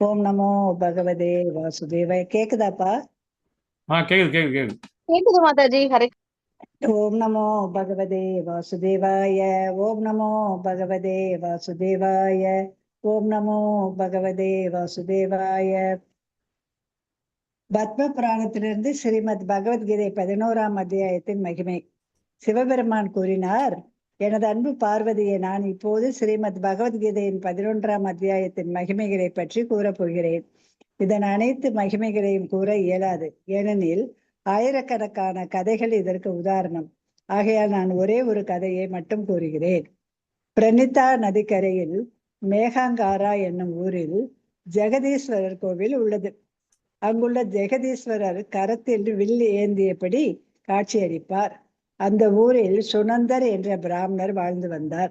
ஓம் நமோ பகவதே வாசுதேவாய. கேக்குதாப்பா? ஆ, கேக்குது, கேக்குது, கேக்குது. கேக்குது மாதாஜி. ஹரே. ஓம் நமோ பகவதே வாசுதேவாய. ஓம் நமோ பகவதே வாசுதேவாய. ஓம் நமோ பகவதே வாசுதேவாய. பத்ம புராணத்திலிருந்து ஸ்ரீமத் பகவத்கீதை 11ஆம் அத்தியாயத்தின் மகிமை. சிவபெருமான் கூறினார், எனது அன்பு பார்வதியை, நான் இப்போது ஸ்ரீமத் பகவத்கீதையின் 11ஆம் அத்தியாயத்தின் மகிமைகளை பற்றி கூறப்போகிறேன். இதன் அனைத்து மகிமைகளையும் கூற இயலாது. ஏனெனில் ஆயிரக்கணக்கான கதைகள் இதற்கு உதாரணம். ஆகையால் நான் ஒரே ஒரு கதையை மட்டும் கூறுகிறேன். பிரணிதா நதிக்கரையில் மேகாங்காரா என்னும் ஊரில் ஜெகதீஸ்வரர் கோவில் உள்ளது. அங்குள்ள ஜெகதீஸ்வரர் கரத்தில் will ஏந்தியபடி காட்சியளிப்பார். அந்த ஊரில் சுனந்தர் என்ற பிராமணர் வாழ்ந்து வந்தார்.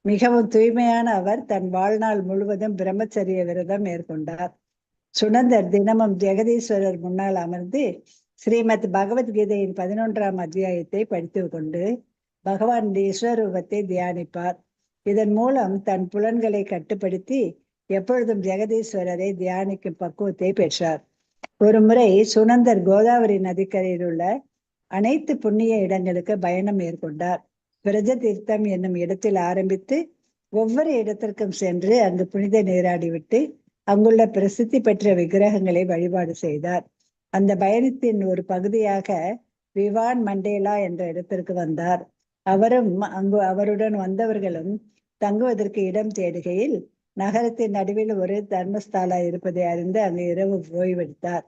மிகவும் தூய்மையான அவர் தன் வாழ்நாள் முழுவதும் பிரம்மச்சரிய விரதம் மேற்கொண்டார். சுனந்தர் தினமும் ஜெகதீஸ்வரர் முன்னால் அமர்ந்து ஸ்ரீமத் பகவத்கீதையின் 11ஆம் அத்தியாயத்தை படித்து கொண்டு பகவான் விஸ்வரூபத்தை தியானிப்பார். இதன் மூலம் தன் புலன்களை கட்டுப்படுத்தி எப்பொழுதும் ஜெகதீஸ்வரரை தியானிக்கும் பக்குவத்தை பெற்றார். ஒரு முறை சுனந்தர் கோதாவரி நதிக்கரையில் உள்ள அனைத்து புண்ணிய இடங்களுக்கு பயணம் மேற்கொண்டார். பிரஜ தீர்த்தம் என்னும் இடத்தில் ஆரம்பித்து ஒவ்வொரு இடத்திற்கும் சென்று அங்கு புனித நீராடிவிட்டு அங்குள்ள பிரசித்தி பெற்ற விக்கிரகங்களை வழிபாடு செய்தார். அந்த பயணத்தின் ஒரு பகுதியாக விவான் மண்டேலா என்ற இடத்திற்கு வந்தார். அவரும் அங்கு அவருடன் வந்தவர்களும் தங்குவதற்கு இடம் தேடுகையில் நகரத்தின் நடுவில் ஒரு தர்மஸ்தாலா இருப்பதை அறிந்து அங்கு இரவு ஓய்வெடுத்தார்.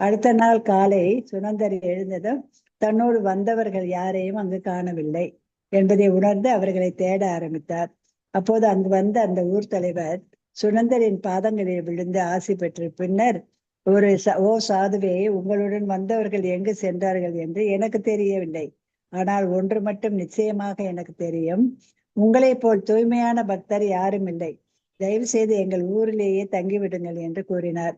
அடுத்த நாள் காலை சுனந்தர் எழுந்ததும் தன்னோடு வந்தவர்கள் யாரையும் அங்கு காணவில்லை என்பதை உணர்ந்து அவர்களை தேட ஆரம்பித்தார். அப்போது அங்கு வந்த அந்த ஊர் தலைவர் சுனந்தரின் பாதங்களில் விழுந்து ஆசி பெற்ற பின்னர், ஒரு ஓ சாதுவே, உங்களுடன் வந்தவர்கள் எங்கு சென்றார்கள் என்று எனக்கு தெரியவில்லை. ஆனால் ஒன்று மட்டும் நிச்சயமாக எனக்கு தெரியும். உங்களை போல் தூய்மையான பக்தர் யாரும் இல்லை. தயவு செய்து எங்கள் ஊரிலேயே தங்கிவிடுங்கள் என்று கூறினார்.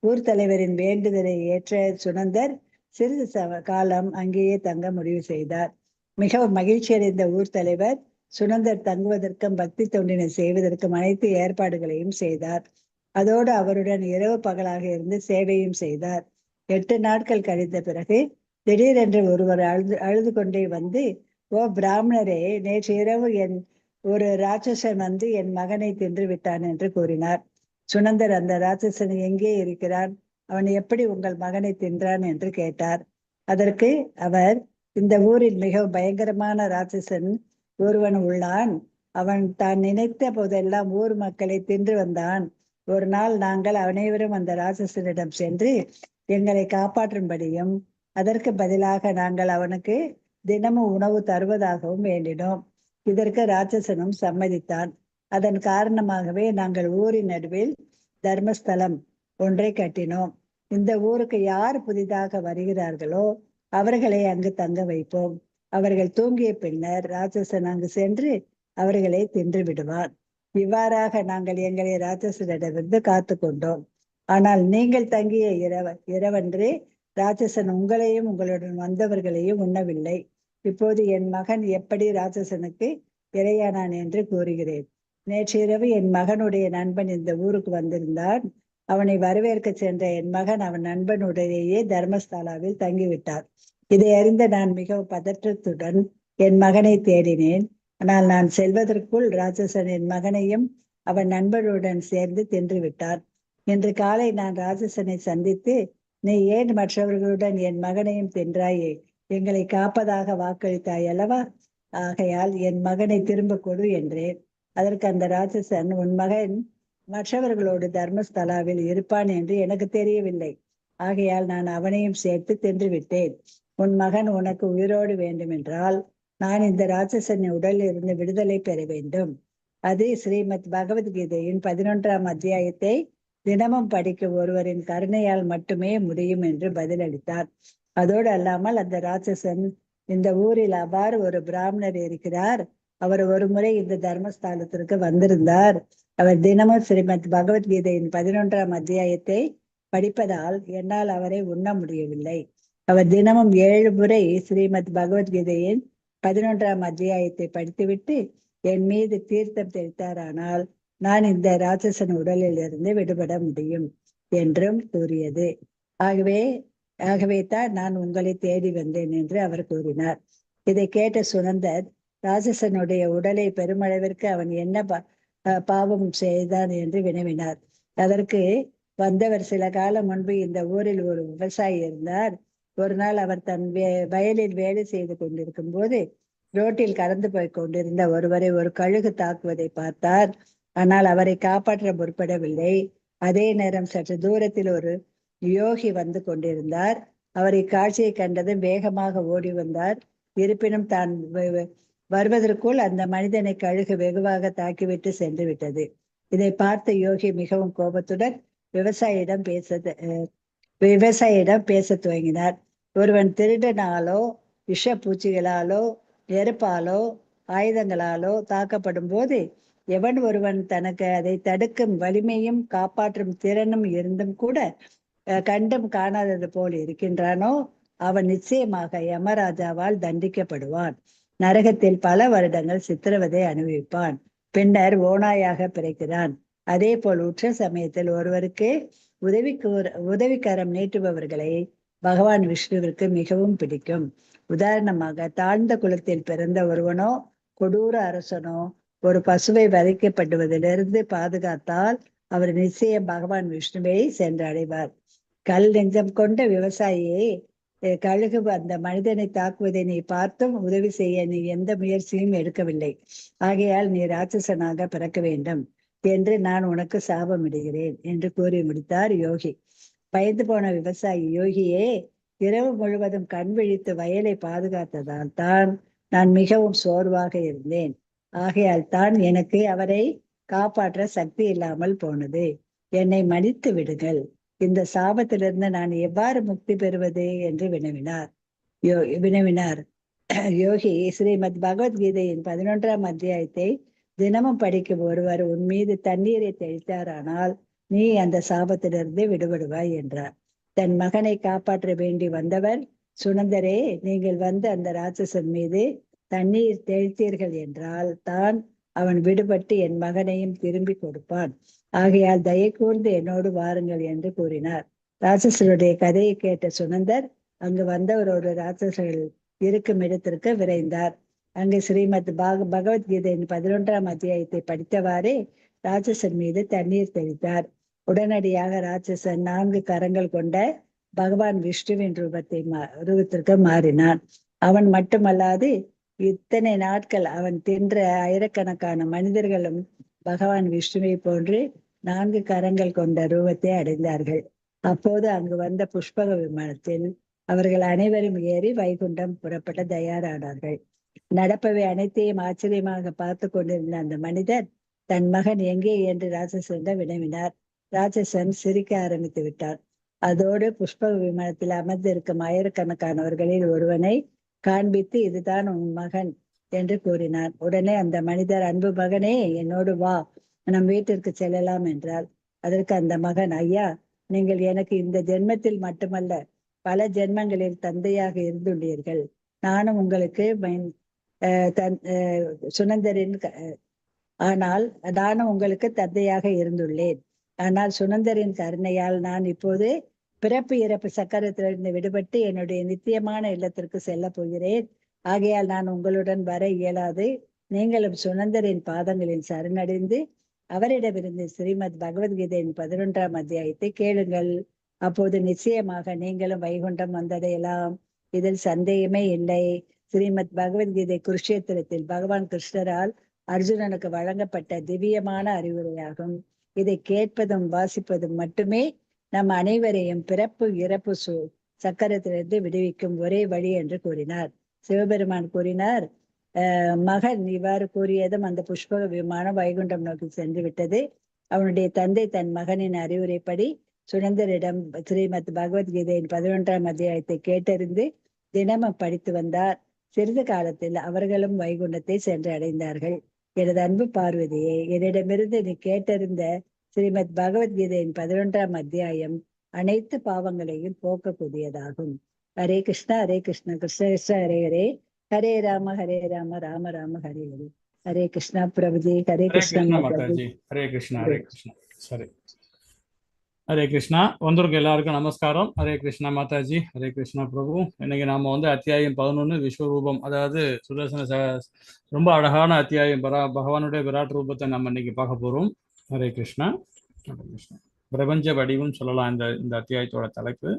ஊர் தலைவரின் வேண்டுதலை ஏற்ற சுனந்தர் சிறிது காலம் அங்கேயே தங்க முடிவு செய்தார். மிகவும் மகிழ்ச்சியடைந்த ஊர் தலைவர் சுனந்தர் தங்குவதற்கும் பக்தி தொண்டினை செய்வதற்கும் அனைத்து ஏற்பாடுகளையும் செய்தார். அதோடு அவருடன் இரவு பகலாக இருந்து சேவையும் செய்தார். 8 நாட்கள் கழிந்த பிறகு திடீரென்று ஒருவர் அழுது அழுது கொண்டே வந்து, ஓ பிராமணரே, நேற்று இரவு என் ஒரு ராட்சசன் வந்து என் மகனை தின்று விட்டான் என்று கூறினார். சுனந்தர் அந்த ராட்சசன் எங்கே இருக்கிறான், அவன் எப்படி உங்கள் மகனை தின்றான் என்று கேட்டார். அதற்கு அவர், இந்த ஊரில் மிகவும் பயங்கரமான ராட்சசன் ஒருவன் உள்ளான். அவன் தான் நினைத்த போதெல்லாம் ஊர் மக்களை தின்று வந்தான். ஒரு நாள் நாங்கள் அனைவரும் அந்த ராட்சசனிடம் சென்று எங்களை காப்பாற்றும்படியும் அதற்கு பதிலாக நாங்கள் அவனுக்கு தினமும் உணவு தருவதாகவும் வேண்டினோம். இதற்கு ராட்சசனும் சம்மதித்தான். அதன் காரணமாகவே நாங்கள் ஊரின் நடுவில் தர்மஸ்தலம் ஒன்றை கட்டினோம். இந்த ஊருக்கு யார் புதிதாக வருகிறார்களோ அவர்களை அங்கு தங்க வைப்போம். அவர்கள் தூங்கிய பின்னர் ராட்சசன் அங்கு சென்று அவர்களை தின்று விடுவான். இவ்வாறாக நாங்கள் எங்களை ராட்சசனிடமிருந்து காத்து கொண்டோம். ஆனால் நீங்கள் தங்கிய இரவன்று ராட்சசன் உங்களையும் உங்களுடன் வந்தவர்களையும் உண்ணவில்லை. இப்போது என் மகன் எப்படி ராட்சசனுக்கு இரையானான் என்று கூறுகிறேன். நேற்று இரவு என் மகனுடைய நண்பன் இந்த ஊருக்கு வந்திருந்தான். அவனை வரவேற்க சென்ற என் மகன் அவன் நண்பனுடையே தர்மஸ்தாலாவில் தங்கிவிட்டார். இதை அறிந்த நான் மிகவும் பதற்றத்துடன் என் மகனை தேடினேன். ஆனால் நான் செல்வதற்குள் ராட்சசன் என் மகனையும் அவன் நண்பருடன் சேர்ந்து தின்று விட்டான். இன்று காலை நான் ராட்சசனை சந்தித்து, நீ ஏன் மற்றவர்களுடன் என் மகனையும் தின்றாயே? எங்களை காப்பதாக வாக்களித்தாய் அல்லவா? ஆகையால் என் மகனை திரும்ப கொடு என்றேன். அதற்கு அந்த ராட்சசன், உன் மகன் மற்றவர்களோடு தர்மஸ்தலாவில் இருப்பான் என்று எனக்கு தெரியவில்லை. ஆகையால் நான் அவனையும் சேர்த்து தின்று விட்டேன். உன் மகன் உனக்கு உயிரோடு வேண்டுமென்றால் நான் இந்த ராட்சசனின் உடலில் இருந்து விடுதலை பெற வேண்டும். அது ஸ்ரீமத் பகவத்கீதையின் 11ஆம் அத்தியாயத்தை தினமும் படிக்கும் ஒருவரின் கருணையால் மட்டுமே முடியும் என்று பதிலளித்தார். அதோடு அல்லாமல் அந்த ராட்சசன், இந்த ஊரில் அவ்வாறு ஒரு பிராமணர் இருக்கிறார். அவர் ஒரு முறை இந்த தர்மஸ்தானத்திற்கு வந்திருந்தார். அவர் தினமும் ஸ்ரீமத் பகவத்கீதையின் 11ஆம் அத்தியாயத்தை படிப்பதால் என்னால் அவரை உண்ண முடியவில்லை. அவர் தினமும் ஏழு முறை ஸ்ரீமத் பகவத்கீதையின் 11ஆம் அத்தியாயத்தை படித்துவிட்டு என் மீது தீர்த்தம் தெளித்தாரானால் நான் இந்த ராட்சசன் உடலில் இருந்து விடுபட முடியும் என்றும் கூறியது. ஆகவே ஆகவே தான் நான் உங்களை தேடி வந்தேன் என்று அவர் கூறினார். இதை கேட்ட சுனந்தர் ராட்சசனுடைய உடலை பெருமளவிற்கு அவன் என்ன பாவம் செய்தான் என்று வினவினார். அதற்கு வந்தவர், சில காலம் முன்பு இந்த ஊரில் ஒரு விவசாயி இருந்தார். ஒரு நாள் அவர் தன் வயலில் வேலை செய்து கொண்டிருக்கும் போது ரோட்டில் கடந்து போய் கொண்டிருந்த ஒருவரை ஒரு கழுகு தாக்குவதை பார்த்தார். ஆனால் அவரை காப்பாற்ற முற்படவில்லை. அதே நேரம் சற்று தூரத்தில் ஒரு யோகி வந்து கொண்டிருந்தார். அவர் இக்காட்சியை கண்டதும் வேகமாக ஓடி வந்தார். இருப்பினும் தான் வருவதற்குள் அந்த மனிதனை கழுகு வெகுவாக தாக்கிவிட்டு சென்று விட்டது. இதை பார்த்த யோகி மிகவும் கோபத்துடன் விவசாயியிடம் பேச துவங்கினார். ஒருவன் திருடனாலோ, விஷ பூச்சிகளாலோ, நெருப்பாலோ, ஆயுதங்களாலோ தாக்கப்படும் போது எவன் ஒருவன் தனக்கு அதை தடுக்கும் வலிமையும் காப்பாற்றும் திறனும் இருந்தும் கூட கண்டும் காணாதது போல் இருக்கின்றானோ, அவன் நிச்சயமாக யமராஜாவால் தண்டிக்கப்படுவான். நரகத்தில் பல வருடங்கள் சித்திரவதை அனுபவிப்பான். பின்னர் ஓநாயாக பிறக்கிறான். அதே போல் உற்ற சமயத்தில் ஒருவருக்கு உதவிக்கரம் நீட்டுபவர்களை பகவான் விஷ்ணுவிற்கு மிகவும் பிடிக்கும். உதாரணமாக, தாழ்ந்த குலத்தில் பிறந்த ஒருவனோ, கொடூர அரசனோ ஒரு பசுவை வதைக்கப்படுவதிலிருந்து பாதுகாத்தால் அவர் நிச்சயம் பகவான் விஷ்ணுவை சென்றடைவார். கல் நெஞ்சம் கொண்ட விவசாயியே, கழுகு அந்த மனிதனை தாக்குவதை நீ பார்த்தும் உதவி செய்ய நீ எந்த முயற்சியும் எடுக்கவில்லை. ஆகையால் நீ ராட்சசனாக பிறக்க வேண்டும் என்று நான் உனக்கு சாபமிடுகிறேன் என்று கூறி முடித்தார் யோகி. பயந்து போன விவசாயி, யோகியே, இரவு முழுவதும் கண் விழித்து வயலை பாதுகாத்ததால் தான் நான் மிகவும் சோர்வாக இருந்தேன். ஆகையால் தான் எனக்கு அவரை காப்பாற்ற சக்தி இல்லாமல் போனது. என்னை மன்னித்து விடுங்கள். இந்த சாபத்திலிருந்து நான் எவ்வாறு முக்தி பெறுவது என்று வினவினார். யோகி, ஸ்ரீமத் பகவத்கீதையின் 11ஆம் அத்தியாயத்தை தினமும் படிக்கும் ஒருவர் உன் மீது தண்ணீரை தெளித்தாரானால் நீ அந்த சாபத்திலிருந்து விடுபடுவாய் என்றார். தன் மகனை காப்பாற்ற வேண்டி வந்தவர், சுனந்தரே, நீங்கள் வந்து அந்த ராட்சசன் மீது தண்ணீர் தெளித்தீர்கள் என்றால் தான் அவன் விடுபட்டு என் மகனையும் திரும்பி கொடுப்பான். ஆகையால் தயை கூர்ந்து என்னோடு வாருங்கள் என்று கூறினார். ராட்சசனுடைய கதையை கேட்ட சுனந்தர் அங்கு வந்தவரோடு ராட்சசர்கள் இருக்கும் இடத்திற்கு விரைந்தார். அங்கு ஸ்ரீமத் பகவத்கீதையின் 11ஆம் அத்தியாயத்தை படித்தவாறே ராட்சசன் மீது தண்ணீர் தெளித்தார். உடனடியாக ராட்சசன் நான்கு கரங்கள் கொண்ட பகவான் விஷ்ணுவின் ரூபத்திற்கு மாறினான். அவன் மட்டுமல்லாது இத்தனை நாட்கள் அவன் தின்ற ஆயிரக்கணக்கான மனிதர்களும் பகவான் விஷ்ணுவை போன்று நான்கு கரங்கள் கொண்ட ரூபத்தை அடைந்தார்கள். அப்போது அங்கு வந்த புஷ்பக விமானத்தில் அவர்கள் அனைவரும் ஏறி வைகுண்டம் புறப்பட தயாரானார்கள். நடப்பவை அனைத்தையும் ஆச்சரியமாக பார்த்து கொண்டிருந்த அந்த மனிதர் தன் மகன் எங்கே என்று ராட்சசனிடம் வினவினார். ராட்சசன் சிரிக்க ஆரம்பித்து விட்டார். அதோடு புஷ்பக விமானத்தில் அமர்ந்திருக்கும் ஆயிரக்கணக்கானவர்களில் ஒருவனை காண்பித்து, இதுதான் உன் மகன் என்று கூறினான். உடனே அந்த மனிதர், அன்பு மகனே, என்னோடு வா, நம் வீட்டிற்கு செல்லலாம் என்றார். அதற்கு அந்த மகன், ஐயா, நீங்கள் எனக்கு இந்த ஜென்மத்தில் மட்டுமல்ல, பல ஜென்மங்களில் தந்தையாக இருந்துள்ளீர்கள். நானும் உங்களுக்கு சுனந்தரின் ஆனால் நானும் உங்களுக்கு தந்தையாக இருந்துள்ளேன். ஆனால் சுனந்தரின் கருணையால் நான் இப்போது பிறப்பு இறப்பு சக்கரத்திலிருந்து விடுபட்டு என்னுடைய நித்தியமான இல்லத்திற்கு செல்ல போகிறேன். ஆகையால் நான் உங்களுடன் வர இயலாது. நீங்களும் சுனந்தரின் பாதங்களில் சரணடைந்து அவரிடமிருந்து ஸ்ரீமத் பகவத்கீதையின் 11ஆம் அத்தியாயத்தை கேளுங்கள். அப்போது நிச்சயமாக நீங்களும் வைகுண்டம் வந்தடையலாம். இதில் சந்தேகமே இல்லை. ஸ்ரீமத் பகவத்கீதை குருஷேத்திரத்தில் பகவான் கிருஷ்ணரால் அர்ஜுனனுக்கு வழங்கப்பட்ட திவ்யமான அறிவுரையாகும். இதை கேட்பதும் வாசிப்பதும் மட்டுமே நம் அனைவரையும் பிறப்பு இறப்பு சக்கரத்திலிருந்து விடுவிக்கும் ஒரே வழி என்று கூறினார். சிவபெருமான் கூறினார். மகன் இவ்வாறு கூறியதும் அந்த புஷ்பக விமானம் வைகுண்டம் நோக்கி சென்று விட்டது. அவனுடைய தந்தை தன் மகனின் அறிவுரைப்படி சுனந்தரிடம் ஸ்ரீமத் பகவத்கீதையின் 11ஆம் அத்தியாயத்தை கேட்டறிந்து தினமும் படித்து வந்தார். சிறிது காலத்தில் அவர்களும் வைகுண்டத்தை சென்று அடைந்தார்கள். எனது அன்பு பார்வதியே, என்னிடமிருந்து நீ கேட்டறிந்த ஸ்ரீமத் பகவத்கீதையின் 11ஆம் அத்தியாயம் அனைத்து பாவங்களையும் போக்கக்கூடியதாகும். ஹரே கிருஷ்ணா, ஹரே கிருஷ்ணா, கிருஷ்ண கிருஷ்ண ஹரே ஹரே, ஹரே ராம ஹரே ராம, ராம ராம ஹரே ஹரே. ஹரே. ஹரே கிருஷ்ணா பிரபுஜி. ஹரே ஹரே கிருஷ்ணா கிருஷ்ணா மாதாஜி. மாதாஜி. ஹரே கிருஷ்ணா, ஹரே கிருஷ்ணா. சரி, ஹரே கிருஷ்ணா. வந்திருக்க எல்லாருக்கும் நமஸ்காரம். ஹரே கிருஷ்ணா மாதாஜி, ஹரே கிருஷ்ணா பிரபு. இன்னைக்கு நாம வந்து அத்தியாயம் 11 விஸ்வரூபம், அதாவது சுதர்சன ரொம்ப அழகான அத்தியாயம். பகவானுடைய விராட் ரூபத்தை நம்ம இன்னைக்கு பார்க்க போறோம். ஹரே கிருஷ்ணா, ஹரே கிருஷ்ணா. பிரபஞ்ச வடிவம் சொல்லலாம் இந்த இந்த அத்தியாயத்தோட தலைப்பு.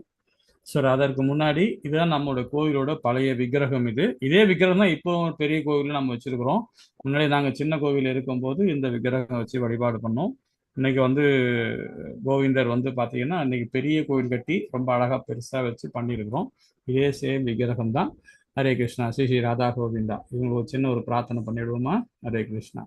சரி, அதற்கு முன்னாடி இதுதான் நம்மளோட கோவிலோட பழைய விக்கிரகம். இது இதே விக்கிரகம் தான் இப்போ பெரிய கோவில நம்ம வச்சிருக்கிறோம். முன்னாடி நாங்கள் சின்ன கோவில் இருக்கும்போது இந்த விக்கிரகம் வச்சு வழிபாடு பண்ணோம். இன்னைக்கு வந்து கோவிந்தர் வந்து பார்த்தீங்கன்னா இன்னைக்கு பெரிய கோவில் கட்டி ரொம்ப அழகா பெருசாக வச்சு பண்ணியிருக்கிறோம். இதே சேம் விக்கிரகம் தான். ஹரே கிருஷ்ணா. ஸ்ரீ ஸ்ரீ ராதா கோவிந்தா. இவங்க ஒரு சின்ன ஒரு பிரார்த்தனை பண்ணிடுவோமா? ஹரே கிருஷ்ணா.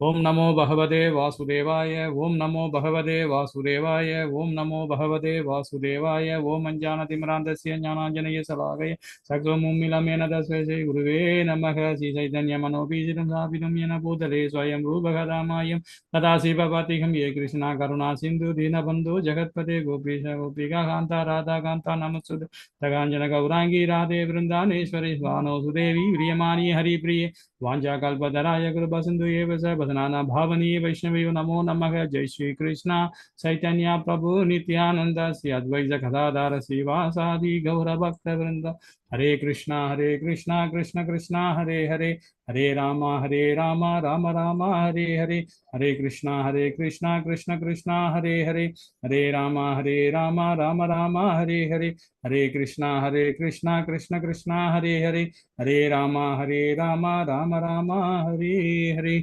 ஓம் நமோ பகவதே வாசுதேவாய, ஓம் நமோ பகவதே வாசுதேவாய, ஓம் நமோ பகவதே வாசுதேவாய, ஓம் அஞ்ஞானதிமிராந்தஸ்ய ஞானாஞ்சனய சலாகய சக்ரமும்மிலமேன தஸ்மை ஸ்ரீ குருவே நமக. ஸ்ரீ சைதன்ய மனோபீஜிதம் சாபிதம் யன பூதலே ஸ்வயம் ரூபகதாமாயம் ததா சிவபாதிகம் ஏ கிருஷ்ணா கருணா சிந்து தீனபந்து ஜெகத்பதே கோபீஷ கோபிகா காந்தா ராதா காந்தா நமஸ்துதே தகாஞ்சன கௌராங்கி ராதே பிருந்தானேஸ்வரி வானோ சுதேவி பிரியமானி ஹரிபிரியே வாஞ்சாகல்பதராய கிருபசிந்து ஏவ ச பதனானா பாவனி வைஷ்ணவியோ நமோ நமக. ஜெய் ஸ்ரீ கிருஷ்ணா சைத்தன்யா பிரபு நித்யானந்த ஸ்ரீ அத்வைத கதாதார ஸ்ரீவாசாதி கௌர பக்த விருந்த. ஹரே கிருஷ்ணா ஹரே கிருஷ்ணா கிருஷ்ண கிருஷ்ணா ஹரே ஹரே, ஹரே ராமா ஹரே ராமா ராம ராமா ஹரே ஹரே, ஹரே கிருஷ்ணா ஹரே கிருஷ்ணா கிருஷ்ண கிருஷ்ணா ஹரே ஹரே, ஹரே ராமா ஹரே ராமா ராம ராமா ஹரே ஹரே, ஹரே கிருஷ்ணா ஹரே கிருஷ்ணா கிருஷ்ண கிருஷ்ணா ஹரே ஹரே, ஹரே ராமா ஹரே ராமா ராம ராமா ஹரே ஹரே.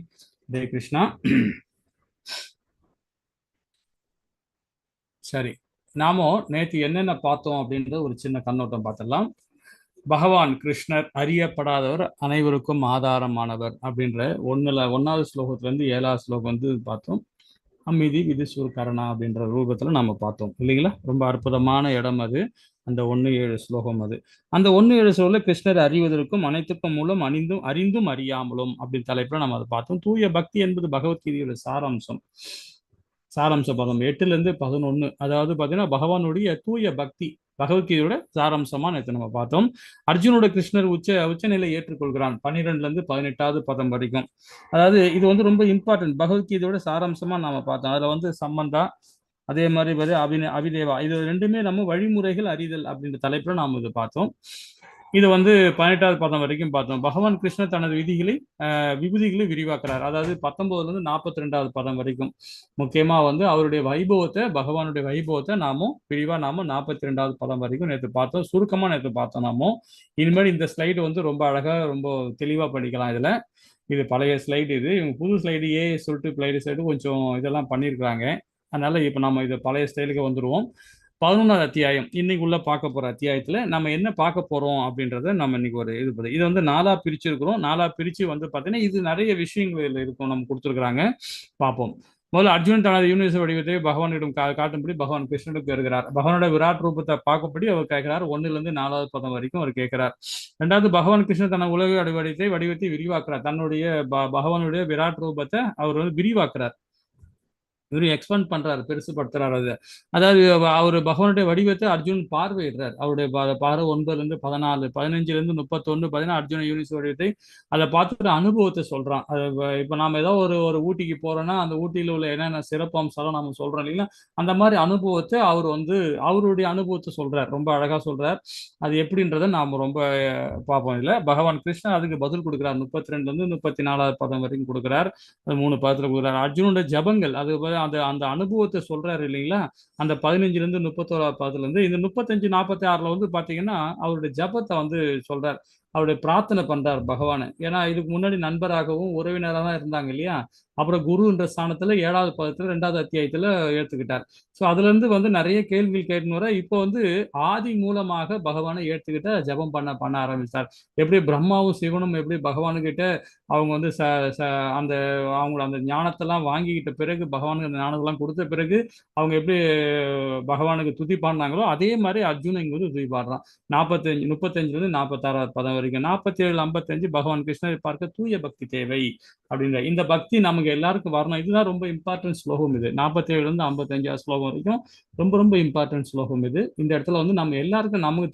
ஹரே கிருஷ்ணா. சரி, நாம நேற்று என்னென்ன பார்த்தோம் அப்படின்றத ஒரு சின்ன கண்ணோட்டம் பார்த்துடலாம். பகவான் கிருஷ்ணர் அறியப்படாதவர், அனைவருக்கும் ஆதாரமானவர் அப்படின்ற 1வது ஸ்லோகத்துல இருந்து 7வது ஸ்லோகம் வந்து பார்த்தோம். அமிதி விதிசூர் கரணா அப்படின்ற ரூபத்துல நாம பார்த்தோம் இல்லைங்களா? ரொம்ப அற்புதமான இடம் அது. அந்த 1-7 ஸ்லோகம் அது. அந்த 1-7 ஸ்லோகத்துல கிருஷ்ணர் அறிவதற்கும் அனைத்துக்கும் மூலம் அணிந்தும் அறிந்தும் அறியாமலும் அப்படின்னு தலைப்புல நம்ம அதை பார்த்தோம். தூய பக்தி என்பது பகவத்கீதையோட சாராம்சம். சாராம்ச பதம் 8ல இருந்து 11, அதாவது பார்த்தீங்கன்னா பகவானுடைய தூய பக்தி பகவத்கீதையோட சாராம்சமா நேற்று நம்ம பார்த்தோம். அர்ஜுனோட கிருஷ்ணர் உச்சநிலை ஏற்றுக்கொள்கிறான் 12ல இருந்து 18வது பதம் வரைக்கும். அதாவது இது வந்து ரொம்ப இம்பார்ட்டன்ட். பகவத்கீதையோட சாராம்சமா நாம பார்த்தோம். அதுல வந்து சம்பந்தா, அதே மாதிரி அபிதேவா, இது ரெண்டுமே நம்ம வழிமுறைகள் அறிதல் அப்படின்ற தலைப்புல நாம இது பார்த்தோம். இது வந்து 18வது பதம் வரைக்கும் பார்த்தோம். பகவான் கிருஷ்ணர் தனது விதிகளை விபூதிகளை விரிவாக்குறார். அதாவது 19ல இருந்து 42வது பதம் வரைக்கும் முக்கியமா வந்து அவருடைய வைபவத்தை, பகவானுடைய வைபவத்தை நாமும் விரிவா நாம 42வது பதம் வரைக்கும் நேற்று பார்த்தோம். சுருக்கமா நேற்று பார்த்தோம் நாம. இனிமேல் இந்த ஸ்லைடு வந்து ரொம்ப அழகா ரொம்ப தெளிவா படிக்கலாம். இதுல இது பழைய ஸ்லைடு, இது இவங்க புது ஸ்லைடு ஏ சொல்லிட்டு ஸ்லைடு கொஞ்சம் இதெல்லாம் பண்ணியிருக்கிறாங்க. அதனால இப்ப நம்ம இது பழைய ஸ்டைலுக்கு வந்துருவோம். 11வது அத்தியாயம் இன்னைக்கு உள்ள பார்க்க போற அத்தியாயத்துல நம்ம என்ன பார்க்க போறோம் அப்படின்றத நம்ம இன்னைக்கு ஒரு இது இது வந்து 4ஆ பிரிச்சிருக்கிறோம். 4ஆ பிரிச்சு வந்து பார்த்தீங்கன்னா இது நிறைய விஷயங்கள் இதுல இருக்கும், நம்ம கொடுத்துருக்குறாங்க, பார்ப்போம். முதல்ல அர்ஜுனன் தனது யூனிவர்ஸ் வடிவத்தை பகவானிடம் காட்டும்படி பகவான் கிருஷ்ணனுக்கு பெறுகிறார். பகவானோட விராட் ரூபத்தை பார்க்கும்படி அவர் கேட்கிறார். 1ல இருந்து 4வது பதம் வரைக்கும் அவர் கேட்கிறார். ரெண்டாவது, பகவான் கிருஷ்ணன் தன உலக வடிவத்தை விரிவாக்குறார். தன்னுடைய பகவானுடைய விராட் ரூபத்தை அவர் வந்து விரிவாக்குறார். இவரு எக்ஸ்பேண்ட் பண்றாரு, பெருசுபடுத்துறாரு. அது அதாவது அவர் பகவானுடைய வடிவத்தை அர்ஜுன் பார்வையிடுறார். அவருடைய பார்வை 9ல இருந்து 14, 15ல இருந்து 31, 14 அர்ஜுன யூனிஸ் வடிவத்தை அதை பார்த்துட்டு அனுபவத்தை சொல்றான். அது இப்ப நாம ஏதோ ஒரு ஒரு ஊட்டிக்கு போறோம்னா அந்த ஊட்டியில உள்ள என்னென்ன சிறப்பு அம்சம் நாம சொல்றோம் இல்லைங்களா? அந்த மாதிரி அனுபவத்தை அவர் வந்து அவருடைய அனுபவத்தை சொல்றார். ரொம்ப அழகா சொல்றார். அது எப்படின்றத நாம ரொம்ப பார்ப்போம். இதுல பகவான் கிருஷ்ணன் அதுக்கு பதில் கொடுக்குறார். 32ல இருந்து 34வது பதம் வரைக்கும் கொடுக்குறார். அது 3 பதத்துல கொடுக்குறார். அர்ஜுனோட ஜபங்கள் அது அந்த அந்த அனுபவத்தை சொல்றாரு இல்லைங்களா? அந்த 15ல இருந்து 31வது பதத்துல இருந்து இந்த 35, 46ல வந்து பாத்தீங்கன்னா அவருடைய ஜபத்தை வந்து சொல்றார். அவருடைய பிரார்த்தனை பண்றார் பகவானை. ஏன்னா இதுக்கு முன்னாடி நண்பராகவும் உறவினராக தான் இருந்தாங்க இல்லையா? அப்புறம் குருன்ற ஸ்தானத்துல 7வது பதத்துல 2வது அத்தியாயத்துல ஏத்துக்கிட்டார். ஸோ அதுல இருந்து வந்து நிறைய கேள்விகள் கேட்டுன்னு வர இப்போ வந்து ஆதி மூலமாக பகவானை ஏத்துக்கிட்ட ஜபம் பண்ண பண்ண ஆரம்பித்தார். எப்படி பிரம்மாவும் சிவனும் எப்படி பகவானுக்கிட்ட அவங்க வந்து ச ச அந்த அவங்களோட அந்த ஞானத்தெல்லாம் வாங்கிக்கிட்ட பிறகு, பகவானுக்கு அந்த ஞானத்தெல்லாம் கொடுத்த பிறகு அவங்க எப்படி பகவானுக்கு துதி பாடினாங்களோ அதே மாதிரி அர்ஜுனன் இங்க வந்து துதி பாடுறான். 45, 35ல இருந்து 46வது பதம் வரைக்கும். வரைக்கும். 47 55 பகவான் கிருஷ்ணரை பார்க்க தூய பக்தி தேவை அப்படின்ற இந்த பக்தி நமக்கு எல்லாருக்கும் வரணும். இதுதான் ரொம்ப இம்பார்ட்டன்ட் ஸ்லோகம். இது 47 55 ஸ்லோகம் வரைக்கும் ரொம்ப ரொம்ப இம்பார்ட்டன்ட் ஸ்லோகம் இது. இந்த இடத்துல வந்து நம்ம எல்லாருக்கும் நமக்கு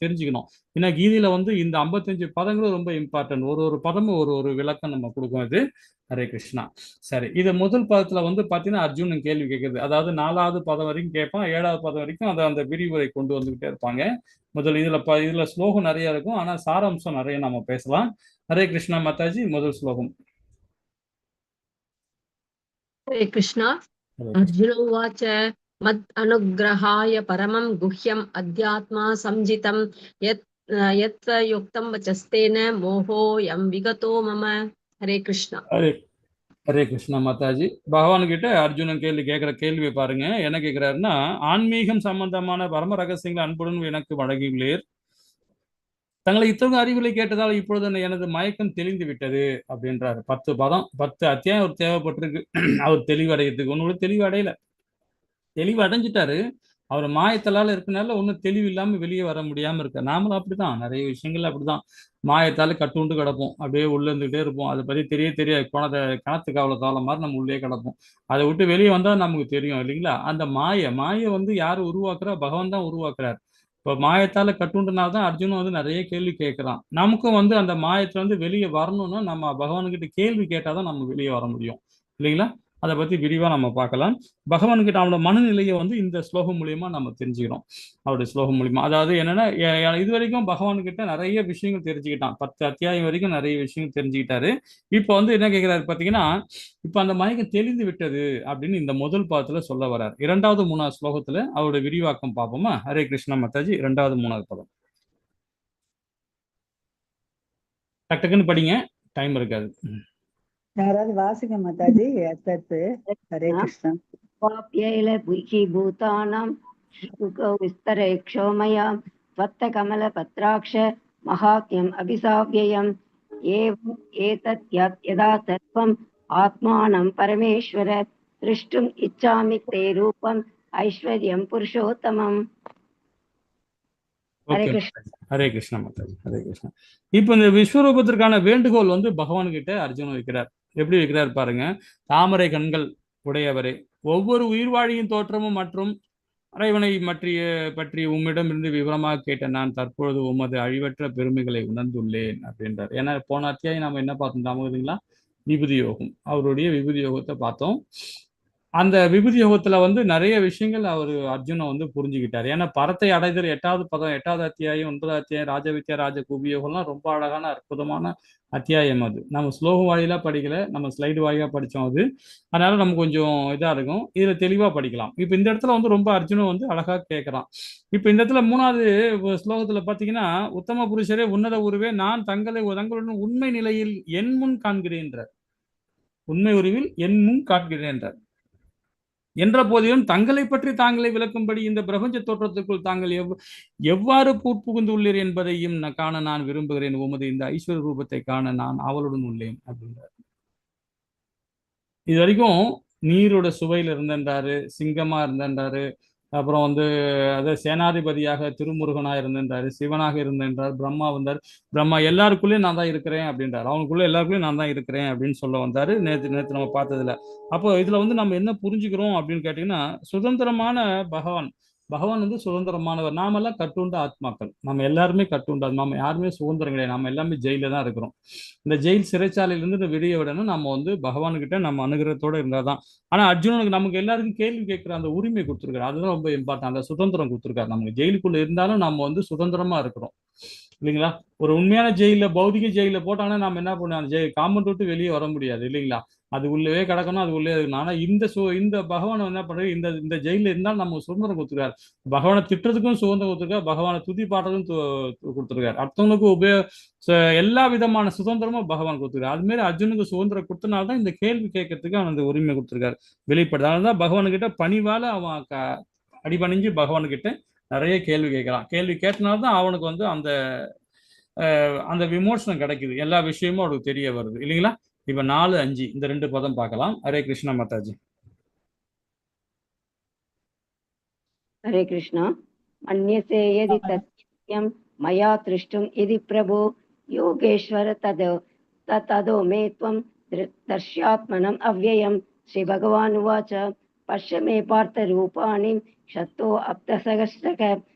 தெரிஞ்சுக்கணும். ஏன்னா கீதையில வந்து இந்த 55 பதங்களும் ரொம்ப இம்பார்ட்டன்ட். ஒரு ஒரு பதமும் ஒரு ஒரு விளக்கம் நம்ம கொடுக்கும் இது. ஹரே கிருஷ்ணா. சரி, இது முதல் பதத்துல வந்து பாத்தீங்கன்னா அர்ஜுனன் கேள்வி கேட்குது. அதாவது 4வது பதம் வரைக்கும் கேட்பான், 7வது பதம் வரைக்கும் அதை அந்த விரிவுரை கொண்டு வந்துகிட்டே இருப்பாங்க. முதல் இதுல இதுல ஸ்லோகம் நிறைய இருக்கும், ஆனா சாராம்சம் நிறைய நம்ம பேசலாம். ஹரே கிருஷ்ணா மாதாஜி, முதல் ஸ்லோகம். ஹரே கிருஷ்ணா. அர்ஜுன உவாச்ச மத் அனுக்ரஹாய பரமம் குஹ்யம் அத்யாத்மா சம்ஜிதம் யத் யத் யுக்தம் வச்சஸ்தேன மோகோயம் விகதோ மம. ஹரே கிருஷ்ணா. ஹரே ஹரே கிருஷ்ணா மாதாஜி. பகவான் கிட்ட அர்ஜுனன் கேள்வி கேட்கிற கேள்வியை பாருங்க. என்ன கேட்கிறாருன்னா, ஆன்மீகம் சம்பந்தமான பரம ரகசியங்களை அன்புடன் எனக்கு வழங்கியுள்ளீர். தங்களை இத்தகைய அறிவுகளை கேட்டதால் இப்பொழுது எனது மயக்கம் தெளிந்து விட்டது அப்படின்றாரு. 10 பதம், 10 அத்தியாயம் அவர் தேவைப்பட்டிருக்கு அவர் தெளிவடைகிறதுக்கு. ஒன்னு கூட தெளிவு அடையல, தெளிவு அடைஞ்சிட்டாரு. அவர் மாயத்தலால இருக்கனால ஒன்றும் தெளிவு இல்லாம வெளியே வர முடியாம இருக்க. நாமளும் அப்படிதான், நிறைய விஷயங்கள் அப்படிதான் மாயத்தால கட்டுண்டு கிடப்போம், அப்படியே உள்ள இருந்துகிட்டே இருப்போம். அதை பத்தி தெரிய தெரியாது. போனதை கிணத்துக்கு அவ்வளோ தோலை மாதிரி நம்ம உள்ளே கிடப்போம். அதை விட்டு வெளியே வந்தா நமக்கு தெரியும் இல்லைங்களா? அந்த மாயை வந்து யார் உருவாக்குறா? பகவான் தான் உருவாக்குறார். இப்போ மாயத்தால கட்டுண்டுனால்தான் அர்ஜுனன் வந்து நிறைய கேள்வி கேட்கிறான். நமக்கும் வந்து அந்த மாயத்துல வந்து வெளியே வரணும்னா நம்ம பகவான்கிட்ட கேள்வி கேட்டாதான் நம்ம வெளியே வர முடியும் இல்லைங்களா? அதை பத்தி விரிவா நம்ம பார்க்கலாம். பகவான்கிட்ட அவனோட மனநிலையை வந்து இந்த ஸ்லோகம் மூலியமா நம்ம தெரிஞ்சுக்கிறோம். அவருடைய ஸ்லோகம் மூலியமா, அதாவது என்னன்னா, இது வரைக்கும் பகவான்கிட்ட நிறைய விஷயங்கள் தெரிஞ்சுக்கிட்டான். 10 அத்தியாயம் வரைக்கும் நிறைய விஷயங்கள் தெரிஞ்சுக்கிட்டாரு. இப்போ வந்து என்ன கேட்கிறாரு பாத்தீங்கன்னா, இப்ப அந்த மயக்கம் தெளிந்து விட்டது அப்படின்னு இந்த முதல் பாதத்துல சொல்ல வர்றார். 2வது 3வது ஸ்லோகத்துல அவருடைய விரிவாக்கம் பார்ப்போமா? ஹரே கிருஷ்ணா மாதாஜி, 2வது 3வது பதம் டக்குன்னு படிங்க, டைம் இருக்காது. யாராவது வாசிங்க மாதாஜி. அடுத்தடுத்து. ஹரே கிருஷ்ணா. பூதானாம் விஸ்தரே க்ஷோமயாம் त्वत्त கமல பத்ராட்ச மகாத்யம் அபிசாவ்யயம் ஏவம் ஏதத் யதா சர்வம் ஆத்மானம் பரமேஸ்வர திருஷ்டும் இச்சாமி தே ரூபம் ஐஸ்வர்யம் புருஷோத்தமம். ஹரே கிருஷ்ணா. ஹரே கிருஷ்ணா மாதாஜி, ஹரே கிருஷ்ணா. இப்போ இந்த விஸ்வரூபத்திற்கான வேண்டுகோள் வந்து பகவான் கிட்ட அர்ஜுனன் வைக்கிறார். எப்படி வைக்கிறார் பாருங்க. தாமரை கண்கள் உடையவரே, ஒவ்வொரு உயிர்வாழியின் தோற்றமும் மற்றும் இறைவனை பற்றி உம்மிடம் இருந்து விவரமாக கேட்ட நான் தற்பொழுது உமது அழிவற்ற பெருமைகளை உணர்ந்துள்ளேன் அப்படின்றார். ஏன்னா போன அத்தியாயம் நாம என்ன பார்த்தோம் தாமோதரிங்களா? விபூதி யோகம், அவருடைய விபூதி யோகத்தை பார்த்தோம். அந்த விபூதி யோகத்துல வந்து நிறைய விஷயங்கள் அவர் அர்ஜுனை வந்து புரிஞ்சுக்கிட்டார். ஏன்னா பரத்தை அடைதல் 8வது பதம், 8வது அத்தியாயம், 9வது அத்தியாயம், ராஜவித்யா ராஜ குபியோகம்லாம் ரொம்ப அழகான அற்புதமான அத்தியாயம். அது நம்ம ஸ்லோக வாயிலா படிக்கல, நம்ம ஸ்லைடு வாயிலா படித்தோம் அது. அதனால நம்ம கொஞ்சம் இதா இருக்கும், இதுல தெளிவா படிக்கலாம். இப்ப இந்த இடத்துல வந்து ரொம்ப அர்ஜுனன் வந்து அழகா கேட்கறான். இப்ப இந்த இடத்துல 3வது ஸ்லோகத்துல பாத்தீங்கன்னா, உத்தம புருஷரே உன்னத உருவே, நான் தங்களுடன் உண்மை நிலையில் என் முன் காண்கிறேன்றார். உண்மை உருவில் என் முன் காண்கிறேன்றார் என்ற போதிலும் தங்களை பற்றி தாங்களை விளக்கும்படி இந்த பிரபஞ்ச தோற்றத்துக்குள் தாங்கள் எவ்வாறு புகுந்துள்ளீர் என்பதையும் காண நான் விரும்புகிறேன். உமது இந்த ஐஸ்வர்ய ரூபத்தை காண நான் ஆவலுடன் உள்ளேன் அப்படின்றார். இது வரைக்கும் நீரோட சுவையில் இருந்தன்றாரு, சிங்கமா இருந்தன்றாரு, அப்புறம் வந்து அதாவது சேனாதிபதியாக திருமுருகனா இருந்தன்றாரு, சிவனாக இருந்தன்றார், பிரம்மா வந்தார், பிரம்மா எல்லாருக்குள்ளேயும் நான் தான் இருக்கிறேன் அப்படின்றார். அவனுக்குள்ள எல்லாருக்குள்ளேயும் நான் தான் இருக்கிறேன் அப்படின்னு சொல்ல வந்தாரு நேற்று நம்ம பார்த்ததுல. அப்போ இதுல வந்து நம்ம என்ன புரிஞ்சுக்கிறோம் அப்படின்னு கேட்டீங்கன்னா, சுதந்திரமான பகவான், பகவான் வந்து சுதந்திரமானவர். நாமெல்லாம் கட்டுண்ட ஆத்மாக்கள், நம்ம எல்லாருமே கட்டுண்ட ஆத்மா, நம்ம யாருமே சுதந்திரம் கிடையாது, நம்ம எல்லாமே ஜெயில தான் இருக்கிறோம். இந்த ஜெயில் சிறைச்சாலையிலிருந்து வெளியே விடணும் நம்ம வந்து பகவான்கிட்ட நம்ம அனுகிரகத்தோட இருந்தாதான். ஆனா அர்ஜுனனுக்கு நமக்கு எல்லாருக்கும் கேள்வி கேட்கிற அந்த உரிமை கொடுத்துருக்காரு, அதுதான் ரொம்ப இம்பார்ட்டன்ட். அந்த சுதந்திரம் கொடுத்துருக்காரு நமக்கு. ஜெயிலுக்குள்ள இருந்தாலும் நம்ம வந்து சுதந்திரமா இருக்கிறோம் இல்லைங்களா? ஒரு உண்மையான ஜெயில, பௌதிக ஜெயில போட்டாங்கன்னா நம்ம என்ன பண்ணுவோம்? அந்த ஜெயில் காம்பவுண்ட் விட்டு வெளியே வர முடியாது இல்லைங்களா? அது உள்ளவே கிடக்கணும், அது உள்ளே இருக்கணும். ஆனா இந்த பகவானை என்ன பண்றது? இந்த இந்த ஜெயில இருந்தாலும் நம்ம சுதந்திரம் கொடுத்துருக்காரு. பகவானை திட்டுறதுக்கும் சுதந்திரம் கொடுத்துருக்காரு, பகவானை துதி பாடுறதுக்கும் கொடுத்துருக்காரு, அடுத்தவங்களுக்கு எல்லா விதமான சுதந்திரமும் பகவான் கொடுத்துருக்காரு. அது மாதிரி அர்ஜுனுக்கு சுதந்திரம் கொடுத்தனால்தான் இந்த கேள்வி கேட்கறதுக்கு அவன் அந்த உரிமை கொடுத்துருக்காரு, வெளிப்படுது. அதனாலதான் பகவான்கிட்ட பணிவால அவன் அடிபணிஞ்சு பகவான்கிட்ட நிறைய கேள்வி கேட்கறான். கேள்வி கேட்டனால்தான் அவனுக்கு வந்து அந்த அந்த விமோசனம் கிடைக்குது, எல்லா விஷயமும் அவனுக்கு தெரிய வருது இல்லைங்களா? இப்ப 4, 5 இந்த 2 பதம் பார்க்கலாம். ஹரே கிருஷ்ணா மாதாஜி. ஹரே கிருஷ்ணா. மன்யசே யதி தத்யம் मया दृष्टुम् इति प्रभो योगेश्वर तदो ततो मे त्वं दर्श्यात्मनम् अव्ययम्। श्रीभगवान् उवाच पश्य मे पार्थ रूपाणि शतो अब्दसहस्रक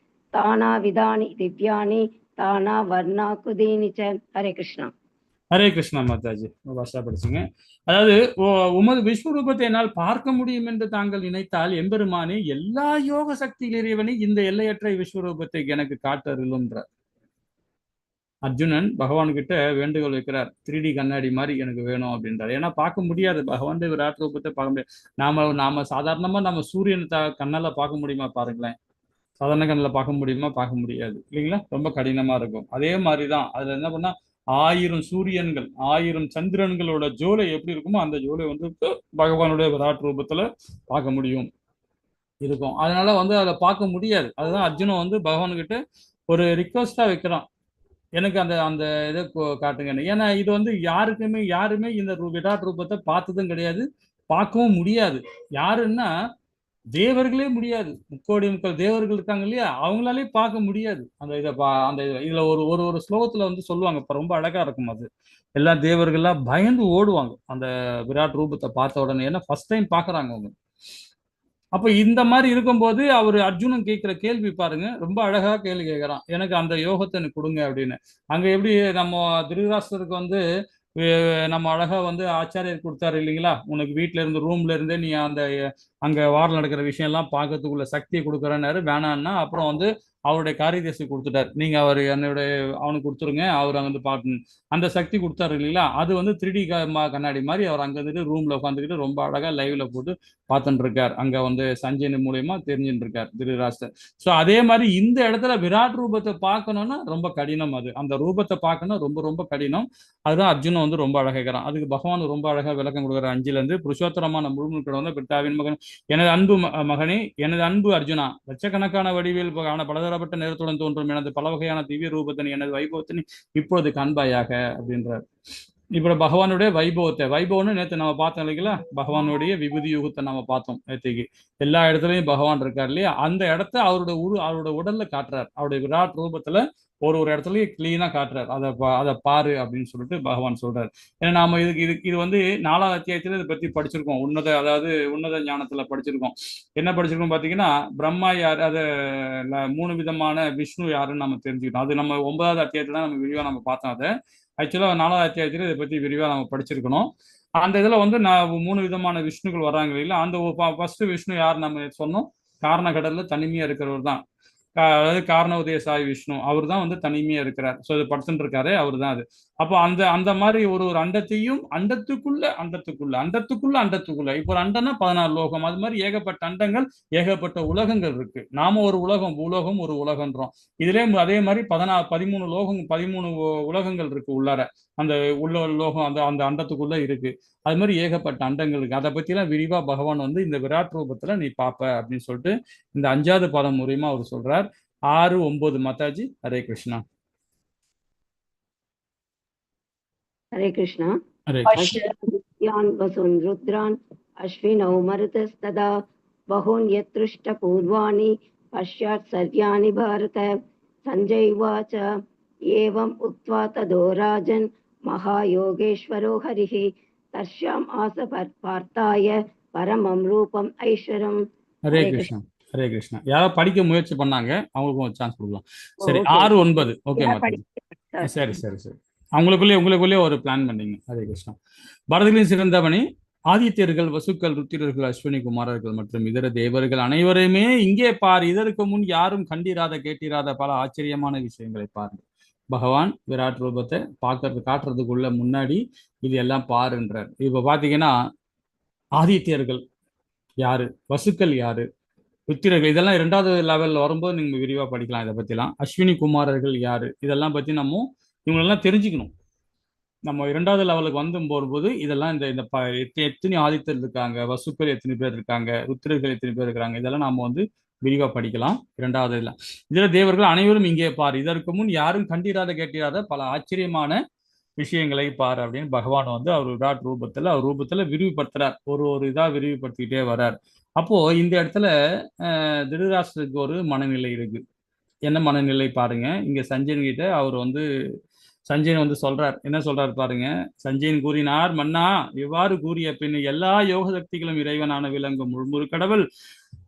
तानाविधानि दिव्यानि ताना वर्णाकुदीनि च। हरे कृष्ण. ஹரே கிருஷ்ணா மாதாஜி, பாஷா படிச்சுங்க. அதாவது உமது விஸ்வரூபத்தை என்னால் பார்க்க முடியும் என்று தாங்கள் நினைத்தால் எம்பெருமானே, எல்லா யோக சக்தியில் இறைவனே, இந்த எல்லையற்ற விஸ்வரூபத்தை எனக்கு காட்டருளும்ன்றார். அர்ஜுனன் பகவான் கிட்ட வேண்டுகோள் வைக்கிறார், 3D கண்ணாடி மாதிரி எனக்கு வேணும் அப்படின்றார். ஏன்னா பார்க்க முடியாது, பகவான் விராட் ரூபத்தை பார்க்க முடியாது. நாம நாம சாதாரணமா நம்ம சூரியன் கண்ணால பார்க்க முடியுமா பாருங்களேன்? சாதாரண கண்ணில் பார்க்க முடியுமா? பார்க்க முடியாது இல்லைங்களா? ரொம்ப கடினமா இருக்கும். அதே மாதிரிதான் அதுல என்ன பண்ணா 1000 சூரியன்கள் 1000 சந்திரன்களோட ஜோலை எப்படி இருக்குமோ அந்த ஜோலை வந்து பகவானுடைய விராட் ரூபத்துல பார்க்க முடியும் இருக்கும். அதனால வந்து அதை பார்க்க முடியாது. அதுதான் அர்ஜுனன் வந்து பகவான்கிட்ட ஒரு ரிக்வஸ்டா வைக்கிறான், எனக்கு அந்த அந்த இதை காட்டுங்கன்னு. ஏன்னா இது வந்து யாருக்குமே யாருமே இந்த விராட் ரூபத்தை பார்த்ததும் கிடையாது, பார்க்கவும் முடியாது. யாருன்னா தேவர்களே முடியாது. முக்கோடி முக்கள் தேவர்கள் இருக்காங்க இல்லையா, அவங்களாலே பார்க்க முடியாது அந்த இதை அந்த இதுல ஒரு ஒரு ஒரு ஸ்லோகத்துல வந்து சொல்லுவாங்க, இப்ப ரொம்ப அழகா இருக்கும் அது. எல்லா தேவர்கள்லாம் பயந்து ஓடுவாங்க அந்த விராட் ரூபத்தை பார்த்த உடனே, ஏன்னா ஃபர்ஸ்ட் டைம் பாக்குறாங்க அவங்க. அப்ப இந்த மாதிரி இருக்கும்போது அவர் அர்ஜுனன் கேட்கிற கேள்வி பாருங்க, ரொம்ப அழகா கேள்வி கேட்கிறான், எனக்கு அந்த யோகத்தை எனக்கு கொடுங்க அப்படின்னு. அங்க எப்படி நம்ம திருதராஷ்டிரருக்கு வந்து நம்ம அழகா வந்து ஆச்சாரியர் கொடுத்தாரு இல்லைங்களா, உனக்கு வீட்டுல இருந்து ரூம்ல இருந்தே நீ அந்த அங்க வாரில் நடக்கிற விஷயம் எல்லாம் பார்க்கறதுக்குள்ள சக்தியை கொடுக்குறேன்னாரு. வேணான்னா அப்புறம் வந்து அவருடைய காரியதேசி கொடுத்துட்டார், நீங்க அவர் என்னுடைய அவனுக்கு கொடுத்துருங்க, அவர் அங்க வந்து பாக்கணும் அந்த சக்தி கொடுத்தாரு இல்லைங்களா. அது வந்து 3D கண்ணாடி மாதிரி அவர் அங்க வந்துட்டு ரூம்ல உட்காந்துக்கிட்டு ரொம்ப அழகா லைவ்ல போட்டு பார்த்துட்டு இருக்கார். அங்க வந்து சஞ்சயன் மூலியமா தெரிஞ்சுட்டு இருக்கார் திருதராஷ்டிரர். ஸோ அதே மாதிரி இந்த இடத்துல விராட் ரூபத்தை பார்க்கணும்னா ரொம்ப கடினம். அது அந்த ரூபத்தை பார்க்கணும் ரொம்ப ரொம்ப கடினம். அதுதான் அர்ஜுனன் வந்து ரொம்ப அழகா கேட்கிறான். அதுக்கு பகவான் ரொம்ப அழகா விளக்கம் கொடுக்குறார். 5ல இருந்து புருஷோத்தரமான முழுமுழுக்கிட வந்து பிரித்தாவின் மகன், எனது அன்பு மகனே, எனது அன்பு அர்ஜுனா, லட்சக்கணக்கான வடிவில் பலதரப்பட்ட நேரத்துடன் தோன்றும் எனது பல வகையான திவ்ய ரூபத்தினை எனது வைபவத்தினை இப்பொழுது காண்பாயாக அப்படின்றார். இப்ப பகவானுடைய வைபவத்தை, வைபவம்னு நேற்று நம்ம பார்த்தோம் இல்லைங்களா, பகவானுடைய விபூதி யுகத்தை நம்ம பார்த்தோம் நேற்றுக்கு. எல்லா இடத்துலயும் பகவான் இருக்கார் இல்லையா, அந்த இடத்த அவருடைய அவரோட உடல்ல காட்டுறார். அவருடைய விராட் ரூபத்துல ஒரு ஒரு இடத்துலயும் கிளீனா காட்டுறார். அதை அதை பாரு அப்படின்னு சொல்லிட்டு பகவான் சொல்றாரு. ஏன்னா நாம இதுக்கு இது இது வந்து 4வது அத்தியாயத்துல இதை பத்தி படிச்சிருக்கோம். உன்னத, அதாவது உன்னத ஞானத்துல படிச்சிருக்கோம். என்ன படிச்சிருக்கோம் பாத்தீங்கன்னா, பிரம்மா யார், அது 3 விதமான விஷ்ணு யாருன்னு நம்ம தெரிஞ்சுக்கிட்டோம். அது நம்ம 9வது அத்தியாயத்துல நம்ம விரிவா நம்ம பார்த்தோம். அதை ஆக்சுவலா 4வது அத்தியாயத்துல இதை பத்தி விரிவா நம்ம படிச்சிருக்கணும். அந்த இதுல வந்து நான் 3 விதமான விஷ்ணுக்கள் வர்றாங்க இல்லையா. அந்த ஃபர்ஸ்ட் விஷ்ணு யார் நம்ம சொன்னோம், காரணக்கடல்ல தனிமையா இருக்கிறவர் தான். அதாவது காரணோதய சாய் விஷ்ணு, அவர் தான் வந்து தனிமையா இருக்கிறார். ஸோ இது படுத்துட்டு இருக்காரு அவர் தான் அது. அப்போ அந்த அந்த மாதிரி ஒரு ஒரு அண்டத்தையும் அண்டத்துக்குள்ள அண்டத்துக்குள்ள அண்டத்துக்குள்ள அண்டத்துக்குள்ள, இப்போ ஒரு அண்டம்னா 14 லோகம், அது மாதிரி ஏகப்பட்ட அண்டங்கள் ஏகப்பட்ட உலகங்கள் இருக்கு. நாம ஒரு உலகம், உலகம் ஒரு உலகன்றோம். இதுல அதே மாதிரி 13 லோகம் 13 உலகங்கள் இருக்கு உள்ளார. அந்த உள்ள லோகம் அந்த அந்த அண்டத்துக்குள்ள இருக்கு. அது மாதிரி ஏகப்பட்ட அண்டங்கள் இருக்கு. அதை பத்தி எல்லாம் விரிவா பகவான் வந்து இந்த விராட் ரூபத்துல நீ பாப்ப அப்படின்னு சொல்லிட்டு இந்த 5வது பாதம் மூலியமா அவர் சொல்றார். 6, 9 மாதாஜி. ஹரே கிருஷ்ணா. ஹரே கிருஷ்ணா. ஹரே அஸ்யான் வசுன் ருத்ரான் அஸ்வினௌ மருதஸ்ததா பகூன் யத்ருஷ்ட பூர்வாணி பஷ்யாத் சர்யாணி பாரத. சஞ்சய் உவாச ஏவம் உக்த்வா ததோ ராஜன் மகாயோகேஸ்வரோ ஹரிஹி தர்ஷாம் ஆச பார்த்தாய பரமம் ரூபம் ஐஸ்வரம். ஹரே கிருஷ்ணா. ஹரே கிருஷ்ணா. யாரோ படிக்க முயற்சி பண்ணாங்க, அவங்களுக்கும் ஒரு சான்ஸ் கொடுக்கலாம். சரி, 6, 9. ஓகே மாதாஜி. சரி சரி சரி, அவங்களுக்குள்ளேயே உங்களுக்குள்ளேயே ஒரு பிளான் பண்ணீங்க. ஹரே கிருஷ்ணா. பரதங்களின் சிறந்தவனே, ஆதித்யர்கள், வசுக்கள், ருத்திரர்கள், அஸ்வினி குமாரர்கள் மற்றும் இதர தேவர்கள் அனைவருமே இங்கே பார். இதற்கு முன் யாரும் கண்டிராத கேட்டிராத பல ஆச்சரியமான விஷயங்களை பாருங்கள். பகவான் விராட் ரூபத்தை பார்க்கறது காட்டுறதுக்குள்ள முன்னாடி இது எல்லாம் பாருன்றார். இப்ப பாத்தீங்கன்னா ஆதித்யர்கள் யாரு, வசுக்கள் யாரு, ருத்திரர்கள், இதெல்லாம் 2வது லெவல்ல வரும்போது நீங்க விரிவா படிக்கலாம் இதை பத்திலாம். அஸ்வினி குமாரர்கள் யாரு, இதெல்லாம் பத்தி நம்ம இவங்களெல்லாம் தெரிஞ்சுக்கணும். நம்ம 2வது லெவலுக்கு வந்து போகும்போது இதெல்லாம் இந்த இந்த எத்தனை ஆதித்தர் இருக்காங்க, வசுக்கள் எத்தனை பேர் இருக்காங்க, ருத்திரர்கள் எத்தனை பேர் இருக்காங்க, இதெல்லாம் நாம வந்து விரிவா படிக்கலாம் 2வது இதுல. இதர தேவர்கள் அனைவரும் இங்கே பார், இதற்கு முன் யாரும் கண்டிராத கேட்டிராத பல ஆச்சரியமான விஷயங்களை பார் அப்படின்னு பகவான் வந்து அவர் விராட் ரூபத்துல அவர் ரூபத்துல விரிவுபடுத்துறார். ஒரு ஒரு இதா விரிவுபடுத்திக்கிட்டே வர்றார். அப்போ இந்த இடத்துல திருதராஷ்டிரருக்கு ஒரு மனநிலை இருக்கு. என்ன மனநிலை பாருங்க. இங்க சஞ்சயன் கிட்ட அவர் வந்து சஞ்சயன் வந்து சொல்றார். என்ன சொல்றார் பாருங்க. சஞ்சயன் கூறினார், மன்னா, இவ்வாறு கூறிய பின் எல்லா யோக சக்திகளும் இறைவனான விளங்கும் முழு கடவுள்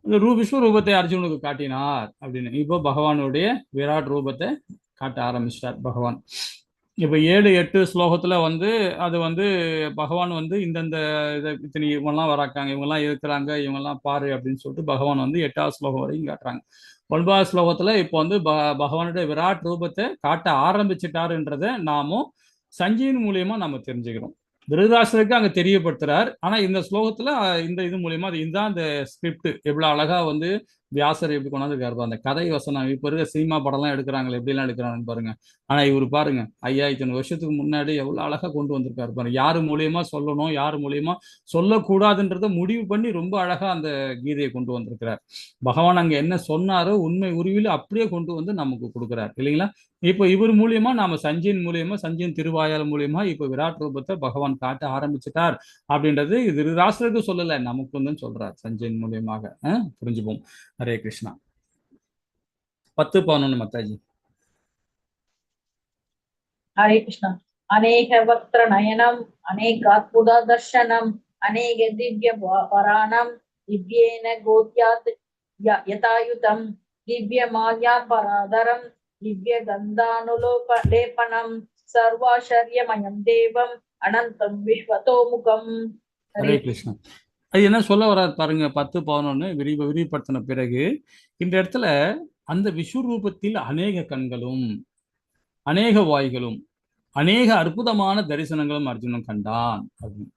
அந்த விஸ்வரூபத்தை அர்ஜுனுக்கு காட்டினார் அப்படின்னு. இப்போ பகவானுடைய விராட் ரூபத்தை காட்ட ஆரம்பிச்சிட்டார் பகவான். இப்ப 7 8 ஸ்லோகத்துல வந்து அது வந்து பகவான் வந்து இந்தந்த இதை இத்தனை இவங்கெல்லாம் வராக்காங்க, இவங்கெல்லாம் இருக்கிறாங்க, இவங்கெல்லாம் பாரு அப்படின்னு சொல்லிட்டு பகவான் வந்து 8வது ஸ்லோகம் வரைக்கும் காட்டுறாங்க. 9வது ஸ்லோகத்துல இப்போ வந்து பகவானுடைய விராட் ரூபத்தை காட்ட ஆரம்பிச்சிட்டாருன்றதை நாமும் சஞ்சீவன் மூலியமா நம்ம தெரிஞ்சுக்கிறோம். திருதராஷ்டிரருக்கு அங்க தெரியப்படுத்துறார். ஆனா இந்த ஸ்லோகத்துல இந்த இது மூலியமா அது இதுதான் அந்த ஸ்கிரிப்ட் எவ்வளவு அழகா வந்து வியாசர் எப்படி கொண்டாந்துருக்காரு அந்த கதை வசனம். இப்ப இருக்க சினிமா படம்லாம் எடுக்கிறாங்களே, எப்படிலாம் எடுக்கிறாங்கன்னு பாருங்க. ஆனா இவரு பாருங்க 5000 வருஷத்துக்கு முன்னாடி எவ்வளவு அழகா கொண்டு வந்திருக்காரு பாருங்க. யாரு மூலியமா சொல்லணும், யாரு மூலியமா சொல்லக்கூடாதுன்றதை முடிவு பண்ணி ரொம்ப அழகா அந்த கீதையை கொண்டு வந்திருக்கிறார். பகவான் அங்க என்ன சொன்னாரோ உண்மை உருவில அப்படியே கொண்டு வந்து நமக்கு கொடுக்குறாரு இல்லைங்களா. இப்போ இவர் மூலியமா நாம சஞ்சயன் மூலியமா, சஞ்சயன் திருவாயால் மூலியமா இப்ப விராட் ரூபத்தை பகவான் காட்ட ஆரம்பிச்சுட்டார் அப்படின்றது திருதராஷ்டிரருக்கு சொல்லல, நமக்கு வந்து சொல்றார் சஞ்சயன் மூலியமாக. புரிஞ்சுப்போம். ஹரே கிருஷ்ணா. 10 11 மத்தாஜி. ஹரே கிருஷ்ணா. அநேக வக்ர நயனம் அநேகாத்புத தர்ஷனம் அநேக திவ்ய பராணம் திவ்யேன கோத்யாத் யதாயுதம் திவ்ய மாயா பராதரம் திவ்ய கந்தானுலோப லேபனம் சர்வாச்சரியமயம் தேவம் அனந்தம் விஸ்வதோமுகம். ஹரே கிருஷ்ணா. அது என்ன சொல்ல வர்றாரு பாருங்க. 10 11 விரிவுபடுத்தின பிறகு இந்த இடத்துல அந்த விஸ்வரூபத்தில் அநேக கண்களும் அநேக வாய்களும் அநேக அற்புதமான தரிசனங்களும் அர்ஜுனன் கண்டான் அப்படின்னு.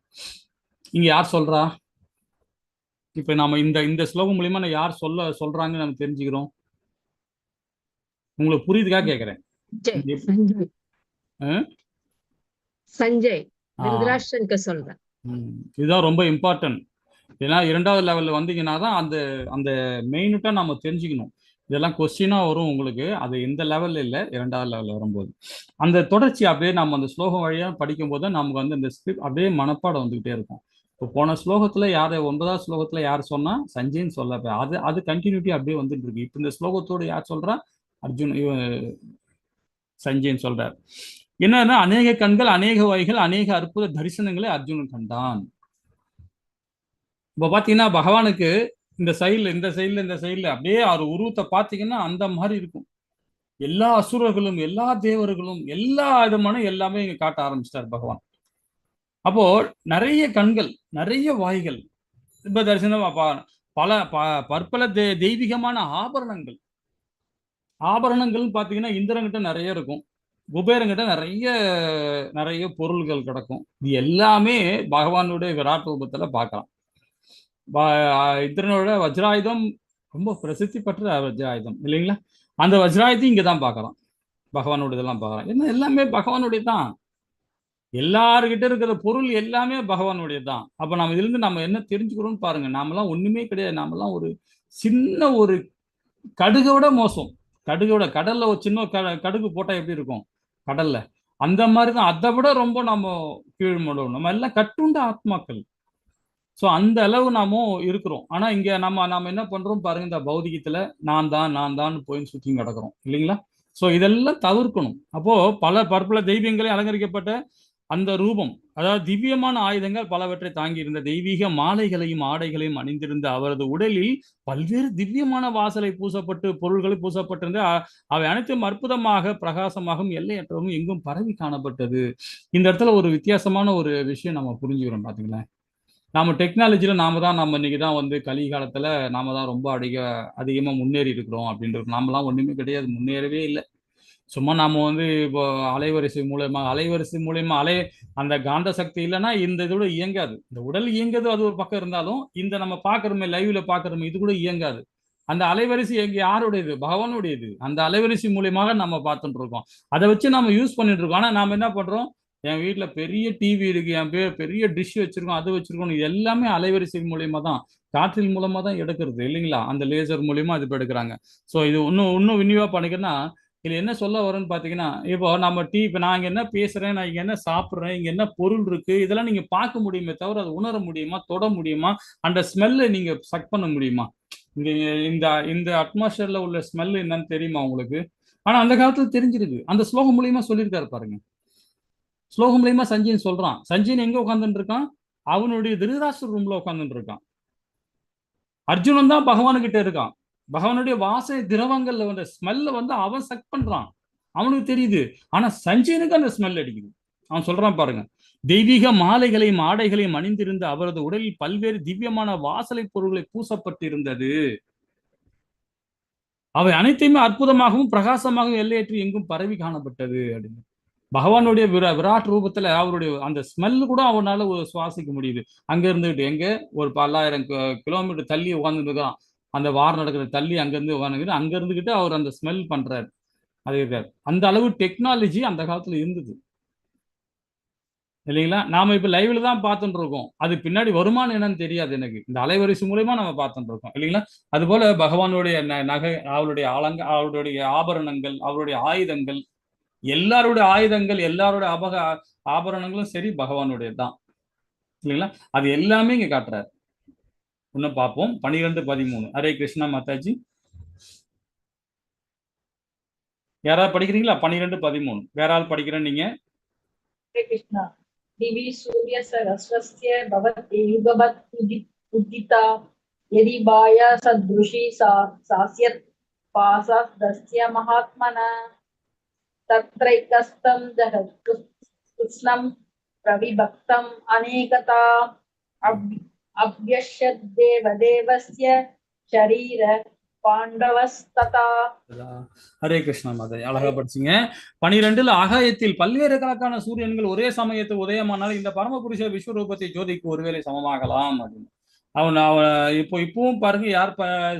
இங்க யார் சொல்றா? இப்ப நாம இந்த இந்த ஸ்லோகம் மூலியமா யார் சொல்றாங்கன்னு நம்ம தெரிஞ்சுக்கிறோம். உங்களுக்கு புரியுதுக்கா கேக்குறேன். சஞ்சய் திருதராஷ்டிரனுக்கு சொல்றேன். இதுதான் ரொம்ப இம்பார்ட்டன்ட். ஏன்னா 2வது லெவல்ல வந்தீங்கன்னா தான் அந்த அந்த மெயினுட்டா நம்ம தெரிஞ்சுக்கணும். இதெல்லாம் கொஸ்டினா வரும் உங்களுக்கு. அது இந்த லெவல்ல இல்லை, 2வது லெவல்ல வரும்போது அந்த தொடர்ச்சி அப்படியே நம்ம அந்த ஸ்லோகம் வழியா படிக்கும் போது நமக்கு வந்து அந்த ஸ்கிரிப்ட் அப்படியே மனப்பாடம் வந்துகிட்டே இருக்கும். இப்போ போன ஸ்லோகத்துல யாரு 9வது ஸ்லோகத்துல யார் சொன்னா சஞ்சய்ன்னு சொல்ல, அது அது கண்டினியூட்டி அப்படியே வந்துட்டு இருக்கு. இப்போ இந்த ஸ்லோகத்தோடு யார் சொல்றா? அர்ஜுன் சஞ்சய்ன்னு சொல்றார். என்னன்னா அநேக கண்கள் அநேக வாய்கள் அநேக அற்புத தரிசனங்களை அர்ஜுனன் கண்டான். இப்ப பாத்தீங்கன்னா பகவானுக்கு இந்த சைடுல இந்த சைடுல இந்த சைடுல அப்படியே அவர் உருவத்தை பாத்தீங்கன்னா அந்த மாதிரி இருக்கும். எல்லா அசுரர்களும் எல்லா தேவர்களும் எல்லா விதமான எல்லாமே இங்க காட்ட ஆரம்பிச்சிட்டார் பகவான். அப்போ நிறைய கண்கள் நிறைய வாய்கள், இப்ப தரிசனம் பல பற்பல தெய்வீகமான ஆபரணங்கள். ஆபரணங்கள்னு பாத்தீங்கன்னா இந்திரங்கிட்ட நிறைய இருக்கும், குபேரங்கிட்ட நிறைய நிறைய பொருள்கள் கிடக்கும். இது எல்லாமே பகவானுடைய விராட் ரூபத்துல பார்க்கலாம். இந்திரனோட வஜ்ராயுதம் ரொம்ப பிரசித்தி பெற்ற வஜ்ராயுதம் இல்லைங்களா? அந்த வஜ்ராயுதத்தையும் இங்கதான் பார்க்கலாம், பகவானோட இதெல்லாம் பார்க்கலாம். ஏன்னா எல்லாமே பகவானுடைய தான். எல்லாருக்கிட்ட இருக்கிற பொருள் எல்லாமே பகவானுடைய தான். அப்ப நம்ம இதுல இருந்து நம்ம என்ன தெரிஞ்சுக்கிறோம்னு பாருங்க. நாமெல்லாம் ஒண்ணுமே கிடையாது. நாமெல்லாம் ஒரு சின்ன ஒரு கடுகோட மோசம். கடுகோட கடல்ல ஒரு சின்ன கடுகு போட்டா எப்படி இருக்கும் கடல்ல, அந்த மாதிரிதான். அதை விட ரொம்ப நம்ம கீழ் முடியும். நம்ம எல்லாம் கட்டுண்ட ஆத்மாக்கள். ஸோ அந்த அளவு நாமும் இருக்கிறோம். ஆனா இங்க நம்ம நாம என்ன பண்றோம் பாருங்க, இந்த பௌதிகத்துல நான் தான் நான் தான் போய் சுத்தி கிடக்குறோம் இல்லைங்களா? ஸோ இதெல்லாம் தவிர்க்கணும். அப்போ பல பற்பல தெய்வங்களை அலங்கரிக்கப்பட்ட அந்த ரூபம், அதாவது திவ்யமான ஆயுதங்கள் பலவற்றை தாங்கி இருந்த தெய்வீக மாலைகளையும் ஆடைகளையும் அணிந்திருந்த அவரது உடலில் பல்வேறு திவ்யமான வாசலை பூசப்பட்டு பொருள்களை பூசப்பட்டிருந்த அவை அனைத்தும் அற்புதமாக பிரகாசமாகவும் எல்லையற்றவும் எங்கும் பரவி காணப்பட்டது. இந்த இடத்துல ஒரு வித்தியாசமான ஒரு விஷயம் நம்ம புரிஞ்சுக்கிறோம் பாத்தீங்களா. நாம டெக்னாலஜியில நாம தான் நம்ம இன்னைக்கு தான் வந்து கலி காலத்துல நாம தான் ரொம்ப அதிகமா முன்னேறி இருக்கிறோம் அப்படின்றது. நாமெல்லாம் ஒண்ணுமே கிடையாது, முன்னேறவே இல்லை. சும்மா நாம வந்து இப்போ அலைவரிசை மூலயமா அந்த காந்த சக்தி இல்லைன்னா இந்த இதோட இயங்காது. இந்த உடல் இயங்குது அது ஒரு பக்கம் இருந்தாலும் இந்த நம்ம பாக்குறோமே லைவ்ல பாக்குறோமே இது கூட இயங்காது. அந்த அலைவரிசை எங்க யாருடையது? பகவானுடையது. அந்த அலைவரிசை மூலியமாக நம்ம பார்த்துட்டு இருக்கோம், அதை வச்சு நம்ம யூஸ் பண்ணிட்டு இருக்கோம். ஆனா நாம என்ன பண்றோம், என் வீட்டுல பெரிய டிவி இருக்கு, என் பெரிய டிஷ் வச்சிருக்கோம், அது வச்சிருக்கோம், இது எல்லாமே அலைவரிசை மூலியமா தான், காற்றின் மூலமா தான் எடுக்கிறது இல்லைங்களா? அந்த லேசர் மூலியமா அது இப்ப எடுக்கிறாங்க. ஸோ இது இன்னும் வினிவா பண்ணிக்கிறேன்னா இதுல என்ன சொல்ல வரேன்னு பாத்தீங்கன்னா, இப்போ நம்ம இப்போ நான் இங்க என்ன பேசுறேன், நான் இங்க என்ன சாப்பிட்றேன், இங்க என்ன பொருள் இருக்கு, இதெல்லாம் நீங்க பார்க்க முடியுமே தவிர அதை உணர முடியுமா, தொட முடியுமா, அந்த ஸ்மெல்லை நீங்க சக் பண்ண முடியுமா? இங்க இந்த இந்த அட்மாஸ்பியர்ல உள்ள ஸ்மெல் என்னன்னு தெரியுமா உங்களுக்கு? ஆனா அந்த காலத்துல தெரிஞ்சிருக்கு. அந்த ஸ்லோகம் மூலியமா சொல்லியிருக்காரு பாருங்க. ஸ்லோகம் மூலியமா சஞ்சயன் சொல்றான். சஞ்சயன் எங்க உட்காந்துட்டு இருக்கான்? அவனுடைய திருதராஷ்டிர ரூம்ல உட்காந்துட்டு இருக்கான். அர்ஜுனன் தான் பகவானுக்கிட்ட இருக்கான். பகவானுடைய வாசனை திரவங்கள்ல வந்த ஸ்மெல்ல வந்து அவன் சக் பண்றான், அவனுக்கு தெரியுது. ஆனா சஞ்சயனுக்கு அந்த ஸ்மெல் அடிக்குது. அவன் சொல்றான் பாருங்க, தெய்வீக மாலைகளையும் ஆடைகளையும் அணிந்திருந்த அவரது உடலில் பல்வேறு திவ்யமான வாசலை பொருள்களை பூசப்பட்டிருந்தது. அவை அனைத்தையுமே அற்புதமாகவும் பிரகாசமாகவும் எல்லையற்று எங்கும் பரவி காணப்பட்டது அப்படின்னு. பகவானுடைய விராட் ரூபத்துல அவருடைய அந்த ஸ்மெல் கூட அவனால சுவாசிக்க முடியுது. அங்க இருந்துகிட்டு எங்க ஒரு பல்லாயிரம் கிலோமீட்டர் தள்ளி உட்கார்ந்துட்டு இருக்கான். அந்த வாரம் நடக்கிற தள்ளி அங்கிருந்து உட்காந்துக்கிட்டு அங்க இருந்துகிட்டு அவர் அந்த ஸ்மெல் பண்றாரு. அது இருக்காரு. அந்த அளவு டெக்னாலஜி அந்த காலத்துல இருந்தது இல்லைங்களா? நாம இப்ப லைவ்ல தான் பார்த்துட்டு இருக்கோம். அது பின்னாடி வருமானம் என்னன்னு தெரியாது எனக்கு. இந்த அலைவரிசை மூலயமா நம்ம பார்த்துட்டு இருக்கோம் இல்லைங்களா? அதுபோல பகவானுடைய நகை, அவருடைய அவருடைய ஆபரணங்கள், அவருடைய ஆயுதங்கள், எல்லாருடைய ஆயுதங்கள், எல்லாருடைய ஆபரணங்களும் சரி பகவானுடைய தான் இல்லைங்களா? அது எல்லாமே இங்க காட்டுறாரு. இன்னும் பார்ப்போம். 12, 13. ஹரே கிருஷ்ணா மாதாஜி. யாராவது படிக்கிறீங்களா? 12, 13. வேற ஆள் படிக்கிறேன் நீங்க. ஹரே கிருஷ்ணா. திவி சூரிய சரஸ்வஸ்ய பவதி யுகவத் உதிதா யதி பாயா சத்ருஷி சாஸ்யத் பாசாஸ்தஸ்ய மகாத்மன தத்ரைகஸ்தம் ஜகத் கிருஷ்ணம் பிரவிபக்தம் அநேகதா அவ்யஷ்யத் தேவதேவஸ்ய ஷரீர பாண்டவஸ்ததா. ஹரே கிருஷ்ணா மாதா, அழகா படிச்சீங்க. 12 ஆகாயத்தில் பல்வேறு கணக்கான சூரியன்கள் ஒரே சமயத்தில் உதயமானால் இந்த பரமபுருஷ விஸ்வரூபத்தை ஜோதிக்கு ஒருவேளை சமமாகலாம் அப்படின்னு. அவன் அவன் இப்பவும் பாருங்க, யார்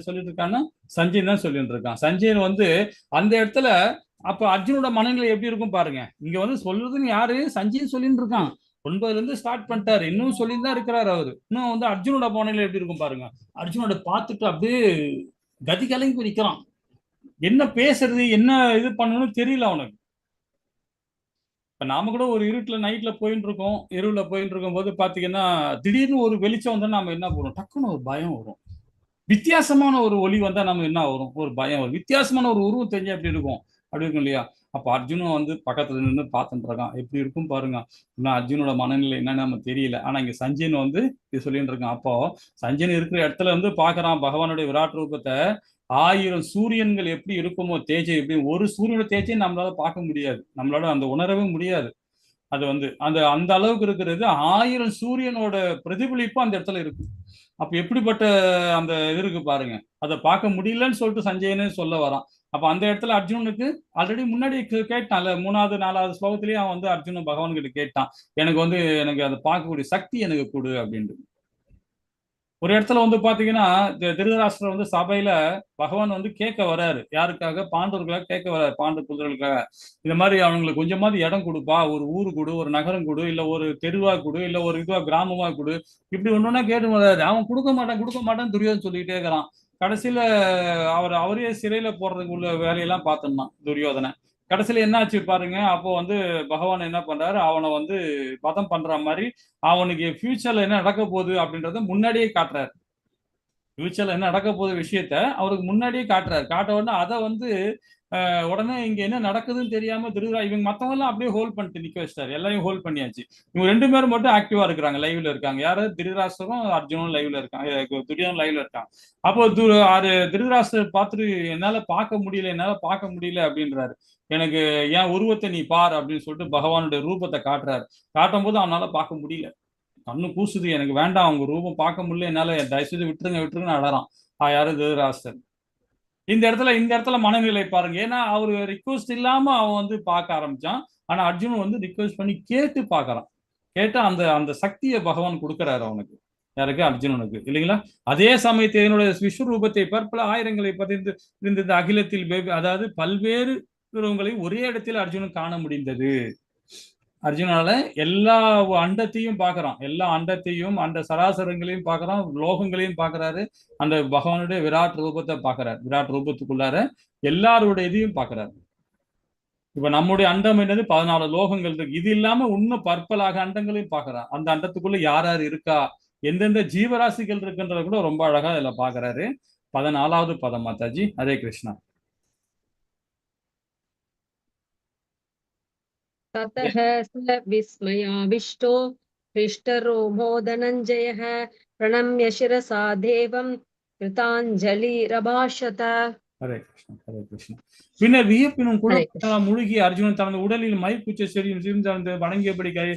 சொல்லிட்டு இருக்கான்னா சஞ்சயன் தான் சொல்லிட்டு இருக்கான். சஞ்சயன் வந்து அந்த இடத்துல அப்ப அர்ஜுனோட மனநிலை எப்படி இருக்கும் பாருங்க. இங்க வந்து சொல்றதுன்னு யாரு? சஞ்சயன் சொல்லிட்டு இருக்கான். 9ல இருந்து ஸ்டார்ட் பண்ணிட்டாரு, இன்னும் சொல்லிட்டு தான் இருக்கிறாரு அவரு. இன்னும் வந்து அர்ஜுனோட மனநிலை எப்படி இருக்கும் பாருங்க. அர்ஜுனோட பார்த்துட்டு அப்படியே கதி கலங்கி நிற்கிறான். என்ன பேசுறது, என்ன இது பண்ணணும்னு தெரியல அவனுக்கு. இப்ப நாம கூட ஒரு இருட்டுல நைட்ல போயிட்டு இருக்கோம். இருவுல போயிட்டு இருக்கும் போது பாத்தீங்கன்னா திடீர்னு ஒரு வெளிச்சம் வந்தா நாம என்ன போறோம், டக்குன்னு ஒரு பயம் வரும். வித்தியாசமான ஒரு ஒளி வந்தா நம்ம என்ன வரும், ஒரு பயம் வரும். வித்தியாசமான ஒரு உருவம் தெரிஞ்சா எப்படி இருக்கும், அப்படி இருக்கும் இல்லையா? அப்ப அர்ஜுனும் வந்து பக்கத்துல நின்று பார்த்துட்டு இருக்கான். எப்படி இருக்கும் பாருங்க. இன்னும் அர்ஜுனோட மனநிலை என்னன்னு நம்ம தெரியல. ஆனா இங்க சஞ்சயன் வந்து இது சொல்லிட்டு இருக்கான். அப்போ சஞ்சயன் இருக்கிற இடத்துல வந்து பாக்குறான் பகவானுடைய விராட் ரூபத்தை. 1000 சூரியன்கள் எப்படி இருக்குமோ தேஜை, எப்படி ஒரு சூரியனோட தேஜையும் நம்மளால பார்க்க முடியாது, நம்மளால அந்த உணரவே முடியாது. அது வந்து அந்த அந்த அளவுக்கு இருக்கிறது. 1000 சூரியனோட பிரதிபலிப்பு அந்த இடத்துல இருக்கு. அப்ப எப்படிப்பட்ட அந்த இது இருக்கு பாருங்க. அதை பார்க்க முடியலன்னு சொல்லிட்டு சஞ்சயனே சொல்ல வரான். அப்ப அந்த இடத்துல அர்ஜுனனுக்கு ஆல்ரெடி முன்னாடி கேட்டான்ல, 3வது 4வது ஸ்லோகத்திலேயே அவன் வந்து அர்ஜுனன் பகவான் கிட்ட கேட்டான், எனக்கு வந்து எனக்கு அதை பார்க்கக்கூடிய சக்தி எனக்கு கொடு அப்படின்ட்டு. ஒரு இடத்துல வந்து பாத்தீங்கன்னா திருதராஷ்டிரர் வந்து சபையில பகவான் வந்து கேட்க வர்றாரு. யாருக்காக? பாண்டவர்களுக்காக கேட்க வர்றாரு. பாண்ட புதர்களுக்காக இந்த மாதிரி அவங்களுக்கு கொஞ்சமாவது இடம் கொடுப்பா, ஒரு ஊரு கொடு, ஒரு நகரம் கொடு, இல்ல ஒரு தெருவா கொடு, இல்ல ஒரு இதுவா கிராமமா கொடு, இப்படி ஒன்னொன்னா கேட்டு வர்றாரு. அவன் கொடுக்க மாட்டான் கொடுக்க மாட்டான்னு துரியோதன் சொல்லிக்கிட்டே இருக்கிறான். கடைசியில அவரே சிறையில போடுறதுக்கு உள்ள வேலையெல்லாம் பார்த்தோம்னா துரியோதனை. கடைசியில என்ன ஆச்சு பாருங்க. அப்போ வந்து பகவான் என்ன பண்றாரு, அவனை வந்து பதம் பண்ற மாதிரி அவனுக்கு ஃபியூச்சர்ல என்ன நடக்க போகுது அப்படின்றத முன்னாடியே காட்டுறாரு. ஃபியூச்சர்ல என்ன நடக்க போகுது விஷயத்த அவருக்கு முன்னாடியே காட்டுறாரு. காட்ட உடனே அதை வந்து உடனே இங்க என்ன நடக்குதுன்னு தெரியாம இவங்க மத்தவங்க எல்லாம் அப்படியே ஹோல்ட் பண்ணிட்டு நிக்க வச்சிட்டாரு. எல்லாரையும் ஹோல்ட் பண்ணியாச்சு. இவங்க 2 பேரும் மட்டும் ஆக்டிவா இருக்கிறாங்க, லைவ்ல இருக்காங்க. யாரு? திருதராஷ்டிரரும் அர்ஜுனும் லைவ்ல இருக்காங்க, துரியோதனும் லைவ்ல இருக்காங்க. அப்போ திருதராஷ்டிரர் பார்த்துட்டு என்னால பார்க்க முடியல, என்னால பார்க்க முடியல அப்படின்றாரு. எனக்கு என் உருவத்தை நீ பார் அப்படின்னு சொல்லிட்டு பகவானுடைய ரூபத்தை காட்டுறாரு. காட்டும் போது அவனால பார்க்க முடியல, கண்ணு கூசுது, எனக்கு வேண்டாம், அவங்க ரூபம் பார்க்க முடியல என்னால, தயவுசெய்து விட்டுருங்க விட்டுருங்கன்னு அழறான். யாரு? திருதராஷ்டிரர். இந்த இடத்துல மனநிலை பாருங்க. ஏன்னா அவரு ரிக்வஸ்ட் இல்லாம அவன் வந்து பார்க்க ஆரம்பிச்சான். ஆனா அர்ஜுனன் வந்து ரிக்வஸ்ட் பண்ணி கேட்டு பாக்குறான். கேட்டா அந்த அந்த சக்தியை பகவான் கொடுக்குறாரு அவனுக்கு. யாருக்கு? அர்ஜுனனுக்கு இல்லைங்களா? அதே சமயத்தில் என்னுடைய விஸ்வரூபத்தை பற்பல ஆயிரங்களை பதிந்து இருந்த அகிலத்தில் அதாவது பல்வேறு உருவங்களை ஒரே இடத்தில் அர்ஜுனன் காண முடிந்தது. அர்ஜுனால எல்லா அண்டத்தையும் பார்க்கறான், எல்லா அண்டத்தையும் அந்த சராசரங்களையும் பார்க்கறான், லோகங்களையும் பார்க்கறாரு. அந்த பகவானுடைய விராட் ரூபத்தை பார்க்கறாரு. விராட் ரூபத்துக்குள்ளார எல்லாருடைய இதையும் பார்க்கறாரு. இப்ப நம்முடைய அண்டம் என்னது? 14 லோகங்கள் இருக்கு. இது இல்லாம இன்னும் பற்பலாக அண்டங்களையும் பார்க்கறான். அந்த அண்டத்துக்குள்ள யார் யார் இருக்கா, எந்தெந்த ஜீவராசிகள் இருக்குன்றத கூட ரொம்ப அழகா இதுல பாக்குறாரு. 14வது பதம் மாதாஜி. ஹரே கிருஷ்ணா. ततः स विस्मयाविष्टो हृष्टरोमो धनञ्जयः प्रणम्य शिरसा देवं कृताञ्जलिरभाषत. ஹரே கிருஷ்ணா, ஹரே கிருஷ்ணா. பின்னர் வியப்பினும் ஹரே கிருஷ்ணா. குழப்பத்தால் மூழ்கி அர்ஜுனன் தனது உடலில் மயிர்கூச்சை செடியும் சிறிந்து வணங்கியபடி கை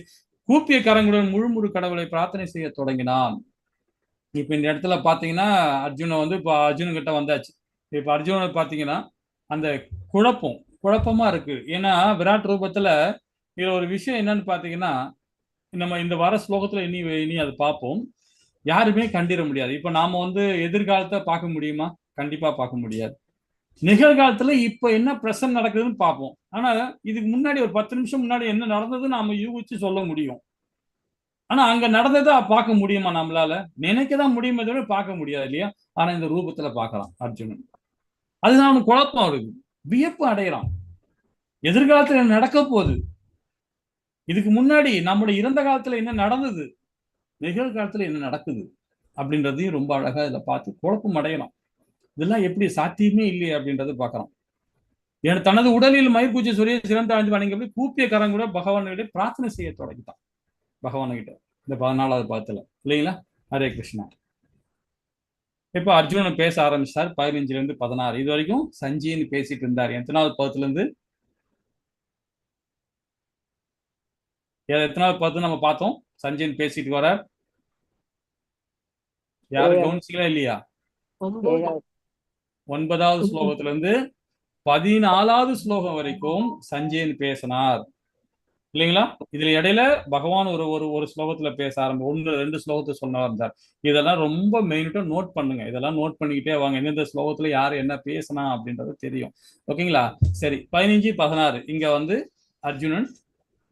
கூப்பிய கரங்களுடன் முழு முழு கடவுளை பிரார்த்தனை செய்ய தொடங்கினான். இப்ப இந்த இடத்துல பாத்தீங்கன்னா அர்ஜுனன் வந்து இப்ப அர்ஜுனன் கிட்ட வந்தாச்சு. இப்ப அர்ஜுனன் பாத்தீங்கன்னா அந்த குழப்பமா இருக்கு. ஏன்னா விராட் ரூபத்துல இதுல ஒரு விஷயம் என்னன்னு பாத்தீங்கன்னா, நம்ம இந்த வார ஸ்லோகத்துல இனி இனி அதை பார்ப்போம். யாருமே கண்டிட முடியாது. இப்ப நாம வந்து எதிர்காலத்தை பார்க்க முடியுமா? கண்டிப்பா பார்க்க முடியாது. நிகழ்காலத்துல இப்ப என்ன பிரசன்ட் நடக்குதுன்னு பார்ப்போம். ஆனா இதுக்கு முன்னாடி ஒரு 10 நிமிஷம் முன்னாடி என்ன நடந்ததுன்னு நாம யூகிச்சு சொல்ல முடியும். ஆனா அங்க நடந்ததை பார்க்க முடியுமா நம்மளால? நினைக்கதான் முடியுமே தவிர பார்க்க முடியாது இல்லையா? ஆனா இந்த ரூபத்துல பார்க்கலாம் அர்ஜுனன். அதுதான் அவனுக்கு குழப்பம் இருக்கு, வியப்பு அடைகிறான். எதிர்காலத்துல என்ன நடக்க போகுது, இதுக்கு முன்னாடி நம்முடைய இறந்த காலத்துல என்ன நடந்தது, நிகழ்காலத்துல என்ன நடக்குது அப்படின்றதையும் ரொம்ப அழகா இதை பார்த்து குழப்பம் அடையலாம். இதெல்லாம் எப்படி சாத்தியமே இல்லையே அப்படின்றது பார்க்கலாம். ஏன்னா தனது உடலில் மயிர்கூச்சி சூரிய சிறந்த ஆழ்ந்து வணங்கி கூப்பிய கரங்கூட பகவான்கிட்ட பிரார்த்தனை செய்ய தொடங்கிட்டான். பகவான்கிட்ட இந்த 14வது பாத்துல இல்லைங்களா? ஹரே கிருஷ்ணா. இப்ப அர்ஜுனன் பேச ஆரம்பிச்சார் 15ல இருந்து 16. இது வரைக்கும் சஞ்சீன்னு பேசிட்டு இருந்தார். எத்தனாவது பதத்துல இருந்து எத்தனாவது பதத்து நம்ம பார்த்தோம்? சஞ்சயன் பேசிட்டு வரார். யாரும் கவனிச்சிங்களா இல்லையா? 9வது ஸ்லோகத்துல இருந்து 14வது ஸ்லோகம் வரைக்கும் சஞ்சயன் பேசினார் இல்லைங்களா? இதுல இடையில பகவான் ஒரு ஒரு ஒரு ஸ்லோகத்துல பேச ஆரம்பி 1-2 ஸ்லோகத்தை சொன்ன இருந்தார். இதெல்லாம் ரொம்ப மெயின்ட்டா நோட் பண்ணுங்க. இதெல்லாம் நோட் பண்ணிக்கிட்டே வாங்க. எந்தெந்த ஸ்லோகத்துல யாரு என்ன பேசினா அப்படின்றது தெரியும். ஓகேங்களா? சரி, 15, 16 இங்க வந்து அர்ஜுனன்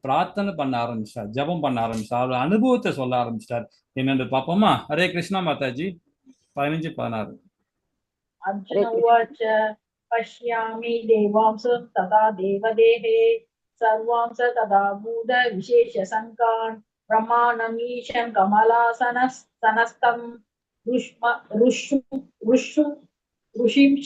பிரார்த்தனை பண்ண ஆரம்பிச்சார், ஜபம் பண்ண ஆரம்பிச்சார், அவர் அனுபவத்தை சொல்ல ஆரம்பிச்சிட்டார். என்னன்னு பாப்போமா? ஹரே கிருஷ்ணா மாதாஜி. 15, 16. அர்ஜுன உவாச்ச பஷ்யாமி தேவாம்சம் ததா தேவதேஹே சர்வாம்ச ததா பூத விசேஷ சங்கான் பிரமாணம் ஈசம் கமலாசனஸ்தம் ருஷிம்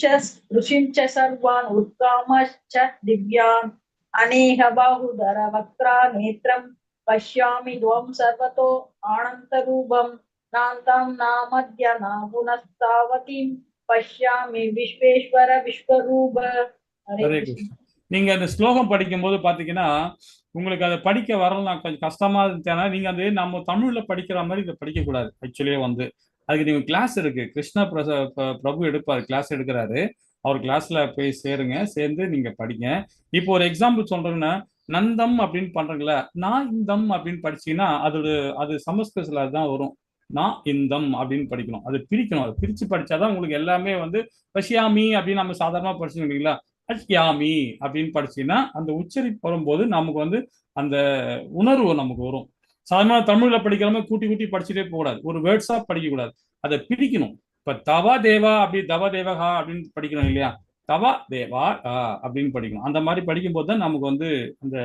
ச சர்வான் உத்காமச்ச திவ்யான் அநேக பாகுதர வக்ரா நேத்ரம் பஷ்யாமி துவம் சர்வதோ ஆனந்த ரூபம் நாந்தம் நாமத்ய நாபுனஸ்தாவதிம் பஷ்யாமி விஸ்வேஸ்வர விஸ்வரூப. ஹரே கிருஷ்ணா. நீங்க அந்த ஸ்லோகம் படிக்கும் போது பாத்தீங்கன்னா உங்களுக்கு அதை படிக்க வரலாம் கொஞ்சம் கஷ்டமா இருந்துச்சுன்னா நீங்க அது நம்ம தமிழ்ல படிக்கிற மாதிரி இதை படிக்க கூடாது. ஆக்சுவலியே வந்து அதுக்கு நீங்க கிளாஸ் இருக்கு, கிருஷ்ணா பிரபு எடுப்பாரு, கிளாஸ் எடுக்கிறாரு. அவர் கிளாஸ்ல போய் சேருங்க, சேர்ந்து நீங்க படிங்க. இப்போ ஒரு எக்ஸாம்பிள் சொல்றேன்னா நந்தம் அப்படின்னு பண்றீங்களா, நான் இந்தம் அப்படின்னு படிச்சீங்கன்னா அதோட அது சமஸ்கிருதத்துல அதுதான் வரும். நான் இந்தம் அப்படின்னு படிக்கணும், அது பிரிக்கணும். அது பிரிச்சு படிச்சாதான் உங்களுக்கு எல்லாமே வந்து பஷ்யாமி அப்படின்னு நம்ம சாதாரணமா படிச்சுக்கீங்களா, அஷ்யாமி அப்படின்னு படிச்சீங்கன்னா அந்த உச்சரிப்பு வரும்போது நமக்கு வந்து அந்த உணர்வு நமக்கு வரும். சாதாரண தமிழ்ல படிக்கிற மாதிரி கூட்டி கூட்டி படிச்சுட்டே போகக்கூடாது, ஒரு வேர்ட்ஸா படிக்கக்கூடாது, அதை பிரிக்கணும். இப்ப தவா தேவா அப்படி தவா தேவகா அப்படின்னு படிக்கணும் இல்லையா, தவா தேவா அப்படின்னு படிக்கணும். அந்த மாதிரி படிக்கும்போது தான் நமக்கு வந்து அந்த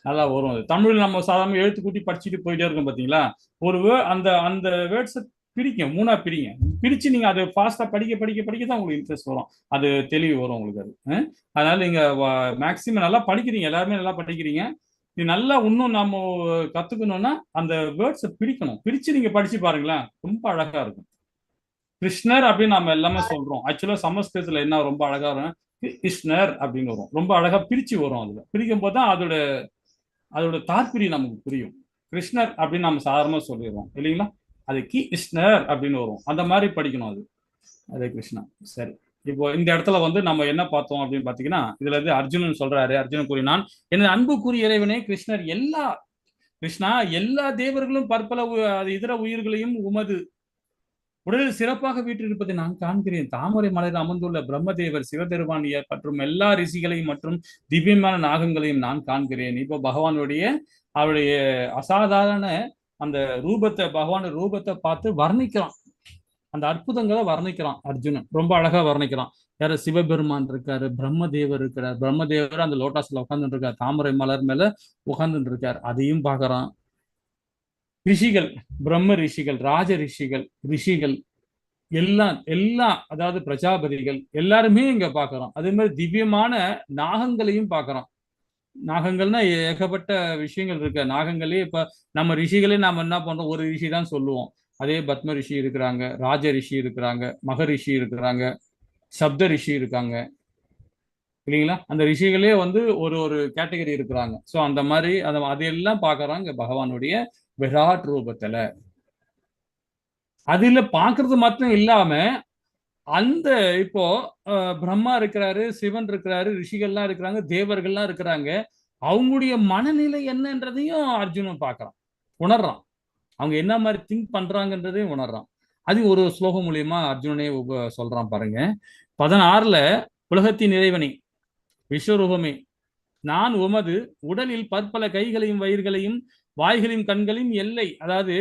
நல்லா வரும். அது தமிழ் நம்ம சாதாரண எழுத்து கூட்டி படிச்சுட்டு போயிட்டே இருக்கோம் பார்த்தீங்களா. ஒரு அந்த அந்த வேர்ட்ஸை பிரிங்க, மூணா பிரிங்க. பிரிச்சு நீங்க அதை ஃபாஸ்டா படிக்க படிக்க படிக்க தான் உங்களுக்கு இன்ட்ரெஸ்ட் வரும், அது தெளிவு வரும் உங்களுக்கு. அது அதனால நீங்க மேக்சிமம் நல்லா படிக்கிறீங்க, எல்லாருமே நல்லா படிக்கிறீங்க. நீ நல்லா இன்னும் நம்ம கத்துக்கணும்னா அந்த வேர்ட்ஸை பிரிக்கணும். பிரிச்சு நீங்க படிச்சு பாருங்களேன், ரொம்ப அழகா இருக்கும். கிருஷ்ணர் அப்படின்னு நாம எல்லாமே சொல்றோம். ஆக்சுவலா சமஸ்கிருதத்துல என்ன ரொம்ப அழகா வரும், கிருஷ்ணர் அப்படின்னு வரும். ரொம்ப அழகா பிரிச்சு வரும். அதுல பிரிக்கும் போது தான் அதோட அதோட தாற்பயம் நமக்கு புரியும். கிருஷ்ணர் அப்படின்னு நம்ம சாதாரணமா சொல்லிடுறோம் இல்லைங்களா, அது கி கிருஷ்ணர் அப்படின்னு வரும். அந்த மாதிரி படிக்கணும் அது. அதே கிருஷ்ணா. சரி, இப்போ இந்த இடத்துல வந்து நம்ம என்ன பார்த்தோம் அப்படின்னு பாத்தீங்கன்னா, இதுல இருந்து அர்ஜுனன் சொல்றாரு. அர்ஜுனன் கூறினான், எனது அன்புக்குரிய இறைவனே கிருஷ்ணர், எல்லா கிருஷ்ணா எல்லா தேவர்களும் பற்பல இதர உயிர்களையும் உமது உடலில் சிறப்பாக வீற்றிருப்பதை நான் காண்கிறேன். தாமரை மலரில் அமர்ந்துள்ள பிரம்மதேவர், சிவபெருமான் மற்றும் எல்லா ரிஷிகளையும் மற்றும் திவ்யமான நாகங்களையும் நான் காண்கிறேன். இப்போ பகவானுடைய அவருடைய அசாதாரண அந்த ரூபத்தை, பகவான் ரூபத்தை பார்த்து வர்ணிக்கிறான். அந்த அற்புதங்களை வர்ணிக்கிறான் அர்ஜுனன். ரொம்ப அழகா வர்ணிக்கிறான். யாரு? சிவபெருமான் இருக்காரு, பிரம்மதேவர் இருக்கிறார். பிரம்மதேவர் அந்த லோட்டாஸ்ல உட்கார்ந்துட்டு இருக்கார், தாமரை மலர் மேல உட்கார்ந்துட்டு இருக்கார், அதையும் பாக்குறான். ரிஷிகள், பிரம்ம ரிஷிகள், ராஜ ரிஷிகள், ரிஷிகள் எல்லாம் எல்லாம் அதாவது பிரஜாபதிகள் எல்லாருமே இங்க பாக்குறோம். அதே மாதிரி திவ்யமான நாகங்களையும் பாக்குறோம். நாகங்கள்னா ஏகப்பட்ட விஷயங்கள் இருக்கு. நாகங்களே இப்ப நம்ம ரிஷிகளே நாம என்ன பண்றோம், ஒரு ரிஷி தான் சொல்லுவோம். அதே பத்ம ரிஷி இருக்கிறாங்க, ராஜ ரிஷி இருக்கிறாங்க, மகரிஷி இருக்கிறாங்க, சப்த ரிஷி இருக்காங்க இல்லைங்களா? அந்த ரிஷிகளே வந்து ஒரு ஒரு கேட்டகரி இருக்கிறாங்க. ஸோ அந்த மாதிரி அதையெல்லாம் பாக்குறாங்க பகவானுடைய விராட் ரூபத்துல. அதுல பாக்குறது மட்டும் இல்லாம அந்த இப்போ பிரம்மா இருக்கிறாரு, சிவன் இருக்கிறாரு, ரிஷிகள்லாம் இருக்கிறாங்க, தேவர்கள்லாம் இருக்கிறாங்க. அவங்களுடைய மனநிலை என்னன்றதையும் அர்ஜுனன் பார்க்கறான், உணர்றான். அவங்க என்ன மாதிரி திங்க் பண்றாங்கன்றதையும் உணர்றான். அது ஒரு ஸ்லோகம் மூலியமா அர்ஜுனனே சொல்றான் பாருங்க. 16ல உலகத்தின் இறைவனே விஸ்வரூபமே, நான் உமது உடலில் பற்பல கைகளையும் வயிர்களையும் வாய்களையும் கண்களையும் எல்லை, அதாவது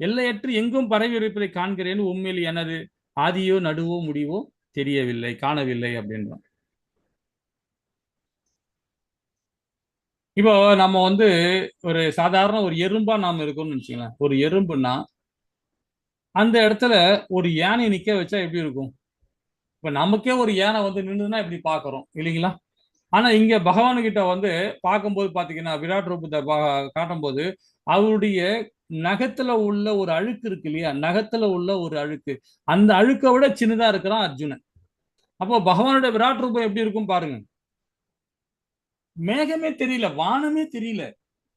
எல்லையற்று எங்கும் பரவி இருப்பதை காண்கிறேன். உண்மையில் எனது ஆதியோ நடுவோ முடிவோ தெரியவில்லை, காணவில்லை அப்படின்றான். இப்போ நம்ம வந்து ஒரு சாதாரண ஒரு எறும்பா நாம இருக்கோம்னு நினைச்சுக்கலாம். ஒரு எறும்புன்னா அந்த இடத்துல ஒரு யானை நிக்க வச்சா எப்படி இருக்கும்? இப்ப நமக்கே ஒரு யானை வந்து நின்றுதுன்னா இப்படி பாக்குறோம் இல்லைங்களா? ஆனா இங்க பகவானுகிட்ட வந்து பார்க்கும்போது பாத்தீங்கன்னா விராட் ரூபத்தை காட்டும் போது அவருடைய நகத்துல உள்ள ஒரு அழுக்கு இருக்கு இல்லையா, நகத்துல உள்ள ஒரு அழுக்கு, அந்த அழுக்கை விட சின்னதா இருக்கிறான் அர்ஜுனன். அப்போ பகவானுடைய விராட் ரூபம் எப்படி இருக்கும் பாருங்க. மேகமே தெரியல, வானமே தெரியல,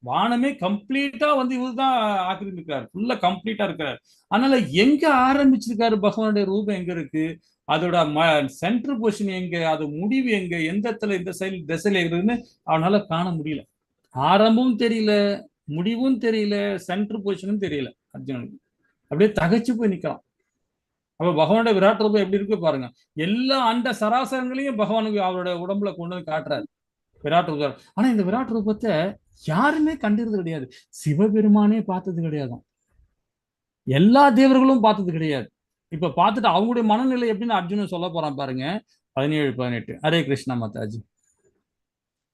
வானமே கம்ப்ளீட்டா வந்து இவருதான் ஆக்கிரமிக்கிறார், ஃபுல்லா கம்ப்ளீட்டா இருக்கிறார். அதனால எங்க ஆரம்பிச்சிருக்காரு பகவானுடைய ரூபம், எங்க இருக்கு, அதோட சென்டர் பொசிஷன் எங்க, அது முடிவு எங்க, எந்த இடத்துல இந்த சைடு திசையில இருக்குதுன்னு அவனால காண முடியல. ஆரம்பமும் தெரியல, முடிவும் தெரியல, சென்டர் பொசிஷனும் தெரியல அர்ஜுனனுக்கு. அப்படியே தகைச்சு போய் நிக்கிறான். அப்ப பகவானுடைய விராட் ரூபம் எப்படி இருக்கு பாருங்க. எல்லா அண்ட சராசரங்களையும் பகவானுக்கு அவரோட உடம்புல கொண்டு வந்து காட்டுறாரு விராட் ரூபம். ஆனா இந்த விராட் ரூபத்தை யாருமே கண்டிருந்தது கிடையாது. சிவபெருமானே பார்த்தது கிடையாது, எல்லா தேவர்களும் பார்த்தது கிடையாது. இப்ப பார்த்துட்டு அவங்களுடைய மனநிலை எப்படின்னு அர்ஜுனன் சொல்ல போறான் பாருங்க. 17, 18. ஹரே கிருஷ்ணா மாதாஜி.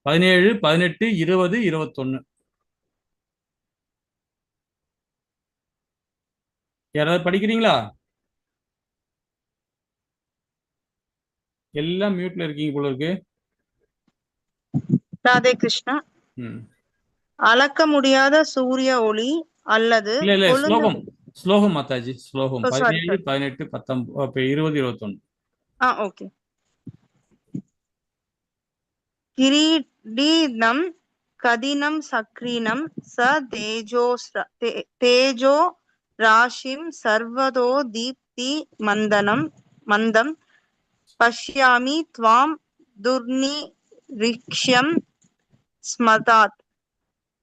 17, 18, 20, 21. யாராவது படிக்கிறீங்களா? எல்லாம் மியூட்ல இருக்கீங்க போல இருக்கு. ராதே கிருஷ்ணா. அளக்க முடியாத சூரிய ஒளி அல்லது இல்ல இல்ல ஸ்லோகம், ஸ்லோகம் மாதாஜி, ஸ்லோகம் 17, 18, 19, 20, 21. ஓகே. கிரீடினம் கதினம் சக்ரீனம் ச தேஜோ தேஜோ ராஷிம் சர்வதோ தீப்தி மந்தனம் மந்தம் பஷ்யாமி த்வாம் துர்நிரீக்ஷ்யம் ஸ்மதாத்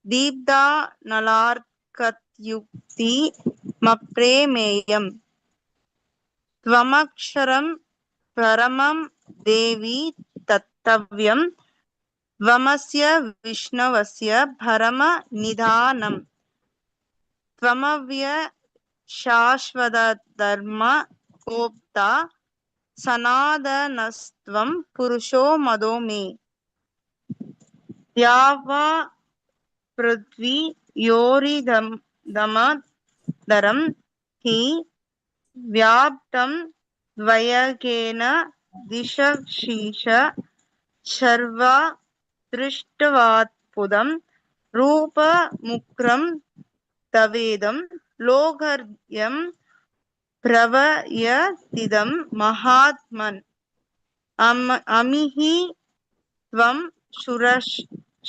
தீப்தா நலார்கத்யுக்தி மப்ரேமேயம் த்வமக்ஷரம் பரமம் தேவி தத்தவ்யம் த்வமஸ்ய விஷ்ணவஸ்ய பரம நிதானம் த்வமவ்ய சாஸ்வத தர்ம கோப்தா சநாதனஸ்த்வம் புருஷோ மதோ மே யாவா பிருத்வி யோரிதம் தமதரம் he வியாப்தம் த்வயகேன திஷீஷ சர்வா திருஷ்டவாத்புதம் ரூபமுக்ரம் தவேதம் லோகர்யம் பிரவயதிதம் மகாத்மன் அமிஹி த்வம்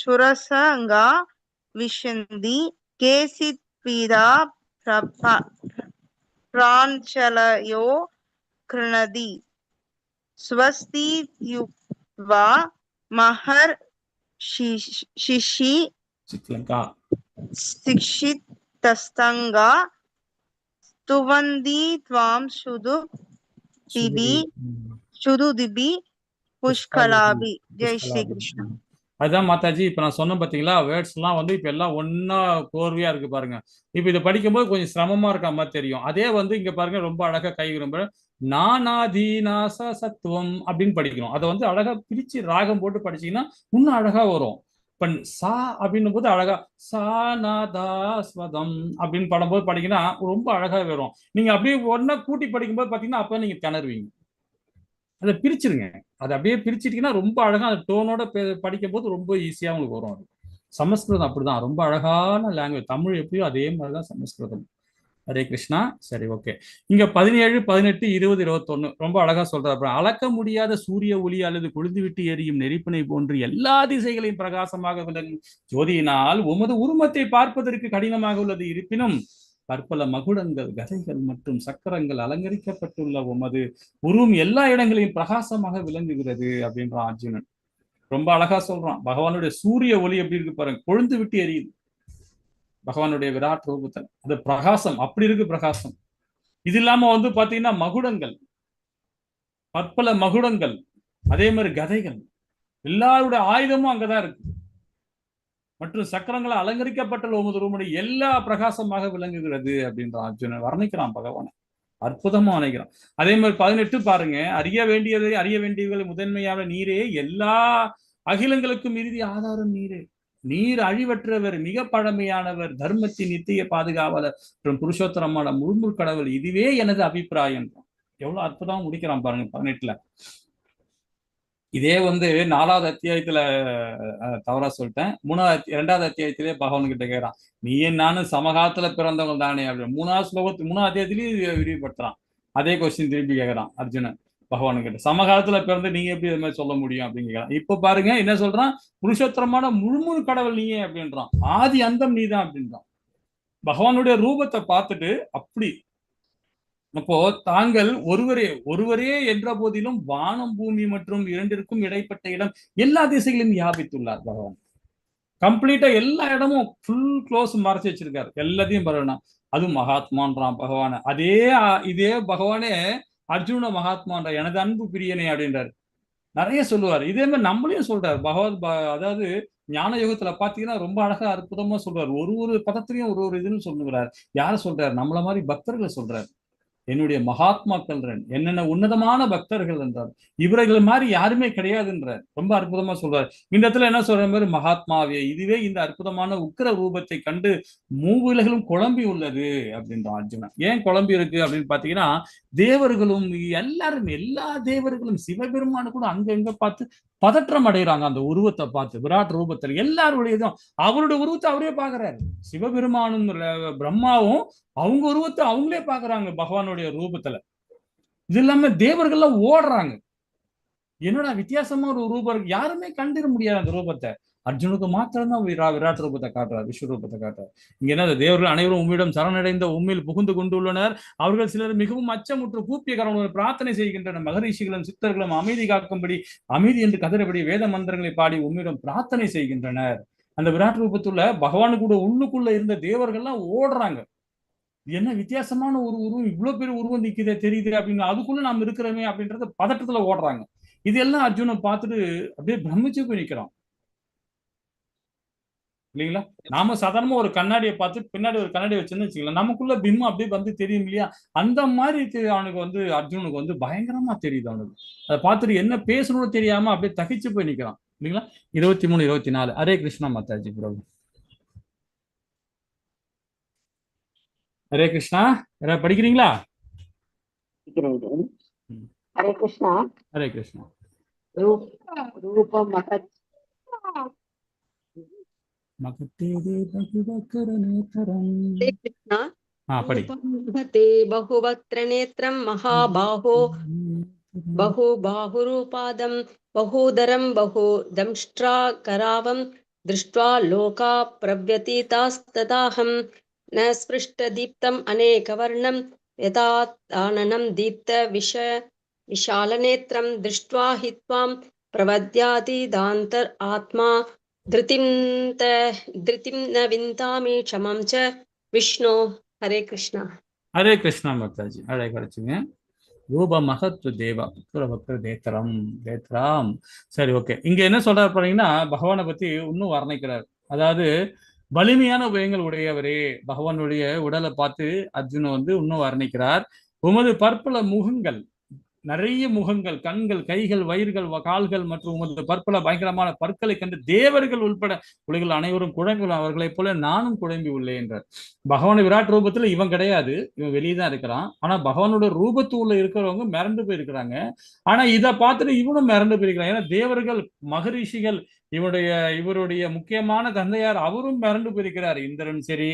சுரசங்கா விஷந்தி கேசித் பீதா பிராஞ்சலயோ கிருணதி ஸ்வஸ்தியுக்த்வா மகர் சிஷி சிக்ஷிதஸ்தங்கா ஸ்துவந்தி த்வாம் சுது திபி சுதுதிபி புஷ்கலாபி. ஜெய் ஸ்ரீ கிருஷ்ணா. அதுதான் மாதாஜி இப்ப நான் சொன்ன பாத்தீங்களா, வேர்ட்ஸ் எல்லாம் வந்து இப்ப எல்லாம் ஒன்னா கோர்வையா இருக்கு பாருங்க. இப்ப இதை படிக்கும்போது கொஞ்சம் சிரமமா இருக்க மாதிரி தெரியும். அதே வந்து இங்க பாருங்க ரொம்ப அழகா கை விரும்ப நானாதீனாச சத்துவம் அப்படின்னு படிக்கணும். அதை வந்து அழகா பிரிச்சு ராகம் போட்டு படிச்சீங்கன்னா இன்னும் அழகா வரும். இப்ப சா அப்படின்னும் போது அழகா சா நாதாஸ்வதம் அப்படின்னு பாடும்போது பாத்தீங்கன்னா ரொம்ப அழகா வரும். நீங்க அப்படியே ஒன்னா கூட்டி படிக்கும்போது பாத்தீங்கன்னா அப்ப நீங்க திணறுவீங்க. அதை பிரிச்சிருங்க. அதை அப்படியே பிரிச்சிட்டீங்கன்னா ரொம்ப அழகா அந்த டோனோட படிக்கும் போது ரொம்ப ஈஸியா உங்களுக்கு வரும். அது சமஸ்கிருதம் அப்படிதான், ரொம்ப அழகான லாங்குவேஜ். தமிழ் எப்படியோ அதே மாதிரிதான் சமஸ்கிருதம். ஹரே கிருஷ்ணா. சரி, ஓகே. இங்க 17, 18, 20, 21 ரொம்ப அழகா சொல்றாரு. அளக்க முடியாத சூரிய ஒளி அல்லது கொழுந்து விட்டு எரியும் நெருப்பினை போன்று எல்லா திசைகளையும் பிரகாசமாக விளங்கும் ஜோதியினால் உமது உருவத்தை பார்ப்பதற்கு கடினமாக உள்ளது. இருப்பினும் பற்பல மகுடங்கள், கதைகள் மற்றும் சக்கரங்கள் அலங்கரிக்கப்பட்டுள்ள உமது உருவம் எல்லா இடங்களையும் பிரகாசமாக விளங்குகிறது அப்படின்றான் அர்ஜுனன். ரொம்ப அழகா சொல்றான். பகவானுடைய சூரிய ஒளி எப்படி இருக்கு பாருங்க, கொழுந்து விட்டு எரியுது பகவானுடைய விராட் ரூபத்தில். அது பிரகாசம், அப்படி இருக்கு பிரகாசம். இது இல்லாம வந்து பாத்தீங்கன்னா மகுடங்கள், பற்பல மகுடங்கள், அதே மாதிரி கதைகள், எல்லாருடைய ஆயுதமும் அங்கதான் இருக்கு. மற்றும் சக்கரங்களை அலங்கரிக்கப்பட்டுள்ள உமது ரூபமுடைய எல்லா பிரகாசமாக விளங்குகிறது அப்படின்ற அர்ஜுனன் வர்ணிக்கிறான் பகவானை. அற்புதமா வர்ணிக்கிறான். அதே மாதிரி 18 பாருங்க, அறிய வேண்டியதை அறிய வேண்டியவர்களை முதன்மையான நீரே, எல்லா அகிலங்களுக்கும் இறுதி ஆதாரம் நீரே. நீர் அழிவற்றவர், மிக பழமையானவர், தர்மத்தின் நித்திய பாதுகாவலர் மற்றும் புருஷோத்தரமான முழுமுழு கடவுள், இதுவே எனது அபிப்பிராயம். எவ்வளவு அற்புதமா முடிக்கிறான் பாருங்க 18ல. இதே வந்து 4வது அத்தியாயத்துல தவறா சொல்லிட்டேன், 2வது அத்தியாயத்திலே பகவான் கிட்ட கேட்கிறான், நீ நானும் சமகாலத்துல பிறந்தவங்க தானே அப்படின்னு. 3வது ஸ்லோகத்து 3வது அத்தியாயத்திலயும் விரிவுபடுத்துறான். அதே கொஸ்டின் திருப்பி கேட்கிறான் அர்ஜுனன் பகவானு கிட்ட, சமகாலத்துல பிறந்து நீங்க எப்படி இது மாதிரி சொல்ல முடியும் அப்படின்னு கேட்கறான். இப்ப பாருங்க என்ன சொல்றான், புருஷோத்தரமான முழுமுழு கடவுள் நீயே அப்படின்றான், ஆதி அந்தம் நீதான் அப்படின்றான். பகவானுடைய ரூபத்தை பார்த்துட்டு அப்படி. அப்போ தாங்கள் ஒருவரே ஒருவரே என்ற போதிலும் வானம் பூமி மற்றும் இரண்டிற்கும் இடைப்பட்ட இடம் எல்லா திசைகளையும் வியாபித்துள்ளார் பகவான். கம்ப்ளீட்டா எல்லா இடமும் ஃபுல் க்ளோஸ் மறைச்சு வச்சிருக்காரு, எல்லாத்தையும் பாருங்க. அது மகாத்மான்றான் பகவான. அதே இதே பகவானே அர்ஜுன மகாத்மான்ற எனது அன்பு பிரியனே அப்படின்றாரு. நிறைய சொல்லுவார். இதே மாதிரி நம்மளையும் சொல்றாரு பகவத். அதாவது ஞான யோகத்துல பாத்தீங்கன்னா ரொம்ப அழகா அற்புதமா சொல்றாரு. ஒரு ஒரு பதத்திலையும் ஒரு ஒரு இதுன்னு சொல்லுகிறார். யார சொல்றாரு? நம்மள மாதிரி பக்தர்களை சொல்றாரு. என்னுடைய மகாத்மாக்கள், என்னென்ன உன்னதமான பக்தர்கள் என்றார். இவர்கள் மாதிரி யாருமே கிடையாதுன்றார். ரொம்ப அற்புதமா சொல்றாரு. இந்த இடத்துல என்ன சொல்ற மாதிரி, மகாத்மாவே இதுவே இந்த அற்புதமான உக்கிர ரூபத்தை கண்டு மூவிலகளும் குழம்பி உள்ளது அப்படின்ற அர்ஜுனன். ஏன் குழம்பி இருக்கு அப்படின்னு பாத்தீங்கன்னா, தேவர்களும் எல்லாரும், எல்லா தேவர்களும் சிவபெருமானு கூட அங்க எங்க பார்த்து பதற்றம் அடைகிறாங்க அந்த உருவத்தை பார்த்து. விராட் ரூபத்தில் எல்லாருடையதும் அவருடைய உருவத்தை அவரே பாக்குறாரு. சிவபெருமானும் பிரம்மாவும் அவங்க உருவத்தை அவங்களே பாக்குறாங்க பகவானுடைய ரூபத்துல. இது இல்லாம தேவர்கள்லாம் ஓடுறாங்க. என்னடா வித்தியாசமா ஒரு ரூபம் இருக்கு, யாருமே கண்டிட முடியாது அந்த ரூபத்தை. அர்ஜுனுக்கு மாத்திரம்தான் விராட் ரூபத்தை காட்டுறார், விஸ்வ ரூபத்தை காட்டுறார். இங்க என்ன, தேவர்கள் அனைவரும் உம்மிடம் சரணடைந்த உம்மில் புகுந்து கொண்டுள்ளனர். அவர்கள் சிலர் மிகவும் அச்சமுற்று கூப்பிய கரங்களுடன் பிரார்த்தனை செய்கின்றனர். மகரிஷிகளும் சித்தர்களும் அமைதி காக்கும்படி அமைதி என்று கதறபடி வேத மந்திரங்களை பாடி உம்மிடம் பிரார்த்தனை செய்கின்றனர். அந்த விராட் ரூபத்துள்ள பகவானு கூட உள்ளுக்குள்ள இருந்த தேவர்கள்லாம் ஓடுறாங்க. என்ன வித்தியாசமான ஒரு உருவம், இவ்வளவு பெரிய உருவம் நிக்குதே தெரியுது அப்படின்னு, அதுக்குள்ள நாம் இருக்கிறோமே அப்படின்றத பதட்டத்துல ஓடுறாங்க. இதெல்லாம் அர்ஜுனன் பார்த்துட்டு அப்படியே பிரமிச்சு போய் நிக்கிறான் இல்லைங்களா? நாம சாதாரணமா ஒரு கண்ணாடியை பார்த்து பின்னாடி ஒரு கண்ணாடி வச்சுன்னு வச்சுக்கலாம், நமக்குள்ள பிம்பம் அப்படியே வந்து தெரியும் இல்லையா? அந்த மாதிரி அவனுக்கு வந்து அர்ஜுனுக்கு வந்து பயங்கரமா தெரியுது அவனுக்கு. அதை பார்த்துட்டு என்ன பேசணும்னு தெரியாம அப்படியே தகிச்சு போய் நிக்கிறான் இல்லைங்களா? 23, 24. ஹரே கிருஷ்ணா மாதாஜி பிரபு. ஹரே கிருஷ்ணா. யாராவது படிக்கிறீங்களா? ஹரே கிருஷ்ணா. ஹரே கிருஷ்ணா. ரூபம் மகத் மகதே பகுவக்திர நேத்ரம் மகாபாஹோ பகுபாஹுரூபாதம் பகூதரம் பகு தம்ஷ்ட்ரா கராவம் திருஷ்ட்வா லோகா பிரவ்யதீதாஸ்ததாஹம் ந ஸ்பிருஷ்ட தீப்தம் அநேகவர்ணம் யதா தானனம் தீப்த விஷ விஷாலநேத்ரம் திருஷ்ட்வா he த்வாம் பிரவத்யாதிதாந்தர் ஆத்மா திருதிம் ந விந்தாமி க்ஷமம் ச விஷ்ணு. ஹரே கிருஷ்ணா. ஹரே கிருஷ்ணா மாதாஜி. அழகா கிடைச்சுங்க. ரூப மகத்துவ தேவா பக்ர தேத்திரம் தேத்ராம். சரி, ஓகே. இங்க என்ன சொல்றாரு பாத்தீங்கன்னா, பகவானை பத்தி இன்னும் வர்ணிக்கிறார். அதாவது வலிமையான உபயங்கள் உடையவரே, பகவானுடைய உடலை பார்த்து அர்ஜுன வந்து இன்னும் வர்ணிக்கிறார். உமது பற்பல முகங்கள், நிறைய முகங்கள், கண்கள், கைகள், வயிறுகள், கால்கள் மற்றும் உமது பற்பல பயங்கரமான பற்களை கண்டு தேவர்கள் உள்பட உலகில் அனைவரும் குழம்பி அவர்களைப் போல நானும் குழம்பி உள்ளேன் என்றார். பகவான் விராட் ரூபத்துல இவன் கிடையாது, இவன் வெளியே தான் இருக்கிறான். ஆனா பகவானோட ரூபத்துள்ள இருக்கிறவங்க மிரண்டு போயிருக்கிறாங்க. ஆனா இதை பார்த்துட்டு இவனும் மிரண்டு போயிருக்கிறான். ஏன்னா தேவர்கள், மகரிஷிகள், இவருடைய முக்கியமான தந்தையார் அவரும் மிரண்டு போயிருக்கிறார். இந்திரன் சரி,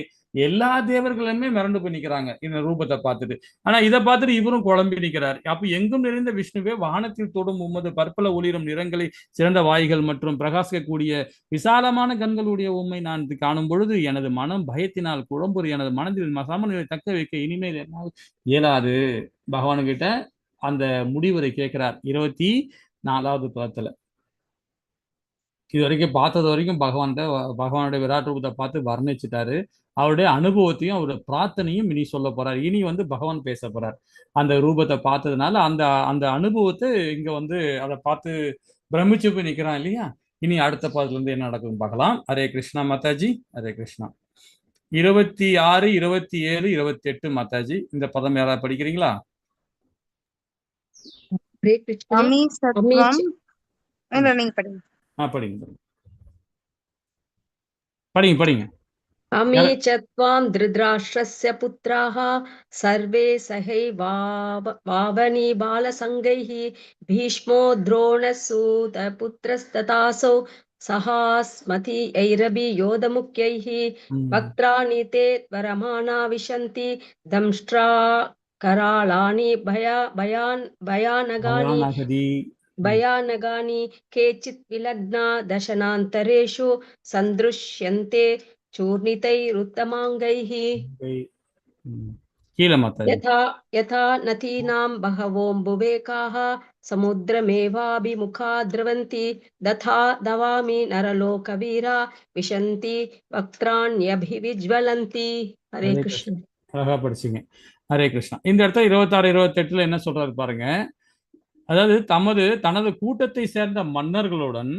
எல்லா தேவர்களுமே மிரண்டு போய் நிற்கிறாங்க இந்த ரூபத்தை பார்த்துட்டு. ஆனா இதை பார்த்துட்டு இவரும் குழம்பி நிற்கிறார். அப்ப எங்கும் நிறைந்த விஷ்ணுவே வானத்தில் தொடும் உமது பற்பல ஒளிரும் நிறங்களை சிறந்த வாய்கள் மற்றும் பிரகாசிக்கக்கூடிய விசாலமான கண்களுடைய உம்மை நான் காணும் பொழுது எனது மனம் பயத்தினால் குழம்புறு, எனது மனதில் சமநிலை தக்க வைக்க இனிமேல் என்னால் இயலாது. பகவானுகிட்ட அந்த முடிவுரை கேட்கிறார் 24வது பதத்துல. இது வரைக்கும் பார்த்தது வரைக்கும் பகவானுடைய விராட் ரூபத்தை பார்த்து வர்ணிச்சுட்டாரு. அவருடைய அனுபவத்தையும் அவருடைய பிரார்த்தனையும் இனி சொல்ல போறார். இனி வந்து பகவான் பேச போறார். அந்த ரூபத்தை பார்த்ததுனால அந்த அந்த அனுபவத்தை இங்க வந்து அதை பார்த்து பிரமிச்சு போய் நிக்கிறான் இல்லையா? இனி அடுத்த பாதத்துல இருந்து என்ன நடக்குதுன்னு பார்க்கலாம். ஹரே கிருஷ்ணா மாதாஜி, ஹரே கிருஷ்ணா. 26, 27, 28 மாதாஜி, இந்த பதம் யாராவது படிக்கிறீங்களா? ஹரே கிருஷ்ணா. அமி அமி சத்வம். இல்ல நீங்க படிங்க. படிங்க படிங்க படிங்க. அமி சத்வாம் திருதராஷ்டிரஸ்ய புத்ராः சர்வே சஹைவாவனி பாலசங்கைः பீஷ்மோ துரோணசூத புத்திரஸ்ததாசௌ சஹாஸ்மதி ஐரபி யோதமுக்யைः வக்த்ராணி தே த்வரமாணா விஷந்தி தம்ஷ்ட்ரா கராளானி பயானகானி பயானகானி கேச்சித் விலக்னா தசனாந்தரேஷு சந்திருஷ்யந்தே சூர்ணிதைருத்தமாங்கைः. யதா யதா நதீனாம் பகவோம்புவேகாः சமுத்ரமேவாபிமுகா द्रवन्ति ததா தவாமி நரலோகவீரா விஷந்தி வக்த்ராண்யபிவிஜ்வலந்தி. ஹரே கிருஷ்ணா. அழகா படிச்சீங்க. ஹரே கிருஷ்ணா. இந்த இடத்துல 26, 28 என்ன சொல்றாரு பாருங்க. அதாவது தனது கூட்டத்தை சேர்ந்த மன்னர்களுடன்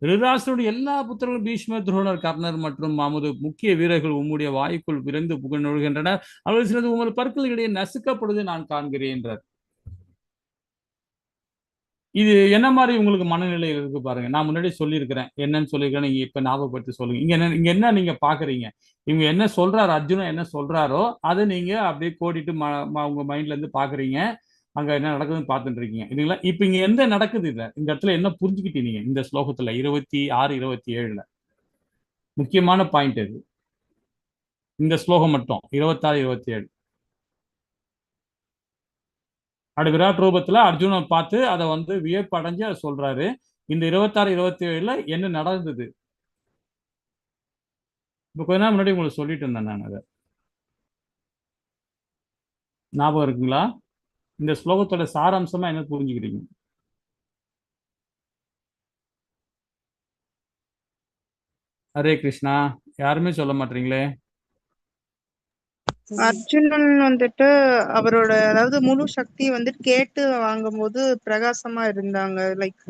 திருதராஷ்டிரனுடைய எல்லா புத்திரர்களும் பீஷ்மர், துரோணர், கர்ணர் மற்றும் அமுது முக்கிய வீரர்கள் உம்முடைய வாய்க்குள் விரைந்து புகழ்கின்றனர். அவர்கள் சிலது உங்கள் பற்களிடையே நசுக்கப்படுவதை நான் காண்கிறேன் என்றார். இது என்ன மாதிரி உங்களுக்கு மனநிலை இருக்கு பாருங்க. நான் முன்னாடி சொல்லியிருக்கிறேன், என்னன்னு சொல்லியிருக்கிறேன், நீங்க இப்ப ஞாபகப்படுத்தி சொல்லுங்க. இங்க என்ன நீங்க பாக்குறீங்க, இவங்க என்ன சொல்றாரு, அர்ஜுனன் என்ன சொல்றாரோ அதை நீங்க அப்படியே கோடிட்டு உங்க மைண்ட்ல இருந்து பாக்குறீங்க. அங்க என்ன நடக்குதுன்னு பார்த்துட்டு இருக்கீங்க இல்லைங்களா? இப்ப இங்க எந்த நடக்குது இல்ல, இந்த இடத்துல என்ன புரிஞ்சுக்கிட்டீங்க இந்த ஸ்லோகத்துல 26, 27 முக்கியமான பாயிண்ட் இது. இந்த ஸ்லோகம் மட்டும் 26, 27 அப்படி விராட் ரூபத்துல அர்ஜுனன் பார்த்து அதை வந்து வியப்படைஞ்சு அதை சொல்றாரு. இந்த 26, 27 என்ன நடந்தது இப்ப கொஞ்ச நாள் முன்னாடி உங்களுக்கு சொல்லிட்டு இருந்தேன் நான். அதை ஞாபகம் இருக்குங்களா? இந்த ஸ்லோகத்தோட சாராம்சமா என்ன புரிஞ்சுக்கிறீங்க? ஹரே கிருஷ்ணா. யாருமே சொல்ல மாட்டீங்களே. அர்ஜுனன் வந்துட்டு அவரோட அதாவது முழு சக்தி வந்துட்டு கேட்டு வாங்கும்போது பிரகாசமா இருந்தாங்க. லைக்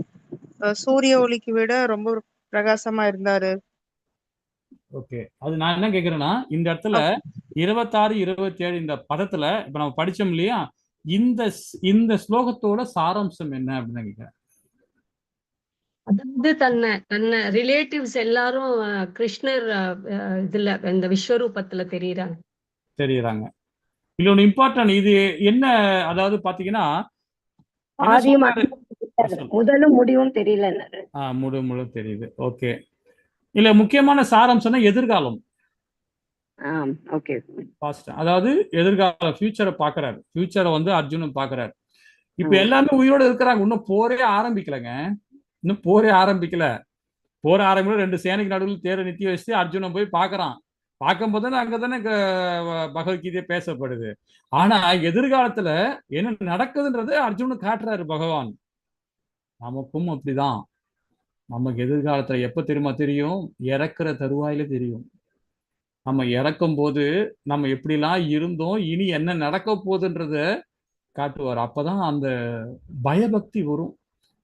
சூரிய ஒளிக்கு விட ரொம்ப பிரகாசமா இருந்தாரு. ஓகே, அது நான் என்ன கேக்குறேன்னா இந்த இடத்துல 26, 27 இந்த பதத்துல இப்ப நம்ம படிச்சோம் இல்லையா, இந்த இந்த ஸ்லோகத்தோட சாராம்சம் என்ன அப்படின்னு கேக்குறேன். அதாவது தன்னை தன்னை ரிலேட்டிவ்ஸ் எல்லாரும் கிருஷ்ணர் இதுல இந்த விஸ்வரூபத்துல தெரியுறாங்க தெரியுறாங்க. இல்ல ஒண்ணு இம்பார்ட்டன்ட் இது என்ன, அதாவது பாத்தீங்கன்னா முதலும் முடிவும் தெரியல. முழு தெரியுது. ஓகே, இல்ல முக்கியமான சாராம்சம்னா எதிர்காலம். அதாவது எதிர்கால ஃபியூச்சரை பாக்குறாரு. ஃபியூச்சரை வந்து அர்ஜுனன் பாக்குறாரு. இப்ப எல்லாமே உயிரோட இருக்கிறாங்க, இன்னும் போரே ஆரம்பிக்கலங்க. இன்னும் போரே ஆரம்பிக்கல. போர் ஆரம்பிக்கல, 2 சேனைக்கு நடுவில் தேரை நிறுத்தி வச்சுட்டு அர்ஜுனன் போய் பாக்குறான். பார்க்கும் போது அங்கதானே பகவத்கீதையே பேசப்படுது. ஆனா எதிர்காலத்துல என்ன நடக்குதுன்றது அர்ஜுனன் காட்டுறாரு பகவான். நமக்கும் அப்படிதான். நமக்கு எதிர்காலத்துல எப்ப தெரியுமா தெரியும்? இறக்குற தருவாயில தெரியும். நம்ம இறக்கும் போது நம்ம எப்படிலாம் இருந்தோம், இனி என்ன நடக்க போகுதுன்றத காட்டுவார். அப்பதான் அந்த பயபக்தி வரும்.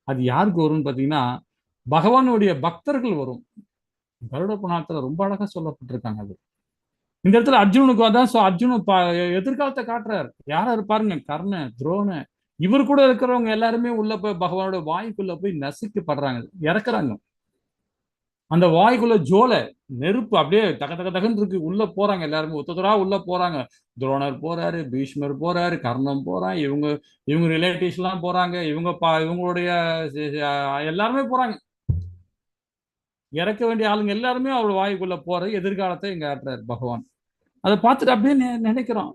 அது யாருக்கு வரும்னு பாத்தீங்கன்னா பகவானுடைய பக்தர்கள் வரும். கருட புராணத்துல ரொம்ப அழகா சொல்லப்பட்டிருக்காங்க அது. இந்த இடத்துல அர்ஜுனனுக்கு அதான். சோ அர்ஜுனன் எதிர்காலத்தை காட்டுறாரு. யாரா இருப்பாருங்க? கர்ண, துரோண, இவர் கூட இருக்கிறவங்க எல்லாருமே உள்ள போய் பகவானோட வாய்க்குள்ள போய் நசுக்கப்படுறாங்க, இறக்குறாங்க. அந்த வாய்க்குள்ள ஜோலை நெருப்பு அப்படியே தக தக தகன்னு இருக்கு. உள்ள போறாங்க எல்லாருமே, ஒத்தொத்தரா உள்ள போறாங்க. துரோணர் போறாரு, பீஷ்மர் போறாரு, கர்ணன் போறான், இவங்க இவங்க ரிலேட்டிவ்ஸ் எல்லாம் போறாங்க, இவங்க இவங்களுடைய எல்லாருமே போறாங்க. இறக்க வேண்டிய ஆளுங்க எல்லாருமே அவர் வாய்க்குள்ள போற எதிர்காலத்தை இங்க காட்டுறாரு பகவான். அதை பார்த்துட்டு அப்படியே நினைக்கிறோம்,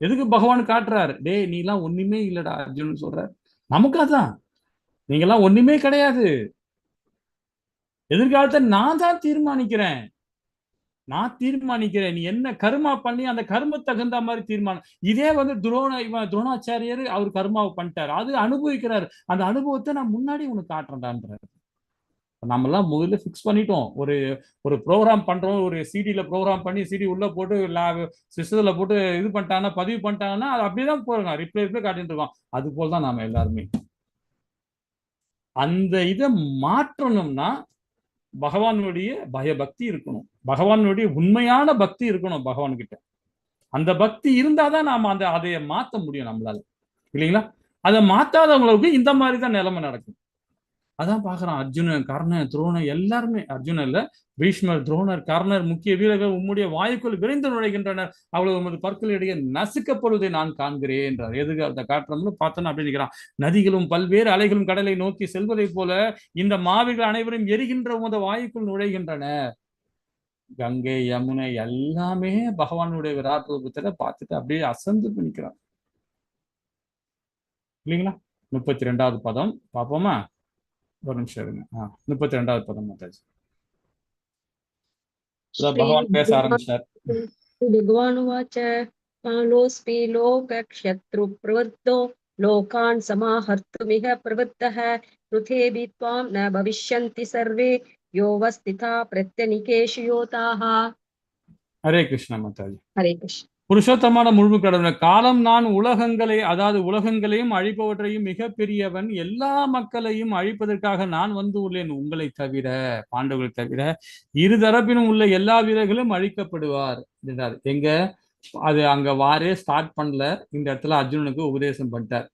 எதுக்கு பகவான் காட்டுறாரு? டேய், நீ எல்லாம் ஒண்ணுமே இல்லடா அர்ஜுனன் சொல்றாரு. நமக்கு அதான், நீங்க எல்லாம் ஒண்ணுமே கிடையாது, எதிர்காலத்தை நான் தான் தீர்மானிக்கிறேன், நான் தீர்மானிக்கிறேன். நீ என்ன கர்மா பண்ணி அந்த கர்ம தகுந்த மாதிரி தீர்மானம். இதே வந்து துரோணாச்சாரியர் அவர் கர்மாவை பண்ணிட்டாரு, அது அனுபவிக்கிறாரு. அந்த அனுபவத்தை நான் முன்னாடி உனக்கு காட்டுறேன்டான்றாரு. நம்மெல்லாம் முதல்ல ஃபிக்ஸ் பண்ணிட்டோம். ஒரு ஒரு ப்ரோக்ராம் பண்றோம், ஒரு சிடியில ப்ரோக்ராம் பண்ணி சிடி உள்ள போட்டு சிஸ்டத்துல போட்டு இது பண்ணிட்டாங்கன்னா, பதிவு பண்ணிட்டாங்கன்னா அது அப்படியே தான் போறாங்க, ரிப்ளை ரிப்ளை காட்டிட்டு இருக்கோம். அது போலதான் நாம எல்லாருமே. அந்த இதை மாற்றணும்னா பகவானுடைய பயபக்தி இருக்கணும், பகவானுடைய உண்மையான பக்தி இருக்கணும் பகவான் கிட்ட. அந்த பக்தி இருந்தாதான் நாம அந்த அதைய மாத்த முடியும் நம்மளால, இல்லைங்களா? அதை மாத்தாதவங்களுக்கு இந்த மாதிரிதான் நிலைமை நடக்கும். அதான் பாக்குறான் அர்ஜுனன், கர்ணன், துரோணன் எல்லாருமே. அர்ஜுனன் இல்ல, பீஷ்மர், துரோணர், கர்ணர், முக்கிய வீரர்கள் உம்முடைய வாயுக்குள் விரைந்து நுழைகின்றனர், அவ்வளவு உமது பற்களிடையே நசுக்கப்படுவதை நான் காண்கிறேன் என்றார். எதுக்கு அந்த காட்டுறோம்னு பார்த்தோன்னு அப்படின்னு நிற்கிறான். நதிகளும் பல்வேறு அலைகளும் கடலை நோக்கி செல்வதை போல இந்த மாவீர்கள் அனைவரும் எரிகின்ற உமது வாயுக்குள் நுழைகின்றனர். கங்கை, யமுனை எல்லாமே பகவானுடைய விராட் ரூபத்துல பார்த்துட்டு அப்படியே அசந்து நிற்கிறான், இல்லைங்களா? 32வது பதம் பார்ப்போமா? ஒரு நிமிஷம் இருங்க. 32வது பதம் மாதாஜி. பகவான் பேச ஆரம்பிச்சார். பகவானுவாச்ச காலோஸ்மி லோகக்ஷத்ரு பிரவர்த்தோ லோகான் சமாஹர்த்துமிக பிரவர்த்தः ருதேபி த்வாம் ந பவிஷ்யந்தி சர்வே யோவஸ்திதா பிரத்யனிகேஷு யோதாஹ. ஹரே கிருஷ்ணா மாதாஜி. ஹரே கிருஷ்ணா. புருஷோத்தமான முழு கடவுளே, காலம் நான் உலகங்களை, அதாவது உலகங்களையும் அழிப்பவற்றையும் மிக பெரியவன், எல்லா மக்களையும் அழிப்பதற்காக நான் வந்து உள்ளேன், உங்களை தவிர, பாண்டவர்களை தவிர இருதரப்பினும் உள்ள எல்லா வீரர்களும் அழிக்கப்படுவார் என்றார். எங்க அது அங்க வாரே ஸ்டார்ட் பண்ணல, இந்த இடத்துல அர்ஜுனனுக்கு உபதேசம் பண்ணிட்டார்.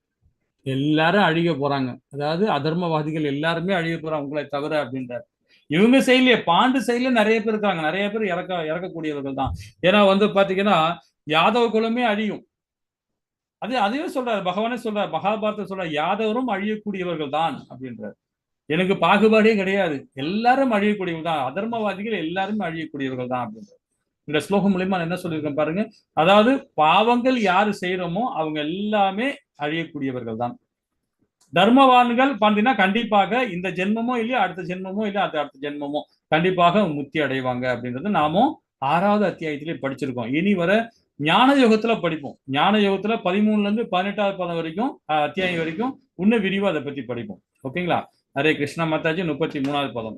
எல்லாரும் அழிக்க போறாங்க, அதாவது அதர்மவாதிகள் எல்லாருமே அழிய போறாங்க உங்களை தவிர அப்படின்றார். இவங்க சைட்லயே, பாண்டு சைட்ல நிறைய பேர் இருக்காங்க, நிறைய பேர் இறக்கக்கூடியவர்கள் தான். ஏன்னா வந்து பாத்தீங்கன்னா யாதவ குலமே அழியும். அது அதையும் சொல்றாரு பகவானே சொல்றாரு, மகாபாரதம் சொல்றாரு, யாதவரும் அழியக்கூடியவர்கள் தான் அப்படின்றார். எனக்கு பாகுபாடே கிடையாது, எல்லாரும் அழியக்கூடியவர்கள் தான், அதர்மவாதிகள் எல்லாருமே அழியக்கூடியவர்கள் தான் அப்படின்றார். இந்த ஸ்லோகம் மூலியமா நான் என்ன சொல்லியிருக்கேன் பாருங்க, அதாவது பாவங்கள் யாரு செய்யறோமோ அவங்க எல்லாமே அழியக்கூடியவர்கள் தான். தர்மவான்கள் பார்த்தீங்கன்னா கண்டிப்பாக இந்த ஜென்மமோ இல்லையோ அடுத்த ஜென்மமோ இல்லையோ அது அடுத்த ஜென்மமோ கண்டிப்பாக முக்தி அடைவாங்க அப்படின்றது நாமும் 6வது அத்தியாயத்திலே படிச்சிருக்கோம். இனி வர ஞான யோகத்துல படிப்போம். ஞான யோகத்துல 13ல இருந்து 18வது பதம் வரைக்கும் அத்தியாயம் வரைக்கும் இன்னும் விரிவா அதை பத்தி படிப்போம். ஓகேங்களா? ஹரே கிருஷ்ணா மாதாஜி. 33வது பதம்.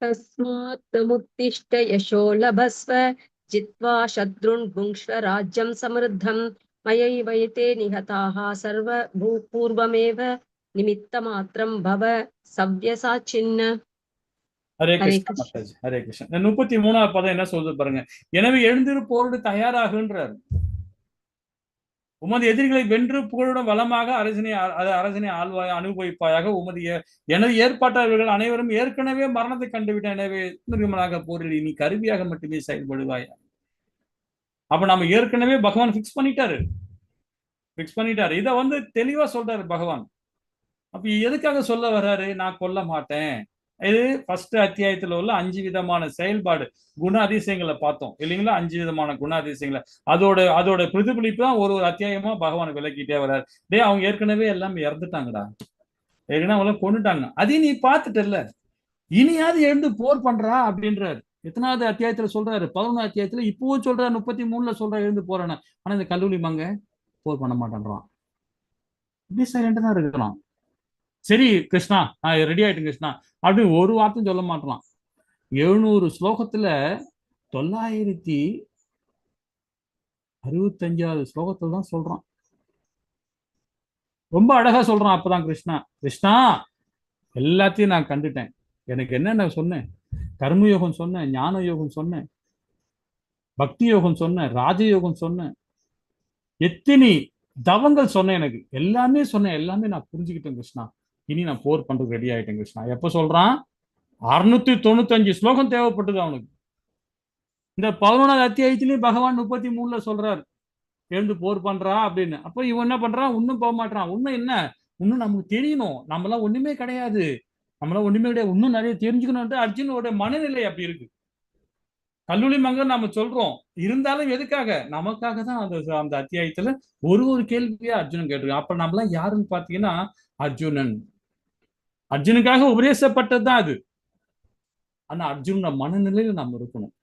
தஸ்மாத் முத்திஷ்ட யசோ லபஸ்வ ஜித்வா சத்ருன் புங்ஷ்வ ராஜ்யம் சமிருத்தம் மயைவைதே நிஹதாஹ சர்வ பூர்வமேவ நிமித்தமாத்திரம் பவ சவ்யசாச்சின்ன. ஹரே ஹரே கிருஷ்ணா கிருஷ்ணா. மாதாஜி. ஹரே கிருஷ்ணா. இந்த 33வது பதம் என்ன சொல்றது பாருங்க. எனவே எழுந்திரு, போரோடு தயாராகுன்றார். உமது எதிரிகளை வென்று புகழுடன் வளமாக அரசனை ஆழ்வாய் அனுபவிப்பாயாக. உமது எனது ஏற்பாட்டாளர்கள் அனைவரும் ஏற்கனவே மரணத்தை கண்டுவிட்ட, எனவே மிருகமனாக போரில் நீ கருவியாக மட்டுமே செயல்படுவாய். அப்ப நாம ஏற்கனவே பகவான் பிக்ஸ் பண்ணிட்டாரு. இதை வந்து தெளிவா சொல்றாரு பகவான். அப்ப எதுக்காக சொல்ல வர்றாரு? நான் கொல்ல மாட்டேன். இது ஃபர்ஸ்ட் அத்தியாயத்துல உள்ள 5 விதமான செயல்பாடு குண அதிசயங்களை பார்த்தோம் இல்லைங்களா? 5 விதமான குண அதிசயங்களை அதோட அதோட பிரதிபலிப்பு தான் ஒரு ஒரு அத்தியாயமா பகவான் விளக்கிட்டே வர்றாரு. டேய், அவங்க ஏற்கனவே எல்லாம் இறந்துட்டாங்கடா, ஏற்கனவே அவங்கள கொன்னுட்டாங்க, அதையும் நீ பார்த்துட்டல்ல, இனியாவது எழுந்து போர் பண்றா அப்படின்றாரு. எத்தனாவது அத்தியாயத்துல சொல்றாரு? 11 அத்தியாயத்துல. இப்பவும் சொல்றாரு, 33ல சொல்றாரு எழுந்து போறான்னு. ஆனா இந்த கல்லூரி மங்க போர் பண்ண மாட்டேன்றான், இப்படி சைலண்டா தான் இருக்கிறான். சரி கிருஷ்ணா, நான் ரெடி ஆயிட்டேன் கிருஷ்ணா அப்படின்னு ஒரு வார்த்தையும் சொல்ல மாட்டான். 700 ஸ்லோகத்துல 965வது ஸ்லோகத்துல தான் சொல்றான். ரொம்ப அழகா சொல்றான். அப்பதான் கிருஷ்ணா, கிருஷ்ணா எல்லாத்தையும் நான் கண்டுட்டேன், எனக்கு என்னென்ன சொன்னேன், கர்மயோகம் சொன்னேன், ஞான யோகம் சொன்னேன், பக்தி யோகம் சொன்னேன், ராஜயோகம் சொன்னேன், எத்தனை தவங்கள் சொன்னேன், எனக்கு எல்லாமே சொன்னேன், எல்லாமே நான் புரிஞ்சுக்கிட்டேன் கிருஷ்ணா. இனி நான் போர் பண்றதுக்கு ரெடி ஆயிட்டேன் கிருஷ்ணா. எப்ப சொல்றான்? 695 ஸ்லோகம் தேவைப்பட்டது அவனுக்கு. இந்த 11வது அத்தியாயத்திலையும் பகவான் 33ல சொல்றார், எழுந்து போர் பண்றா அப்படின்னு. அப்ப இவன் என்ன பண்றான்? இன்னும் போக மாட்டான். இன்னும் என்ன, இன்னும் நமக்கு தெரியணும், நம்மளாம் ஒண்ணுமே கிடையாது, நம்மளாம் ஒண்ணுமே கிடையாது, இன்னும் நிறைய தெரிஞ்சுக்கணும்ட்டு அர்ஜுனோட மனநிலை அப்படி இருக்கு. கல்லூரி மங்க நாம சொல்றோம், இருந்தாலும் எதுக்காக? நமக்காக தான் அந்த அந்த அத்தியாயத்துல ஒரு ஒரு கேள்வியா அர்ஜுனன் கேட்டிருக்கான். அப்ப நம்மளாம் யாருன்னு பாத்தீங்கன்னா அர்ஜுனன். அர்ஜுனுக்காக உபதேசப்பட்டதுதான் அது. ஆனா அர்ஜுனோட மனநிலையில நம்ம இருக்கணும்.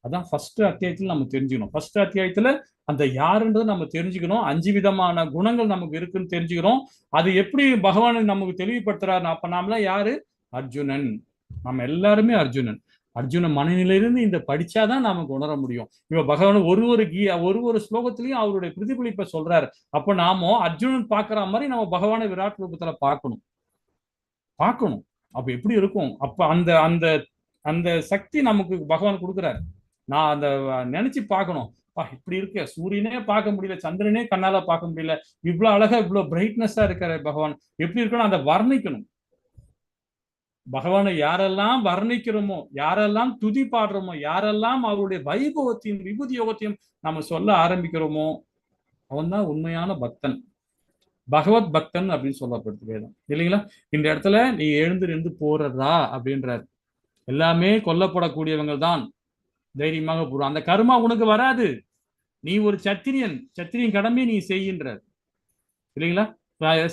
அதான் ஃபர்ஸ்ட் அத்தியாயத்துல நம்ம தெரிஞ்சுக்கணும். ஃபர்ஸ்ட் அத்தியாயத்துல அந்த யாருன்றது நம்ம தெரிஞ்சுக்கணும். 5 விதமான குணங்கள் நமக்கு இருக்குன்னு தெரிஞ்சுக்கிறோம். அது எப்படி பகவான் நமக்கு தெளிவுபடுத்துறாரு? அப்ப நாமெல்லாம் யாரு? அர்ஜுனன். நம்ம எல்லாருமே அர்ஜுனன். அர்ஜுன மனநிலையிலிருந்து இந்த படிச்சாதான் நமக்கு உணர முடியும். இப்ப பகவான் ஒரு ஒரு ஒரு ஒரு ஸ்லோகத்திலையும் அவருடைய பிரதிபலிப்பை சொல்றாரு. அப்ப நாம அர்ஜுனன் பாக்குற மாதிரி நம்ம பகவானை விராட் ரூபத்துல பார்க்கணும் பார்க்கணும். அப்ப எப்படி இருக்கும்? அப்ப அந்த அந்த அந்த சக்தி நமக்கு பகவான் கொடுக்குறாரு. நான் அந்த நினைச்சு பார்க்கணும். இப்படி இருக்க, சூரியனே பார்க்க முடியல, சந்திரனே கண்ணால பார்க்க முடியல, இவ்வளவு அழகா இவ்வளவு பிரைட்னஸா இருக்காரு பகவான், எப்படி இருக்கணும் அதை வர்ணிக்கணும். பகவானை யாரெல்லாம் வர்ணிக்கிறோமோ, யாரெல்லாம் துதி பாடுறோமோ, யாரெல்லாம் அவருடைய வைபவத்தையும் விபூதி யோகத்தையும் நம்ம சொல்ல ஆரம்பிக்கிறோமோ, அவன் தான் உண்மையான பக்தன், பகவத் பக்தன் அப்படின்னு சொல்லப்படுது வேதம், இல்லைங்களா? இந்த இடத்துல நீ எழுந்து நின்று போறதா அப்படின்றாரு. எல்லாமே கொல்லப்படக்கூடியவங்க தான் தைரியமாக போறோம். அந்த கர்மா உனக்கு வராது. நீ ஒரு சத்திரியன், சத்திரியன் கடமையை நீ செய்கின்றார், இல்லைங்களா?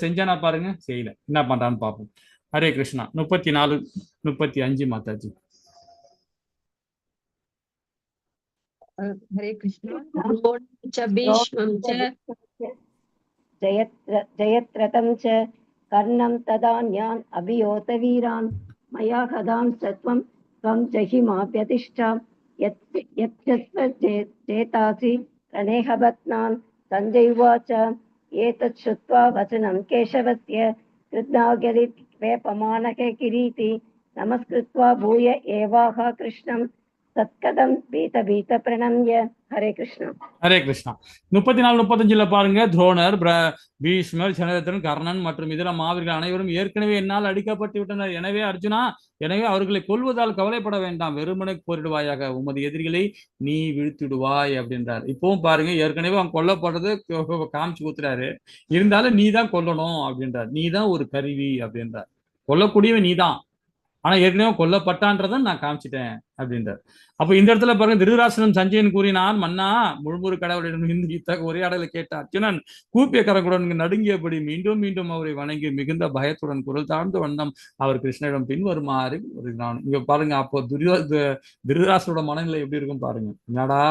செஞ்சானா பாருங்க, செய்யல, என்ன பண்றான்னு பார்ப்போம். ஹரே கிருஷ்ணா. 34 35 மாதாஜி. ஹரே கிருஷ்ணா. ஜயத்ரதம் ச கர்ணம் ததான்யான் அபியோத வீரான் மயா ஹதாம் சத்வம் த்வம் ஜஹிமா பிரதிஷ்டாம் யத்யஸ்வ சேதாசி ரணேஹபத்னான். சஞ்சய் உவாச ஏதத் ஸ்ருத்வா வசனம் கேசவஸ்ய கிருத்னாகரி வேபமானக கிரீதி நமஸ்கிருத்வா பூய ஏவாஹ கிருஷ்ணம் சத்கதம் பீத பீத பிரணம்ய. ஹரே கிருஷ்ணா. ஹரே கிருஷ்ணா. 34 35 பாருங்க. துரோணர், பீஷ்மர், ஜனதன், கர்ணன் மற்றும் இதர மாவீரர்கள் அனைவரும் ஏற்கனவே என்னால் அடிக்கப்பட்டு விட்டனர். எனவே அர்ஜுனா, எனவே அவர்களை கொல்வதால் கவலைப்பட வேண்டாம், வெறுமனே போரிடுவாயாக, உமது எதிரிகளை நீ வீழ்த்திடுவாய் அப்படின்றார். இப்பவும் பாருங்க, ஏற்கனவே அவன் கொல்லப்படுறது காமிச்சு குத்துறாரு, இருந்தாலும் நீ தான் கொல்லணும் அப்படின்றார். நீ தான் ஒரு கருவி அப்படின்றார். கொல்லக்கூடியவன் நீ தான், ஆனா ஏற்கனவே கொல்லப்பட்டான்றதை நான் காமிச்சிட்டேன் அப்படின்றார். அப்ப இந்த இடத்துல பாருங்க, திருதராஷ்டிரன் சஞ்சயன் கூறினான், மன்னா, முழுமுறு கடவுளிடம் இருந்து இத்தகைய உரையாடலை கேட்ட அர்ஜுனன் கூப்பிய கரங்குடன் நடுங்கியபடி மீண்டும் மீண்டும் அவரை வணங்கி மிகுந்த பயத்துடன் குரல் தாழ்ந்து வண்ணம் அவர் கிருஷ்ணரிடம் பின்வருமாறு கூறினான். இங்க பாருங்க, அப்போ திருதராஷ்டிரோட மனநிலை எப்படி இருக்கும் பாருங்க. என்னடா,